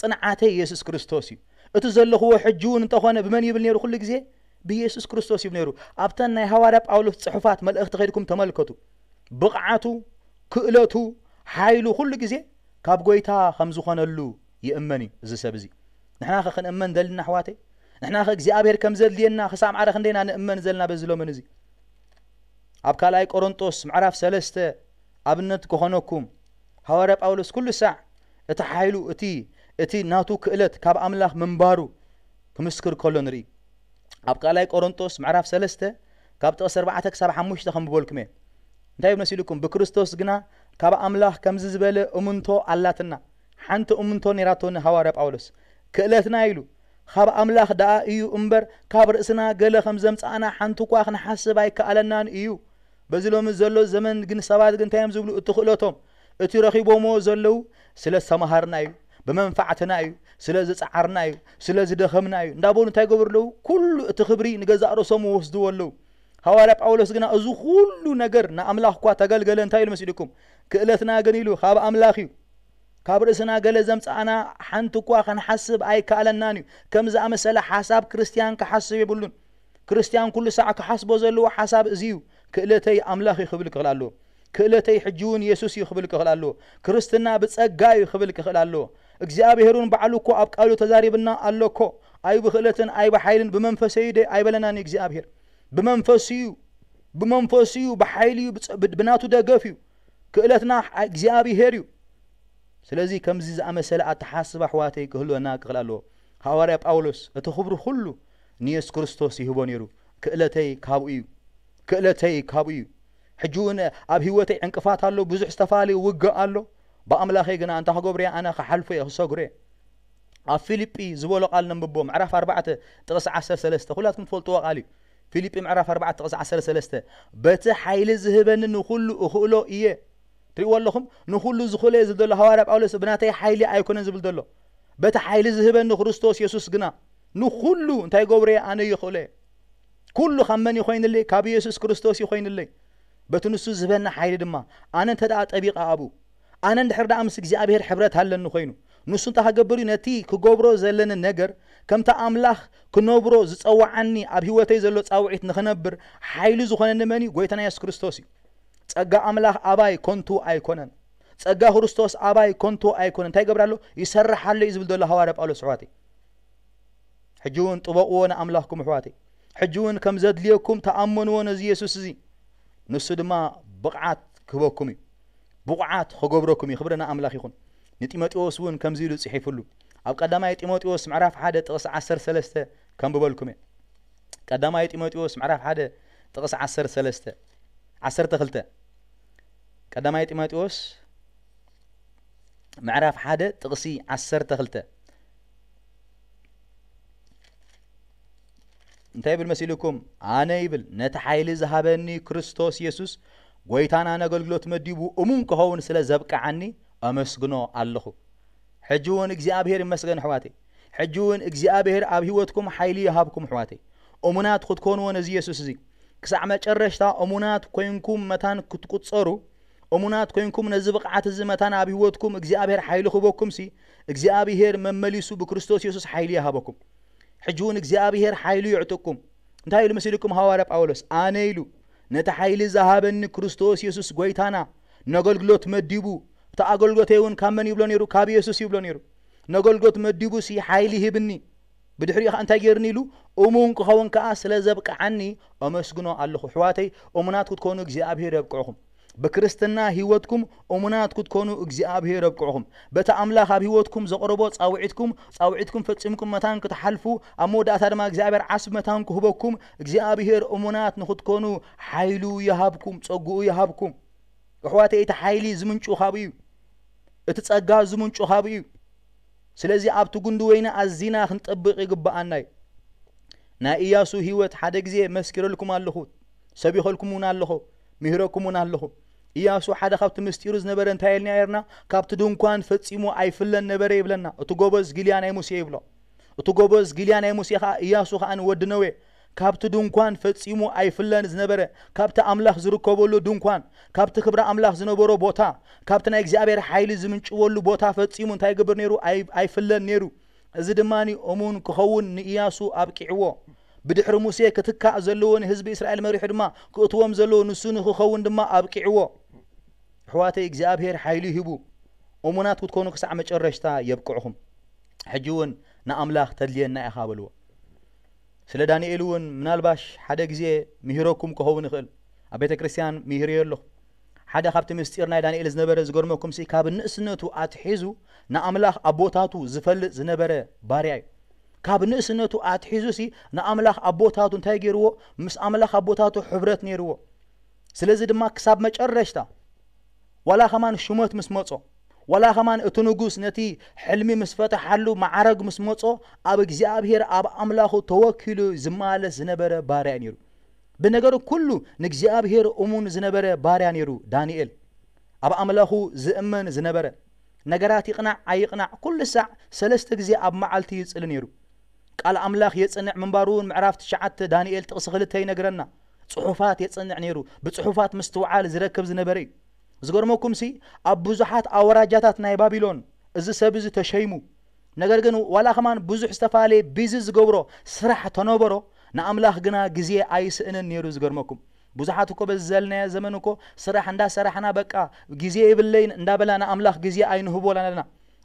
ጽንዓተይ የሱስ ክርስቶስ እዩ። እቲ ዘለኽዎ ሕጂ እውን እንተኾነ ብመን ይብል ነይሩ ኩሉ ግዜ? ብየሱስ ክርስቶስ ይብል ነይሩ። ኣብተን ናይ ሃዋርያ ጳውሎስ ጽሑፋት መልእኽቲ ከይድኩም ተመልከቱ። ብቕዓቱ፣ ክእለቱ፣ ሓይሉ ኩሉ ግዜ ካብ ጎይታ ከም ዝኾነሉ ይእመን እዩ እዚ ሰብ እዚ። ንሕና ኸ ክንእመን ደልና ኣሕዋተይ? ንሕና ኸ እግዚኣብሔር ከም ዘድልየና ክሳብ ማዕረ ክንደይና ንእመን ዘለና በዚ ሎምን እዚ? ኣብ ካልኣይ ቆሮንጦስ ምዕራፍ ሰለስተ ኣብነት ክኾነኩም፣ ሃዋርያ ጳውሎስ ኩሉ ሳዕ እቲ ሓይሉ፣ እቲ እቲ ናቱ ክእለት ካብ ኣምላኽ ምንባሩ ክምስክር ከሎ ንርኢ። ኣብ ካልኣይ ቆሮንጦስ ምዕራፍ ሰለስተ ካብ ጥቕሲ ኣርባዕተ ክሳብ ሓሙሽተ ከንብበልኩም እየ። እንታይ ይብል መሲልኩም? ብክርስቶስ ግና ካብ ኣምላኽ ከምዚ ዝበለ እምንቶ ኣላትና። ሓንቲ እምንቶ ነይራቶ ንሃዋርያ ጳውሎስ። ክእለትና ኢሉ ካብ ኣምላኽ ደኣ እዩ እምበር ካብ ርእስና ገለ ከም ዘምጻእና ሓንቲ እኳ ክንሓስብ ኣይከኣለናን እዩ። በዚ ሎሚ ዘሎ ዘመን ግን ሰባት ግን እንታይ እዮም ዝብሉ? እቲ ክእለቶም፣ እቲ ረኺቦምዎ ዘለዉ ስለ ዝተማሃርና እዩ፣ ብመንፋዕትና እዩ፣ ስለ ዝጸዓርና እዩ፣ ስለ ዝደኸምና እዩ እንዳበሉ እንታይ ይገብሩ ኣለዉ? ኩሉ እቲ ክብሪ ንገዛእ ርእሶም ይወስድዎ ኣለዉ። ሃዋርያ ጳውሎስ ግና እዚ ኩሉ ነገር ንኣምላኽ እኳ ተገልገለ እንታይ ኢሉ መሲልኩም? ክእለትና ግን ኢሉ ካብ ኣምላኽ እዩ። ካብ ርእስና ገለ ዘምጻእና ሓንቲ እኳ ክንሓስብ ኣይከኣለናን እዩ። ከም ዝኣመሰለ ሓሳብ ክርስትያን ክሓስብ የብሉን። ክርስትያን ኩሉ ሳዕ ክሓስቦ ዘለዎ ሓሳብ እዚ እዩ። ክእለተይ ኣምላኽ እዩ ክብል ክኽእል ኣለዎ። ክእለተይ ሕጂ እውን የሱስ እዩ ክብል ክኽእል ኣለዎ። ክርስትና ብጸጋ እዩ ክብል ክኽእል ኣለዎ። እግዚኣብሔር እውን ባዕሉ እኮ ኣብ ቃሉ ተዛሪብና ኣሎ እኮ። ኣይ ብክእለትን ኣይ ብሓይልን ብመንፈሰይ ደ ኣይበለናን እዩ እግዚኣብሔር። ብመንፈሱ እዩ። ብመንፈሱ እዩ፣ ብሓይሊ እዩ፣ ብጸ- ብ- ብናቱ ደገፍ እዩ። ክእለትና እግዚኣብሔር እዩ። ስለዚ ከምዚ ዝኣመሰለ ኣተሓስባ ኣሕዋተይ ክህልወና ክኽእል ኣለዎ። ሃዋርያ ጳውሎስ እቲ ክብሪ ኩሉ ንየሱስ ክርስቶስ ይህቦ ነይሩ። ክእለተይ ካብኡ እዩ። ክእለተይ ካብኡ እዩ። ሕጂ እውን ኣብ ህይወተይ ዕንቅፋት ኣሎ፣ ብዙሕ ዝተፈላለየ ውግእ ኣሎ። ብኣምላኸይ ግና እንታይ ክገብሮ እየ? ኣነ ክሓልፎ እየ፣ ክሰግሮ እየ። ኣብ ፊልጲ ዝበሎ ቃል ነንብቦ፣ ምዕራፍ ኣርባዕተ ጥቕሲ ዓሰርተ ሰለስተ፣ ኩላትኩም ትፈልጥዎ ቃል እዩ። ፊልጲ ምዕራፍ ኣርባዕተ ጥቕሲ ዓሰርተ ሰለስተ፣ በቲ ሓይሊ ዝህበኒ ንኹሉ እኽእሎ እየ። ትሪእዎ ኣለኹም? ንኹሉ ዝኽእሎ እየ ዝብል ዘሎ ሃዋርያ ጳውሎስ ብናተይ ሓይሊ ኣይኮነን ዝብል ዘሎ። በቲ ሓይሊ ዝህበኒ ክርስቶስ የሱስ ግና ንኹሉ እንታይ ገብሮ እየ? ኣነ ይኽእሎ እየ። ኩሉ ካብ መን እዩ ኮይንለይ? ካብ የሱስ ክርስቶስ እዩ ኮይንለይ። በቲ ንሱ ዝህበኒ ሓይሊ ድማ ኣነ እንተ ደኣ ጠቢቐ ኣብኡ፣ ኣነ እንድሕር ደኣ ምስ እግዚኣብሔር ሕብረት ኣለኒ ኮይኑ፣ ንሱ እንታይ ክገብር እዩ? ነቲ ክገብሮ ዘለኒ ነገር ከምቲ ኣምላኽ ክነብሮ ዝጸውዓኒ ኣብ ህይወተይ ዘሎ ጻውዒት ንኽነብር ሓይሊ ዝኾነኒ መን እዩ? ጎይታና የሱስ ክርስቶስ እዩ። ጸጋ ኣምላኽ ኣባይ ከንቱ ኣይኮነን። ጸጋ ክርስቶስ ኣባይ ከንቱ ኣይኮነን። እንታይ ይገብር ኣሎ? ይሰርሕ ኣሎ እዩ ዝብል ዘሎ ሃዋርያ ጳውሎስ ኣሕዋተይ። ሕጂ እውን ጥበቕዎ ንኣምላኽኩም ኣሕዋተይ። ሕጂ እውን ከም ዘድልየኩም ተኣመንዎ ነዚ የሱስ እዚ። ንሱ ድማ ብቕዓት ክህበኩም እዩ። ብቑዓት ክገብረኩም እዩ። ክብሪ ንኣምላኽ ይኹን። ንጢሞቴዎስ እውን ከምዚ ኢሉ ጽሒፉሉ። ኣብ ቀዳማይ ጢሞቴዎስ ምዕራፍ ሓደ ጥቕሲ ዓሰርተ ሰለስተ ከንብበልኩም እየ። ቀዳማይ ጢሞቴዎስ ምዕራፍ ሓደ ጥቕሲ ዓሰርተ ሰለስተ፣ ዓሰርተ ክልተ። ቀዳማይ ጢሞቴዎስ ምዕራፍ ሓደ ጥቕሲ ዓሰርተ ክልተ እንታይ ይብል መሲልኩም? ኣነ ይብል ነቲ ሓይሊ ዝሃበኒ ክርስቶስ የሱስ ጎይታና ነገልግሎት መዲቡ እሙን ክኸውን ስለ ዘብቅዓኒ ኣመስግኖ ኣለኹ። ሕጂ እውን እግዚኣብሔር ይመስገን ኣሕዋተይ። ሕጂ እውን እግዚኣብሔር ኣብ ህይወትኩም ሓይሊ ይሃብኩም ኣሕዋተይ። እሙናት ክትኮንዎ ነዚ የሱስ እዚ ክሳዕ መጨረሽታ እሙናት ኮይንኩም መታን ክትቁጸሩ፣ እሙናት ኮይንኩም ነዚ ብቕዓት እዚ መታን ኣብ ህይወትኩም እግዚኣብሔር ሓይሊ ክህበኩም ሲ እግዚኣብሔር መመሊሱ ብክርስቶስ የሱስ ሓይሊ ይሃበኩም። ሕጂ እውን እግዚኣብሔር ሓይሉ ይዕጥቅኩም። እንታይ ኢሉ መሲልኩም ሃዋርያ ጳውሎስ? ኣነ ኢሉ ነቲ ሓይሊ ዝሃበኒ ክርስቶስ የሱስ ጎይታና ነገልግሎት መዲቡ። እቲ ኣገልግሎተይ እውን ካብ መን ይብሎ ነይሩ? ካብ የሱስ ይብሎ ነይሩ። ነገልግሎት መዲቡ ሲ ሓይሊ ሂብኒ። ብድሕሪኡ ኸዓ እንታይ ገይርኒ ኢሉ? እሙን ክኸውን ከኣ ስለ ዘብቅዓኒ ኣመስግኖ ኣለኹ። ኣሕዋተይ፣ እሙናት ክትኮኑ እግዚኣብሔር የብቅዕኹም። ብክርስትና ህይወትኩም እሙናት ክትኮኑ እግዚኣብሔር የብቅዕኹም። በቲ ኣምላኽ ኣብ ህይወትኩም ዘቕረቦ ጻውዒትኩም፣ ጻውዒትኩም ፈጺምኩም መታን ክትሓልፉ፣ ኣብ መወዳእታ ድማ እግዚኣብሔር ዓስቢ መታን ክህበኩም፣ እግዚኣብሔር እሙናት ንኽትኮኑ ሓይሉ ይሃብኩም፣ ጸግኡ ይሃብኩም። ኣሕዋተይ፣ እቲ ሓይሊ ዝምንጩ ካብኡ እዩ። እቲ ጸጋ ዝምንጩ ካብኡ እዩ። ስለዚ ኣብቲ ጉንዲ ወይኒ ኣዚና ክንጠብቕ ይግብኣና እዩ። ናይ ኢያሱ ህይወት ሓደ ግዜ መስኪረልኩም ኣለኹ፣ ሰቢኸልኩም እውን ኣለኹ፣ ምሂረኩም እውን ኣለኹ። ኢያሱ ሓደ ካብቲ ምስጢሩ ዝነበረ እንታይ ኢልና ነርና? ካብቲ ድንኳን ፈጺሙ ኣይፍለን ነበረ ይብለና። እቲ ጎበዝ ግልያ ናይ ሙሴ ይብሎ። እቲ ጎበዝ ግልያ ናይ ሙሴ ኸኣ ኢያሱ ኸኣ ንወዲ ነዌ ካብቲ ድንኳን ፈጺሙ ኣይፍለን ዝነበረ፣ ካብቲ ኣምላኽ ዝርከበሉ ድንኳን፣ ካብቲ ክብሪ ኣምላኽ ዝነበሮ ቦታ፣ ካብቲ ናይ እግዚኣብሔር ሓይሊ ዝምንጭወሉ ቦታ ፈጺሙ እንታይ ይገብር ነይሩ? ኣይ-፣ ኣይፍለን ነይሩ። እዚ ድማ እሙን ክኸውን ንኢያሱ ኣብቂዕዎ። ብድሕሪ ሙሴ ክትካእ ዘለዎ ንህዝቢ እስራኤል መሪሑ ድማ ክእትዎም ዘለዎ ንሱ ንኽኸውን ድማ ኣብቂዕዎ። ኣሕዋተይ፣ እግዚኣብሔር ሓይሉ ሂቡ እሙናት ክትኮኑ ክሳዕ መጨረሽታ የብቅዕኹም። ሕጂ እውን ንኣምላኽ ተድልየና ኢኻ በልዎ። ስለ ዳንኤል እውን ምናልባሽ ሓደ ግዜ ምሂረኩም ክኸውን ይኽእል። ኣብ ቤተ ክርስቲያን ምሂረዮ ኣለኹ። ሓደ ካብቲ ምስጢር ናይ ዳንኤል ዝነበረ ዝገርመኩም ሲ ካብ ንእስነቱ ኣትሒዙ ንኣምላኽ ኣቦታቱ ዝፈልጥ ዝነበረ ባርያ እዩ። ካብ ንእስነቱ ኣትሒዙ ሲ ንኣምላኽ ኣቦታቱ እንታይ ገይርዎ? ምስ ኣምላኽ ኣቦታቱ ሕብረት ነይርዎ። ስለዚ ድማ ክሳብ መጨረሽታ ዋላ ከማን ሹመት ምስ መጾ፣ ዋላ ከማን እቲ ንጉስ ነቲ ሕልሚ ምስ ፈተሓሉ መዓረግ ምስ መጾ፣ ኣብ እግዚኣብሔር ኣብ ኣምላኹ ተወኪሉ ዝመላለስ ዝነበረ ባርያ ነይሩ። ብነገር ኩሉ ንእግዚኣብሔር እሙን ዝነበረ ባርያ ነይሩ ዳንኤል። ኣብ ኣምላኹ ዝእመን ዝነበረ፣ ነገራት ይቕናዕ ኣይቕናዕ ኩሉ ሳዕ ሰለስተ ግዜ ኣብ መዓልቲ ይጽሊ ነይሩ። ቃል ኣምላኽ የጽንዕ ምንባሩ እውን ምዕራፍ ትሽዓተ ዳንኤል ጥቕሲ ክልተ ይነግረና። ጽሑፋት የጽንዕ ነይሩ። ብጽሑፋት ምስትውዓል ዝረክብ ዝነበረ እዩ። ዝገርመኩምሲ ኣብ ብዙሓት ኣውራጃታት ናይ ባቢሎን እዚ ሰብ እዚ ተሸይሙ። ነገር ግን ዋላ ከማን ብዙሕ ዝተፈላለየ ቢዚ ዝገብሮ ስራሕ ተነበሮ፣ ንኣምላኽ ግና ግዜ ኣይስእንን ነይሩ። ዝገርመኩም ብዙሓት እኮ በዚ ዘልናዮ ዘመን እኮ ስራሕ እንዳሰራሕና በቃ ግዜ የብለይን እንዳበላ ንኣምላኽ ግዜ ኣይንህቦን ኣለና።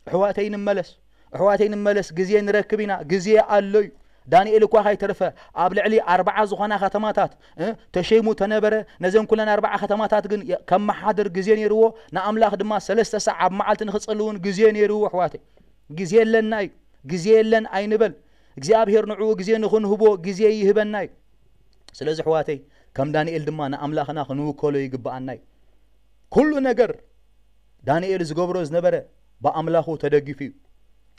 ኣሕዋተይ ንመለስ፣ ኣሕዋተይ ንመለስ፣ ግዜ ንረክብ ኢና፣ ግዜ ኣሎ እዩ። ዳንኤል እኳ ካይተርፈ ኣብ ልዕሊ ኣርባዓ ዝኾና ከተማታት እ፣ ተሸይሙ ተነበረ። ነዘን ኩለን ኣርባዓ ከተማታት ግን የ-፣ ከመሓድር ግዜ ነይርዎ። ንኣምላኽ ድማ ሰለስተ ሳዕ ኣብ መዓልቲ ንኽጸሊ እውን ግዜ ነይርዎ። ኣሕዋተይ ግዜ የለና እዩ፣ ግዜ የለን ኣይንበል። እግዚኣብሔር ንዕኡ ግዜ ንኽንህቦ ግዜ ይህበና እዩ። ስለዚ ኣሕዋተይ ከም ዳንኤል ድማ ንኣምላኽና ክንውከሎ ይግብኣና እዩ። ኩሉ ነገር ዳንኤል ዝገብሮ ዝነበረ ብኣምላኹ ተደጊፉ እዩ።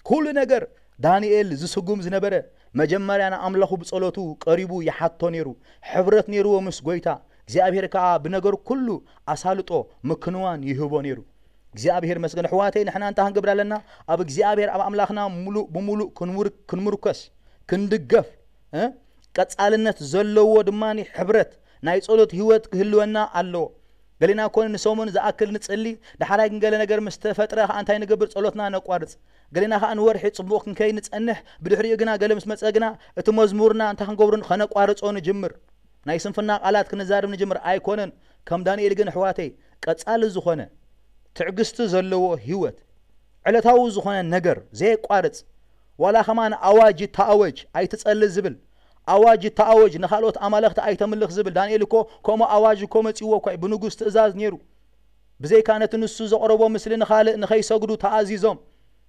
ኩሉ ነገር ዳንኤል ዝስጉም ዝነበረ መጀመርያ ንኣምላኹ ብጸሎቱ ቀሪቡ ይሓቶ ነይሩ። ሕብረት ነይርዎ ምስ ጎይታ። እግዚኣብሔር ከኣ ብነገር ኩሉ ኣሳልጦ ምክንዋን ይህቦ ነይሩ። እግዚኣብሔር መስገን። ኣሕዋተይ ንሕና እንታይ ክንገብር ኣለና? ኣብ እግዚኣብሔር ኣብ ኣምላኽና ሙሉእ ብሙሉእ ክንውር-፣ ክንምርኮስ፣ ክንድገፍ፣ እ? ቀጻልነት ዘለዎ ድማ ሕብረት ናይ ጸሎት ህይወት ክህልወና ኣለዎ። ገሌና ኮነ ንሰሙን ዝኣክል ንጽሊ፣ ዳሕራይ ግን ገለ ነገር ምስ ተፈጥረ ከኣ እንታይ ንገብር? ጸሎትና ነቋርጽ። ገሌና ከኣ ንወርሒ ጽቡቕ ክንከይድ ንጸንሕ፣ ብድሕሪኡ ግና ገለ ምስ መጸ ግና እቲ መዝሙርና እንታይ ክንገብሩ ከነቋርጾ ንጅምር። ናይ ስንፍና ቃላት ክንዛረብ ንጅምር ኣይኮነን። ከም ዳንኤል ግን ኣሕዋተይ ቀጻሊ ዝኾነ ትዕግስቲ ዘለዎ ህይወት፣ ዕለታዊ ዝኾነ ነገር ዘየቋርጽ፣ ዋላ ከማን ኣዋጅ ይተኣወጅ ኣይትጸሊ ዝብል፣ ኣዋጅ ይተኣወጅ ንኻልኦት ኣማልኽቲ ኣይተምልኽ ዝብል። ዳንኤል እኮ ከምኡ ኣዋጅ እኮ መጺዎ እኳ እዩ፣ ብንጉስ ትእዛዝ ነይሩ። ብዘይካ ነቲ ንሱ ዘቕረቦ ምስሊ ንኻልእ ንኸይሰግዱ ተኣዚዞም።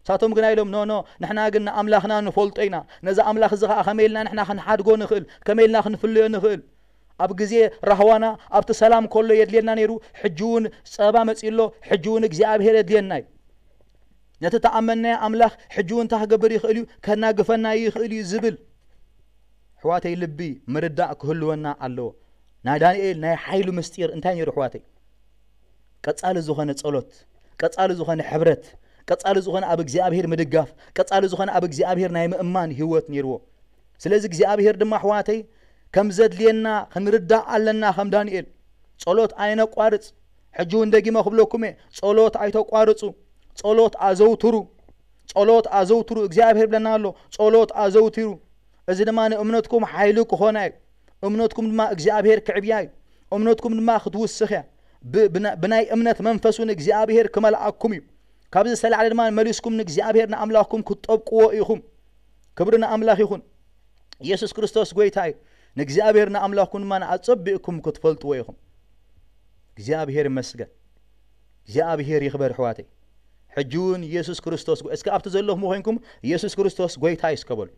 ንሳቶም ግና ኢሎም፣ ኖ፣ ኖ፣ ንሕና ግን ንኣምላኽና ንፈልጦ ኢና። ነዚ ኣምላኽ እዚ ኸኣ ከመይ ኢልና ንሕና ክንሓድጎ ንኽእል? ከመይ ኢልና ክንፍለዮ ንኽእል? ኣብ ግዜ ራህዋና፣ ኣብቲ ሰላም ከሎ የድልየና ነይሩ፣ ሕጂ እውን ጸባ መጺኡ ኣሎ፣ ሕጂ እውን እግዚኣብሔር የድልየና እዩ። ነቲ ተኣመንናዮ ኣምላኽ ሕጂ እውን እንታይ ክገብር ይኽእል እዩ? ከናግፈና ይኽእል እዩ ዝብል፣ ኣሕዋተይ፣ ልቢ ምርዳእ ክህልወና ኣለዎ። ናይ ዳንኤል ናይ ሓይሉ ምስጢር እንታይ ነይሩ ኣሕዋተይ? ቀጻሊ ዝኾነ ጸሎት፣ ቀጻሊ ዝኾነ ሕብረት፣ ቀጻሊ ዝኾነ ኣብ እግዚኣብሔር ምድጋፍ፣ ቀጻሊ ዝኾነ ኣብ እግዚኣብሔር ናይ ምእማን ህይወት ነይርዎ። ስለዚ እግዚኣብሔር ድማ ኣሕዋተይ ከም ዘድልየና ክንርዳእ ኣለና። ከም ዳንኤል ጸሎት ኣይነቋርጽ። ሕጂ እውን ደጊመ ክብለኩም እየ፣ ጸሎት ኣይተቋርጹ። ጸሎት ኣዘውትሩ። ጸሎት ኣዘውትሩ። እግዚኣብሔር ብለና ኣሎ፣ ጸሎት ኣዘውትሩ። እዚ ድማ ንእምነትኩም ሓይሊ ክኾና እዩ። እምነትኩም ድማ እግዚኣብሔር ክዕብያ እዩ። እምነትኩም ድማ ክትውስኽ እያ። ብ-፣ ብና-፣ ብናይ እምነት መንፈስ እውን እግዚኣብሔር ክመልኣኩም እዩ። ካብዚ ዝተላዕለ ድማ መሊስኩም ንእግዚኣብሔር ንኣምላኽኩም ክትጠብቅዎ ኢኹም። ክብሪ ንኣምላኽ ይኹን። ኢየሱስ ክርስቶስ ጐይታ እዩ። ንእግዚኣብሔር ንኣምላኽኩም ድማ ኣጸቢቕኩም ክትፈልጥዎ ኢኹም። እግዚኣብሔር ይመስገን። እግዚኣብሔር ይኽበር ኣሕዋተይ። ሕጂ እውን ኢየሱስ ክርስቶስ ጎ-፣ እስከ ኣብቲ ዘለኹም ኮይንኩም ኢየሱስ ክርስቶስ ጐይታ እዩ እስከ በሉ።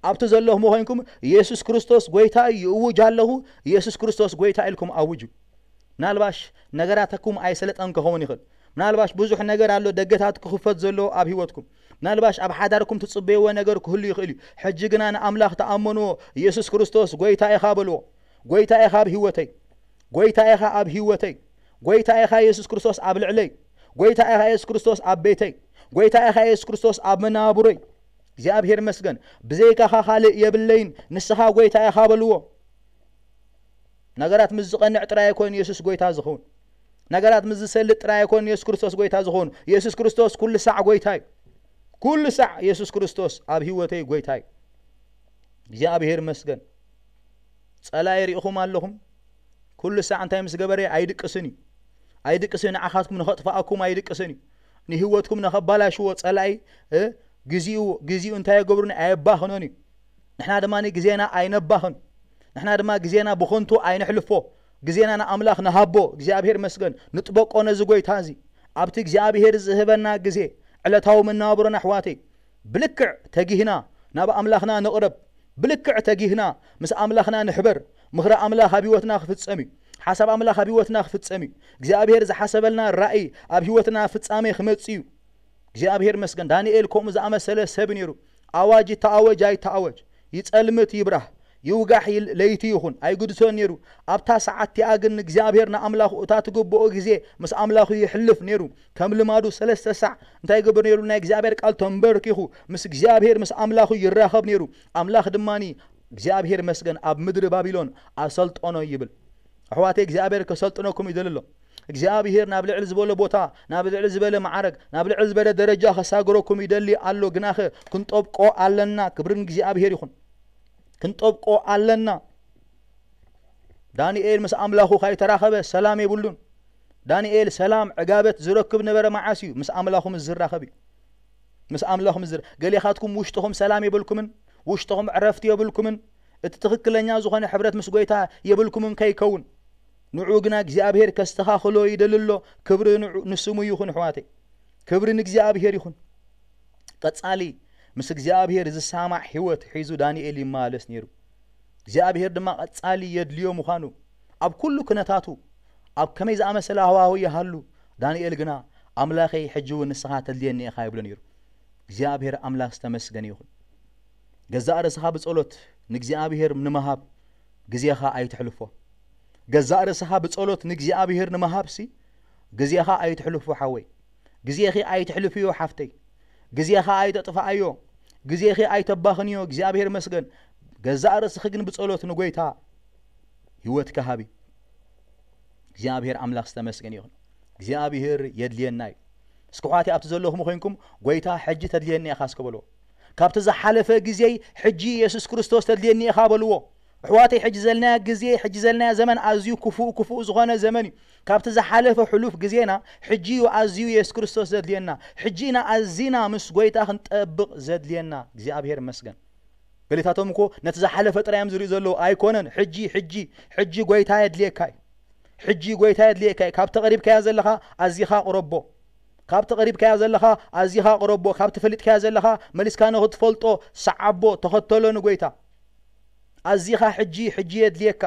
ኣብቲ ዘለኹም ኮይንኩም ኢየሱስ ክርስቶስ ጐይታ እዩ ይእውጅ ኣለኹ፣ ኢየሱስ ክርስቶስ ጐይታ ኢልኩም ኣውጁ። ምናልባሽ ነገራትኩም ኣይሰለጠን ክኸውን ይኽእል። ምናልባሽ ብዙሕ ነገር ኣሎ ደገታት ክኽፈት ዘለዎ ኣብ ህይወትኩም። ምናልባሽ ኣብ ሓዳርኩም ትጽበይዎ ነገር ክህሉ ይኽእል እዩ። ሕጂ ግና ንኣምላኽ ተኣመንዎ። ኢየሱስ ክርስቶስ ጐይታ ኢኻ በልዎ። ጐይታ ኢኻ ኣብ ህይወተይ። ጐይታ ኢኻ ኣብ ህይወተይ። ጐይታ ኢኻ ኢየሱስ ክርስቶስ ኣብ ልዕለይ። ጐይታ ኢኻ ኢየሱስ ክርስቶስ ኣብ ቤተይ። ጐይታ ኢኻ ኢየሱስ ክርስቶስ ኣብ መናብሮይ። እግዚኣብሔር ይመስገን። ብዘይካኻ ካልእ የብለይን። ንስኻ ጐይታ ኢኻ በልዎ። ነገራት ምስ ዝቐንዕ ጥራይ ኣይኮን ኢየሱስ ጐይታ ዝኸውን። ነገራት ምስ ዝሰልጥ ጥራይ ኣይኮን ኢየሱስ ክርስቶስ ጐይታ ዝኸውን። ኢየሱስ ክርስቶስ ኩሉ ሳዕ ጐይታ እዩ። ኩሉ ሳዕ ኢየሱስ ክርስቶስ ኣብ ህይወተይ ጐይታ እዩ። እግዚኣብሔር ይመስገን። ጸላኢ ርኢኹም ኣለኹም። ኩሉ ሳዕ እንታይ ምስ ገበረ ኣይድቅስን እዩ። ኣይድቅስን፣ ንዓኻትኩም ንኸጥፍኣኩም ኣይድቅስን እዩ። ንህይወትኩም ንኸባላሽዎ ጸላኢ፣ እ፣ ግዜኡ፣ ግዜኡ እንታይ የገብሩን ኣየባኽኖን እዩ። ንሕና ድማ ግዜና ኣይነባኽን። ንሕና ድማ ግዜና ብኸንቱ ኣይነሕልፎ። ግዜና ንኣምላኽ ንሃቦ። እግዚኣብሔር ይመስገን። ንጥበቆ ነዚ ጐይታ እዚ። ኣብቲ እግዚኣብሔር ዝህበና ግዜ፣ ዕለታዊ መነባብሮና ኣሕዋተይ፣ ብልክዕ ተጊህና ናብ ኣምላኽና ንቕረብ። ብልክዕ ተጊህና ምስ ኣምላኽና ንሕበር። ምኽሪ ኣምላኽ ኣብ ህይወትና ክፍጸም እዩ። ሓሳብ ኣምላኽ ኣብ ህይወትና ክፍጸም እዩ። እግዚኣብሔር ዝሓሰበልና ራእይ ኣብ ህይወትና ፍጻሜ ክመጽእ እዩ። እግዚኣብሔር ይመስገን። ዳንኤል ከምኡ ዝኣመሰለ ሰብ ነይሩ። ኣዋጅ ይተኣወጅ ኣይተኣወጅ፣ ይጸልምት ይብራህ፣ ይውጋሕ ይል-፣ ለይቲ ይኹን ኣይግድሶን ነይሩ። ኣብታ ሰዓት እቲኣ ግን ንእግዚኣብሔር ንኣምላኹ እታ ትግብኦ ግዜ ምስ ኣምላኹ የሕልፍ ነይሩ። ከም ልማዱ ሰለስተ ሳዕ እንታይ ይገብር ነይሩ? ናይ እግዚኣብሔር ቃል ተንበርኪኹ ምስ እግዚኣብሔር ምስ ኣምላኹ ይራኸብ ነይሩ። ኣምላኽ ድማኒ እግዚኣብሔር ይመስገን ኣብ ምድሪ ባቢሎን ኣሰልጠኖ ይብል። ኣሕዋተይ እግዚኣብሔር ከሰልጥነኩም ይደሊ ኣሎ። እግዚኣብሔር ናብ ልዕል ዝበለ ቦታ፣ ናብ ልዕል ዝበለ መዓረግ፣ ናብ ልዕል ዝበለ ደረጃ ከሳግረኩም ይደሊ ኣሎ። ግናኸ ክንጠብቆ ኣለና። ክብሪ ንእግዚኣብሔር ይኹን። ክንጠብቆ ኣለና። ዳንኤል ምስ ኣምላኹ ካይተራኸበ ሰላም የብሉን። ዳንኤል ሰላም ዕጋበት ዝረክብ ነበረ መዓስ እዩ? ምስ ኣምላኹ ምስ ዝራኸብ እዩ። ምስ ኣምላኹ ምስ ዝር-፣ ገሌኻትኩም ውሽጥኹም ሰላም የብልኩምን፣ ውሽጥኹም ዕረፍቲ የብልኩምን፣ እቲ ትኽክለኛ ዝኾነ ሕብረት ምስ ጐይታ የብልኩምን ከይከውን። ንዑ ግና እግዚኣብሔር ከስተኻኽሎ ይደሊ ኣሎ። ክብሪ ንዑ-፣ ንስሙ ይኹን ኣሕዋተይ። ክብሪ ንእግዚኣብሔር ይኹን። ቀጻሊ ምስ እግዚኣብሔር ዝሰማዕ ህይወት ሒዙ ዳንኤል ይመላለስ ነይሩ። እግዚኣብሔር ድማ ቀጻሊ የድልዮ ምዃኑ ኣብ ኩሉ ኩነታቱ ኣብ ከመይ ዝኣመሰለ ሃዋህው ይሃሉ፣ ዳንኤል ግና ኣምላኸይ ሕጂ እውን ንስኻ ተድልየኒ ኢኻ ይብሎ ነይሩ። እግዚኣብሔር ኣምላኽ ዝተመስገነ ይኹን። ገዛእ ርእስኻ ብጸሎት ንእግዚኣብሔር ንምሃብ ግዜኻ ኣይትሕልፎ። ገዛእ ርእስኻ ብጸሎት ንእግዚኣብሔር ንምሃብሲ ግዜኻ ኣይትሕልፎ ሓወይ። ግዜኺ ኣይትሕልፍዮ ሓፍተይ። ግዜኻ ኣይተጥፍኣዮ። ግዜኺ ኣይተባኽንዮ። እግዚኣብሔር ይመስገን። ገዛእ ርእስኺ ግን ብጸሎት ንጎይታ ህይወትኪ ሃቢ። እግዚኣብሔር ኣምላኽ ዝተመስገነ ይኹን። እግዚኣብሔር የድልየና እዩ። እስኪ ኣሕዋተይ ኣብቲ ዘለኹም ኮይንኩም ጎይታ ሕጂ ተድልየኒ ኢኻ እስከ በልዎ። ካብቲ ዝሓለፈ ግዜይ ሕጂ የሱስ ክርስቶስ ተድልየኒ ኢኻ በልዎ። ኣሕዋተይ ሕጂ ዘልናዮ ግዜ፣ ሕጂ ዘልናዮ ዘመን ኣዝዩ ክፉእ፣ ክፉእ ዝኾነ ዘመን እዩ። ካብቲ ዝሓለፈ ሕሉፍ ግዜና ሕጂ እዩ ኣዝዩ የሱስ ክርስቶስ ዘድልየና። ሕጂ ኢና ኣዚና ምስ ጎይታ ክንጠብቕ ዘድልየና። እግዚኣብሔር ይመስገን። ገሊታቶም እኮ ነቲ ዝሓለፈ ጥራይ እዮም ዝርእዩ ዘለዉ። ኣይኮነን። ሕጂ፣ ሕጂ፣ ሕጂ ጎይታ የድልየካ እዩ። ሕጂ ጎይታ የድልየካ እዩ። ካብቲ ቀሪብካዮ ዘለኻ ኣዚኻ ቅረቦ። ካብቲ ቀሪብካዮ ዘለኻ ኣዚኻ ቅረቦ። ካብቲ ፈሊጥካዮ ዘለኻ መሊስካ ንኽትፈልጦ ሰዓቦ፣ ተኸተሎ ንጎይታ። ኣዚኻ ሕጂ፣ ሕጂ የድልየካ።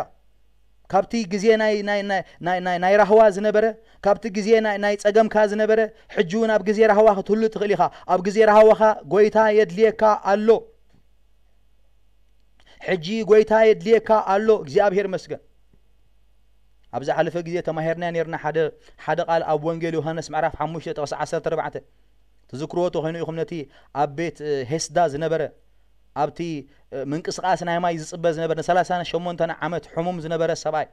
ካብቲ ግዜ ናይ፣ ናይ፣ ናይ፣ ናይ፣ ናይ፣ ናይ ራህዋ ዝነበረ፣ ካብቲ ግዜ ናይ፣ ናይ ጸገምካ ዝነበረ፣ ሕጂ እውን ኣብ ግዜ ራህዋ ክትህሉ ትኽእል ኢኻ። ኣብ ግዜ ራህዋኻ ጎይታ የድልየካ ኣሎ። ሕጂ ጎይታ የድልየካ ኣሎ። እግዚኣብሔር ይመስገን። ኣብ ዝሓለፈ ግዜ ተማሂርና ነርና ሓደ ሓደ ቃል ኣብ ወንጌል ዮሃንስ ምዕራፍ ሓሙሽተ ጥቕሲ ዓሰርተ ኣርባዕተ ትዝክርዎ ተኾይኑ ኢኹም። ነቲ ኣብ ቤት ሄስዳ ዝነበረ ኣብቲ ምንቅስቃስ ናይ ማይ ዝጽበ ዝነበረ ንሰላሳን ሸሞንተን ዓመት ሕሙም ዝነበረ ሰብኣይ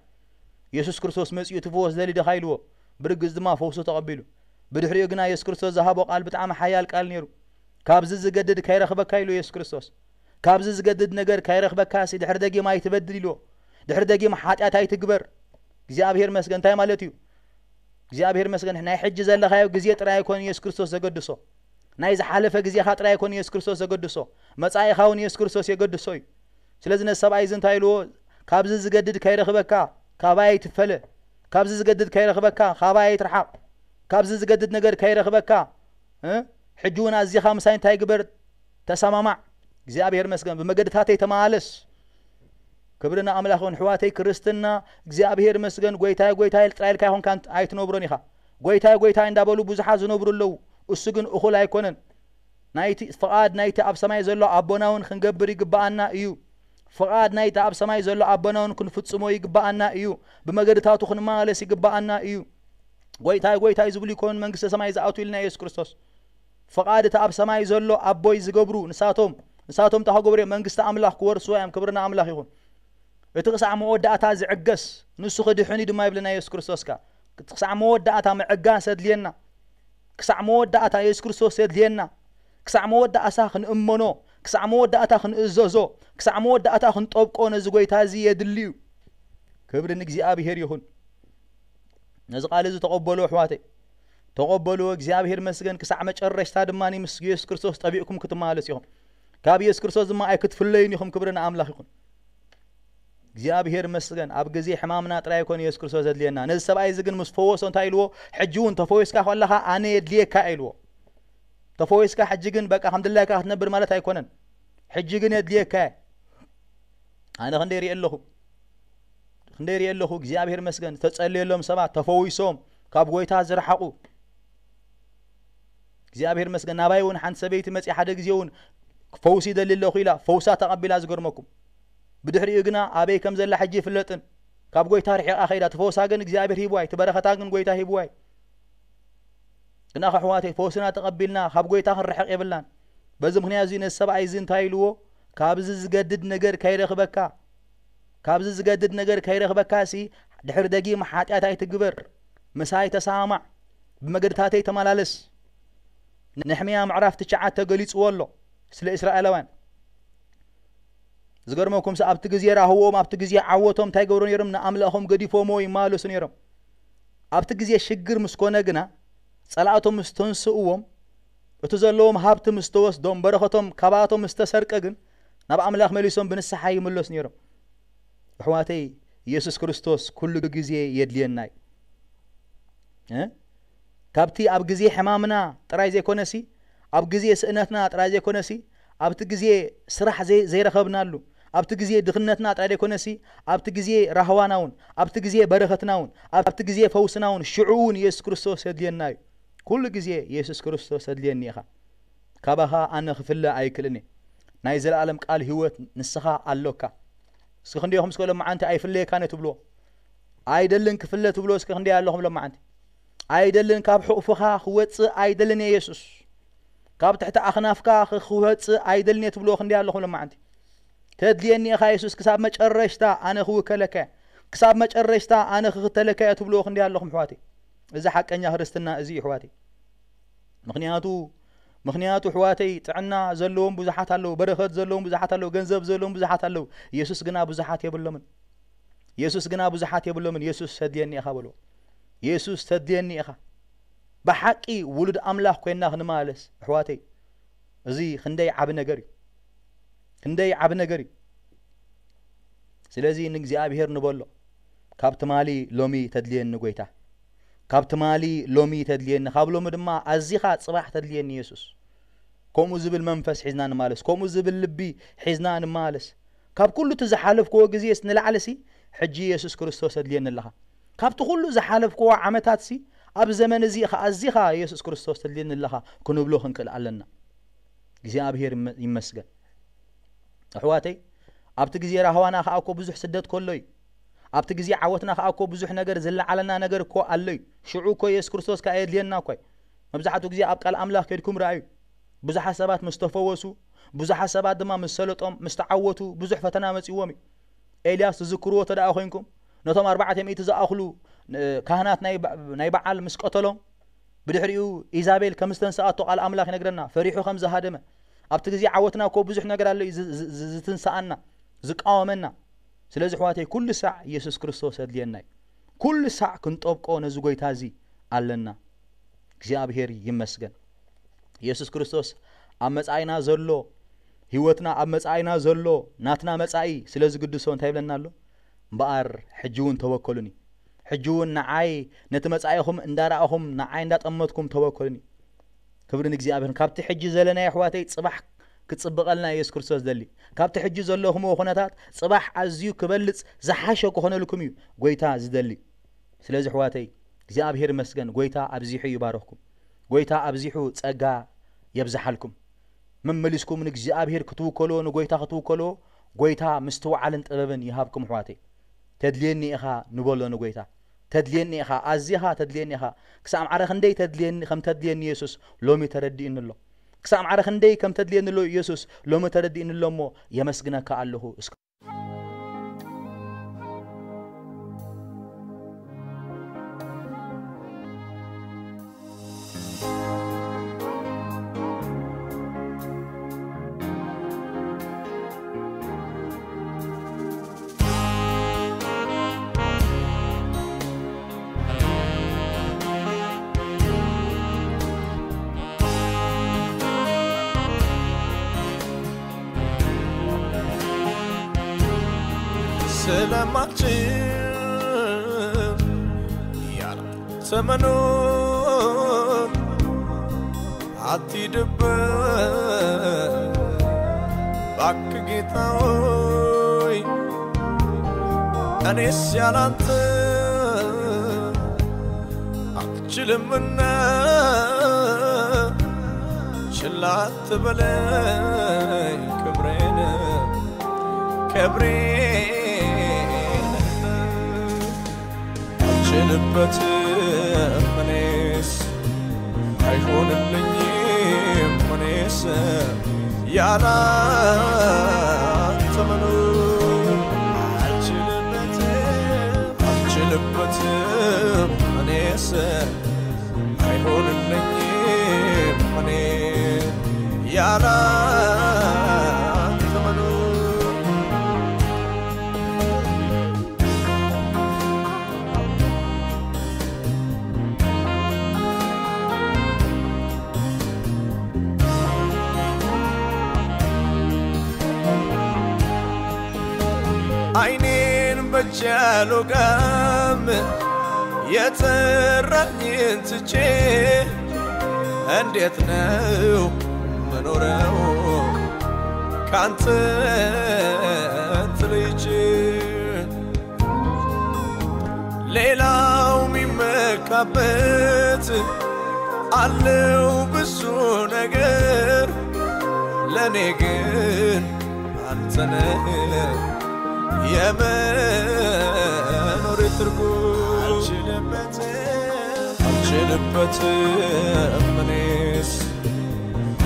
የሱስ ክርስቶስ መጺኡ ትፍወስ ደሊ ድኻ ኢልዎ። ብርግጽ ድማ ፈውሱ ተቐቢሉ። ብድሕሪኡ ግና የሱስ ክርስቶስ ዝሃቦ ቃል ብጣዕሚ ሓያል ቃል ነይሩ። ካብዚ ዝገድድ ከይረኽበካ ኢሉ የሱስ ክርስቶስ። ካብዚ ዝገድድ ነገር ከይረኽበካ ሲ ድሕሪ ደጊም ኣይትበድል ኢልዎ። ድሕሪ ደጊም ሓጢኣት ኣይትግበር። እግዚኣብሔር መስገን እንታይ ማለት እዩ? እግዚኣብሔር መስገን ናይ ሕጂ ዘለኻዮ ግዜ ጥራይ ኣይኮን የሱስ ክርስቶስ ዘገድሶ። ናይ ዝሓለፈ ግዜኻ ጥራይ ኣይኮን የሱስ ክርስቶስ ዘገድሶ። መጻኢኻ እውን የሱስ ክርስቶስ የገድሶ እዩ። ስለዚ ነዚ ሰብኣይ እዚ እንታይ ኢልዎ? ካብዚ ዝገድድ ከይረኽበካ ካባይ ኣይትፈለ። ካብዚ ዝገድድ ከይረኽበካ ካባይ ኣይትርሓቕ። ካብዚ ዝገድድ ነገር ከይረኽበካ እ? ሕጂ እውን ኣዚኻ ምሳይ እንታይ ግበር? ተሰማማዕ። እግዚኣብሔር መስገን ብመገድታተይ ተመላለስ። ክብሪ ንኣምላኽ ይኹን። ኣሕዋተይ ክርስትና እግዚኣብሔር መስገን ጎይታይ ጎይታይ ጥራይ ኢልካ ይኹንካ ኣይትነብሮን ኢኻ። ጎይታይ ጎይታይ እንዳበሉ ብዙሓት ዝነብሩ ኣለዉ። እሱ ግን እኹል ኣይኮነን። ናይቲ ፍቓድ ናይቲ ኣብ ሰማይ ዘሎ ኣቦና እውን ክንገብር ይግብኣና እዩ። ፍቓድ ናይቲ ኣብ ሰማይ ዘሎ ኣቦና እውን ክንፍጽሞ ይግብኣና እዩ። ብመገድታቱ ክንመላለስ ይግብኣና እዩ። ጎይታይ ጎይታይ ዝብሉ ይኮኑን መንግስተ ሰማይ ዝኣትዉ ኢልና የሱስ ክርስቶስ። ፍቓድ እቲ ኣብ ሰማይ ዘሎ ኣቦይ ዝገብሩ ንሳቶም ንሳቶም እንታይ ክገብሩ እዮም? መንግስቲ ኣምላኽ ክወርስዋ እዮም። ክብሪ ንኣምላኽ ይኹን። እቲ ክሳዕ መወዳእታ ዝዕገስ ንሱ ክድሕን እዩ ድማ ይብለና የሱስ ክርስቶስ። ከ እቲ ክሳዕ መወዳእታ ምዕጋስ የድልየና። ክሳዕ መወዳእታ የሱስ ክርስቶስ የድልየና። ክሳዕ መወዳእታ ክንእመኖ፣ ክሳዕ መወዳእታ ክንእዘዞ፣ ክሳዕ መወዳእታ ክንጠብቆ ነዚ ጎይታ እዚ የድሊ እዩ። ክብሪ ንእግዚኣብሔር ይኹን። ነዚ ቃል እዚ ተቐበሉ ኣሕዋተይ፣ ተቐበሉ። እግዚኣብሔር መስገን። ክሳዕ መጨረሽታ ድማ ምስ የሱስ ክርስቶስ ጠቢቕኩም ክትመላለሱ ኢኹም። ካብ የሱስ ክርስቶስ ድማ ኣይክትፍለዩን ኢኹም። ክብሪ ንኣምላኽ ይኹን። እግዚኣብሔር መስገን። ኣብ ግዜ ሕማምና ጥራይ ኣይኮነ የሱስ ክርስቶስ ዘድልየና። ነዚ ሰብኣይ እዚ ግን ምስ ፈወሶ እንታይ ኢልዎ? ሕጂ እውን ተፈዊስካ ከለኻ ኣነ የድልየካ ኢልዎ። ተፈዊስካ ሕጂ ግን በቃ ከም ድላይካ ክትነብር ማለት ኣይኮነን። ሕጂ ግን የድልየካ እየ። ኣነ ክንደይ ሪኤ ኣለኹ፣ ክንደይ ሪኤ ኣለኹ። እግዚኣብሔር መስገን። ዝተጸለየሎም ሰባት ተፈዊሶም ካብ ጎይታ ዝረሓቑ። እግዚኣብሔር መስገን። ናባይ እውን ሓንቲ ሰበይቲ መጺኣ ሓደ ግዜ እውን ፈውሲ ይደሊ ኣለኹ ኢላ ፈውሳ ተቐቢላ ዝገርመኩም። ብድሕሪኡ ግና ኣበይ ከም ዘላ ሕጂ ይፍለጥን። ካብ ጎይታ ርሒቓ ከይዳ። እቲ ፈውሳ ግን እግዚኣብሔር ሂብዋይ፣ እቲ በረኸታ ግን ጎይታ ሂብዋይ። ግና ከሕዋተይ ፈውስና ተቐቢልና ካብ ጎይታ ክንርሕቕ የብልናን። በዚ ምኽንያት እዚ ነዚ ሰብኣይ እዚ እንታይ ኢልዎ? ካብዚ ዝገድድ ነገር ከይረኽበካ፣ ካብዚ ዝገድድ ነገር ከይረኽበካ ሲ ድሕሪ ደጊም ሓጢኣት ኣይትግበር። ምሳይ ተሰማማዕ፣ ብመገድታተይ ተመላለስ። ነሕምያ ምዕራፍ ትሽዓተ ገሊጽዎ ኣሎ ስለ እስራኤላውያን። ዝገርመኩምስ ኣብቲ ግዜ ራህዎም ኣብቲ ግዜ ዓወቶም እንታይ ገብሩ ነይሮም? ንኣምላኾም ገዲፎሞ ይማለሱ ነይሮም። ኣብቲ ግዜ ሽግር ምስ ኮነ ግና ጸላእቶም ምስ ተንስእዎም እቲ ዘለዎም ሃብቲ ምስ ተወስዶም በረኸቶም ካባቶም ምስ ተሰርቀ ግን ናብ ኣምላኽ መሊሶም ብንስሓ ይምለሱ ነይሮም። ኣሕዋተይ፣ ኢየሱስ ክርስቶስ ኩሉ ግዜ የድልየና እዩ። እ? ካብቲ ኣብ ግዜ ሕማምና ጥራይ ዘይኮነሲ፣ ኣብ ግዜ ስእነትና ጥራይ ዘይኮነሲ፣ ኣብቲ ግዜ ስራሕ ዘይ-፣ ዘይረኸብናሉ፣ ኣብቲ ግዜ ድኽነትና ጥራይ ዘይኮነሲ፣ ኣብቲ ግዜ ራህዋና እውን፣ ኣብቲ ግዜ በረኸትና እውን፣ ኣብቲ ግዜ ፈውስና እውን፣ ሽዑ እውን ኢየሱስ ክርስቶስ የድልየና እዩ። ኩሉ ግዜ ኢየሱስ ክርስቶስ የድልየኒ ኢኻ። ካባኻ ኣነ ክፍለ ኣይክእልን እየ። ናይ ዘለኣለም ቃል ህይወት ንስኻ ኣሎካ። እስኪ ክንደይ ኢኹም እስከ ሎማዓንቲ ኣይፍለየካን እየ ትብልዎ? ኣይደልን ክፍለ ትብልዎ እስኪ ክንደይ ኣለኹም ሎማዓንቲ? ኣይደልን ካብ ሕቑፍኻ ክወጽእ ኣይደልን እየ የሱስ። ካብ ትሕቲ ኣኽናፍካ ክ-፣ ክወጽእ ኣይደልን እየ ትብልዎ ክንደይ ኣለኹም ሎማዓንቲ? ተድልየኒ ኢኻ የሱስ ክሳብ መጨረሽታ ኣነ ክውከለካ እየ። ክሳብ መጨረሽታ ኣነ ክኽተለካ እየ ትብልዎ ክንደይ ኣለኹም ኣሕዋተይ? እዚ ሓቀኛ ክርስትና እዚ እዩ ኣሕዋተይ። ምኽንያቱ ምኽንያቱ ኣሕዋተይ ጥዕና ዘለዎም ብዙሓት ኣለዉ፣ በረኸት ዘለዎም ብዙሓት ኣለዉ፣ ገንዘብ ዘለዎም ብዙሓት ኣለዉ። የሱስ ግና ብዙሓት የብሎምን። የሱስ ግና ብዙሓት የብሎምን። የሱስ ተድልየኒ ኢኻ በልዎ። የሱስ ተድልየኒ ኢኻ። ብሓቂ ውሉድ ኣምላኽ ኮይንና ክንመላለስ ኣሕዋተይ፣ እዚ ክንደይ ዓቢ ነገር እዩ። ክንደይ ዓቢ ነገር እዩ። ስለዚ ንእግዚኣብሔር ንበሎ፣ ካብ ትማሊ ሎሚ ተድልየኒ ጎይታ፣ ካብ ትማሊ ሎሚ ተድልየኒ፣ ካብ ሎሚ ድማ ኣዚኻ ጽባሕ ተድልየኒ የሱስ። ከምኡ ዝብል መንፈስ ሒዝና ንመላለስ፣ ከምኡ ዝብል ልቢ ሒዝና ንመላለስ። ካብ ኩሉ እቲ ዝሓለፍክዎ ግዜስ ንላዕሊሲ ሕጂ የሱስ ክርስቶስ ተድልየኒ ኣለኻ። ካብቲ ኩሉ ዝሓለፍክዎ ዓመታትሲ ኣብ ዘመን እዚ ኢኻ ኣዚኻ የሱስ ክርስቶስ ተድልየኒ ኣለኻ ክንብሎ ክንክእል ኣለና። እግዚኣብሔር ይመ-፣ ይመስገን። ኣሕዋተይ፣ ኣብቲ ግዜ ራህዋና ኸኣ እኮ ብዙሕ ስደት ከሎ እዩ። ኣብቲ ግዜ ዓወትና ከኣ እኮ ብዙሕ ነገር ዝለዓለና ነገር እኮ ኣሎ እዩ። ሽዑ እኮ የሱስ ክርስቶስ ከኣ የድልየና እኮ እዩ። መብዛሕትኡ ግዜ ኣብ ቃል ኣምላኽ ከድኩም ረኣዩ። ብዙሓት ሰባት ምስ ተፈወሱ፣ ብዙሓት ሰባት ድማ ምስ ሰለጦም፣ ምስ ተዓወቱ፣ ብዙሕ ፈተና መጺዎም እዩ። ኤልያስ ትዝክርዎ እንተ ደኣ ኮይንኩም፣ ነቶም ኣርባዕተ ሚእቲ ዝኣኽሉ፣ እ፣ ካህናት ናይ በ-፣ ናይ በዓል ምስ ቀተሎም፣ ብድሕሪኡ ኢዛቤል ከም ዝተንስኣቶ ቃል ኣምላኽ ይነግረና፣ ፈሪሑ ከም ዝሃደመ። ኣብቲ ግዜ ዓወትና እኮ ብዙሕ ነገር ኣሎ እዩ ዝ-፣ ዝ-፣ ዝ-፣ ዝትንስኣና፣ ዝቃወመና። ስለዚ ኣሕዋተይ፣ ኩሉ ሳዕ የሱስ ክርስቶስ የድልየና እዩ። ኩሉ ሳዕ ክንጠብቆ ነዚ ጎይታ እዚ ኣለና። እግዚኣብሔር ይመስገን። የሱስ ክርስቶስ ኣብ መጻኢና ዘሎ፣ ህይወትና ኣብ መጻኢና ዘሎ፣ ናትና መጻኢ ስለ ዝግድሶ እንታይ ይብለና ኣሎ? እምበኣር ሕጂ እውን ተወከሉኒ። ሕጂ እውን ንዓይ ነቲ መጻኢኹም እንዳረኣኹም፣ ንዓይ እንዳጠመትኩም ተወከሉኒ። ክብሪ ንእግዚኣብሔር። ካብቲ ሕጂ ዘለናዮ ኣሕዋተይ ጽባሕ ክጽብቐልና የሱስ ክርስቶስ ዝደሊ። ካብቲ ሕጂ ዘለኹምዎ ኩነታት ጽባሕ ኣዝዩ ክበልጽ ዝሓሸ ክኾነልኩም እዩ ጎይታ ዝደሊ። ስለዚ ኣሕዋተይ እግዚኣብሔር ይመስገን፣ ጎይታ ኣብዚሑ ይባርኽኩም። ጎይታ ኣብዚሑ ጸጋ የብዝሓልኩም። መመሊስኩም ንእግዚኣብሔር ክትውከልዎ፣ ንጎይታ ክትውከልዎ፣ ጎይታ ምስትውዓልን ጥበብን ይሃብኩም ኣሕዋተይ። ተድልየኒ ኢኻ ንበሎ ንጎይታ። ተድልየኒ ኢኻ፣ ኣዚኻ ተድልየኒ ኢኻ። ክሳብ ማዕረ ክንደይ ተድልየኒ፣ ከም ተድልየኒ የሱስ ሎሚ ተረዲእኒ ኣሎ። ክሳብ ማዕረ ክንደይ ከም ተድልየኒ ኣሎ የሱስ ሎሚ ተረዲእኒ ኣሎ እሞ የመስግነካ ኣለኹ። እስከ ስለማልችል ያለ ተመኖር አትሂድበት ባክ ጌታ ሆይ፣ እኔስ ያላንተ አልችልምና ችላ አትበለኝ ክብሬን፣ ክብሬን አልችልበትም እኔስ፣ አይሆንልኝም እኔስ ያላንተ መኖር። አልችልበትም፣ አልችልበትም እኔስ፣ አይሆንልኝም እኔ ያላንተ መኖር። አይኔን በጃ ሎጋም የጠራኝን ትቼ እንዴት ነው መኖረው ካንተ ተለይቼ? ሌላው የሚመካበት አለው ብዙ ነገር፣ ለኔ ግን አንተ ነህ የመኖሬ ትርጉም። አልችልበትም፣ አልችልበትም እኔስ፣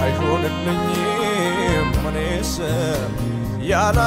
አይሆንልኝም እኔስ ያላ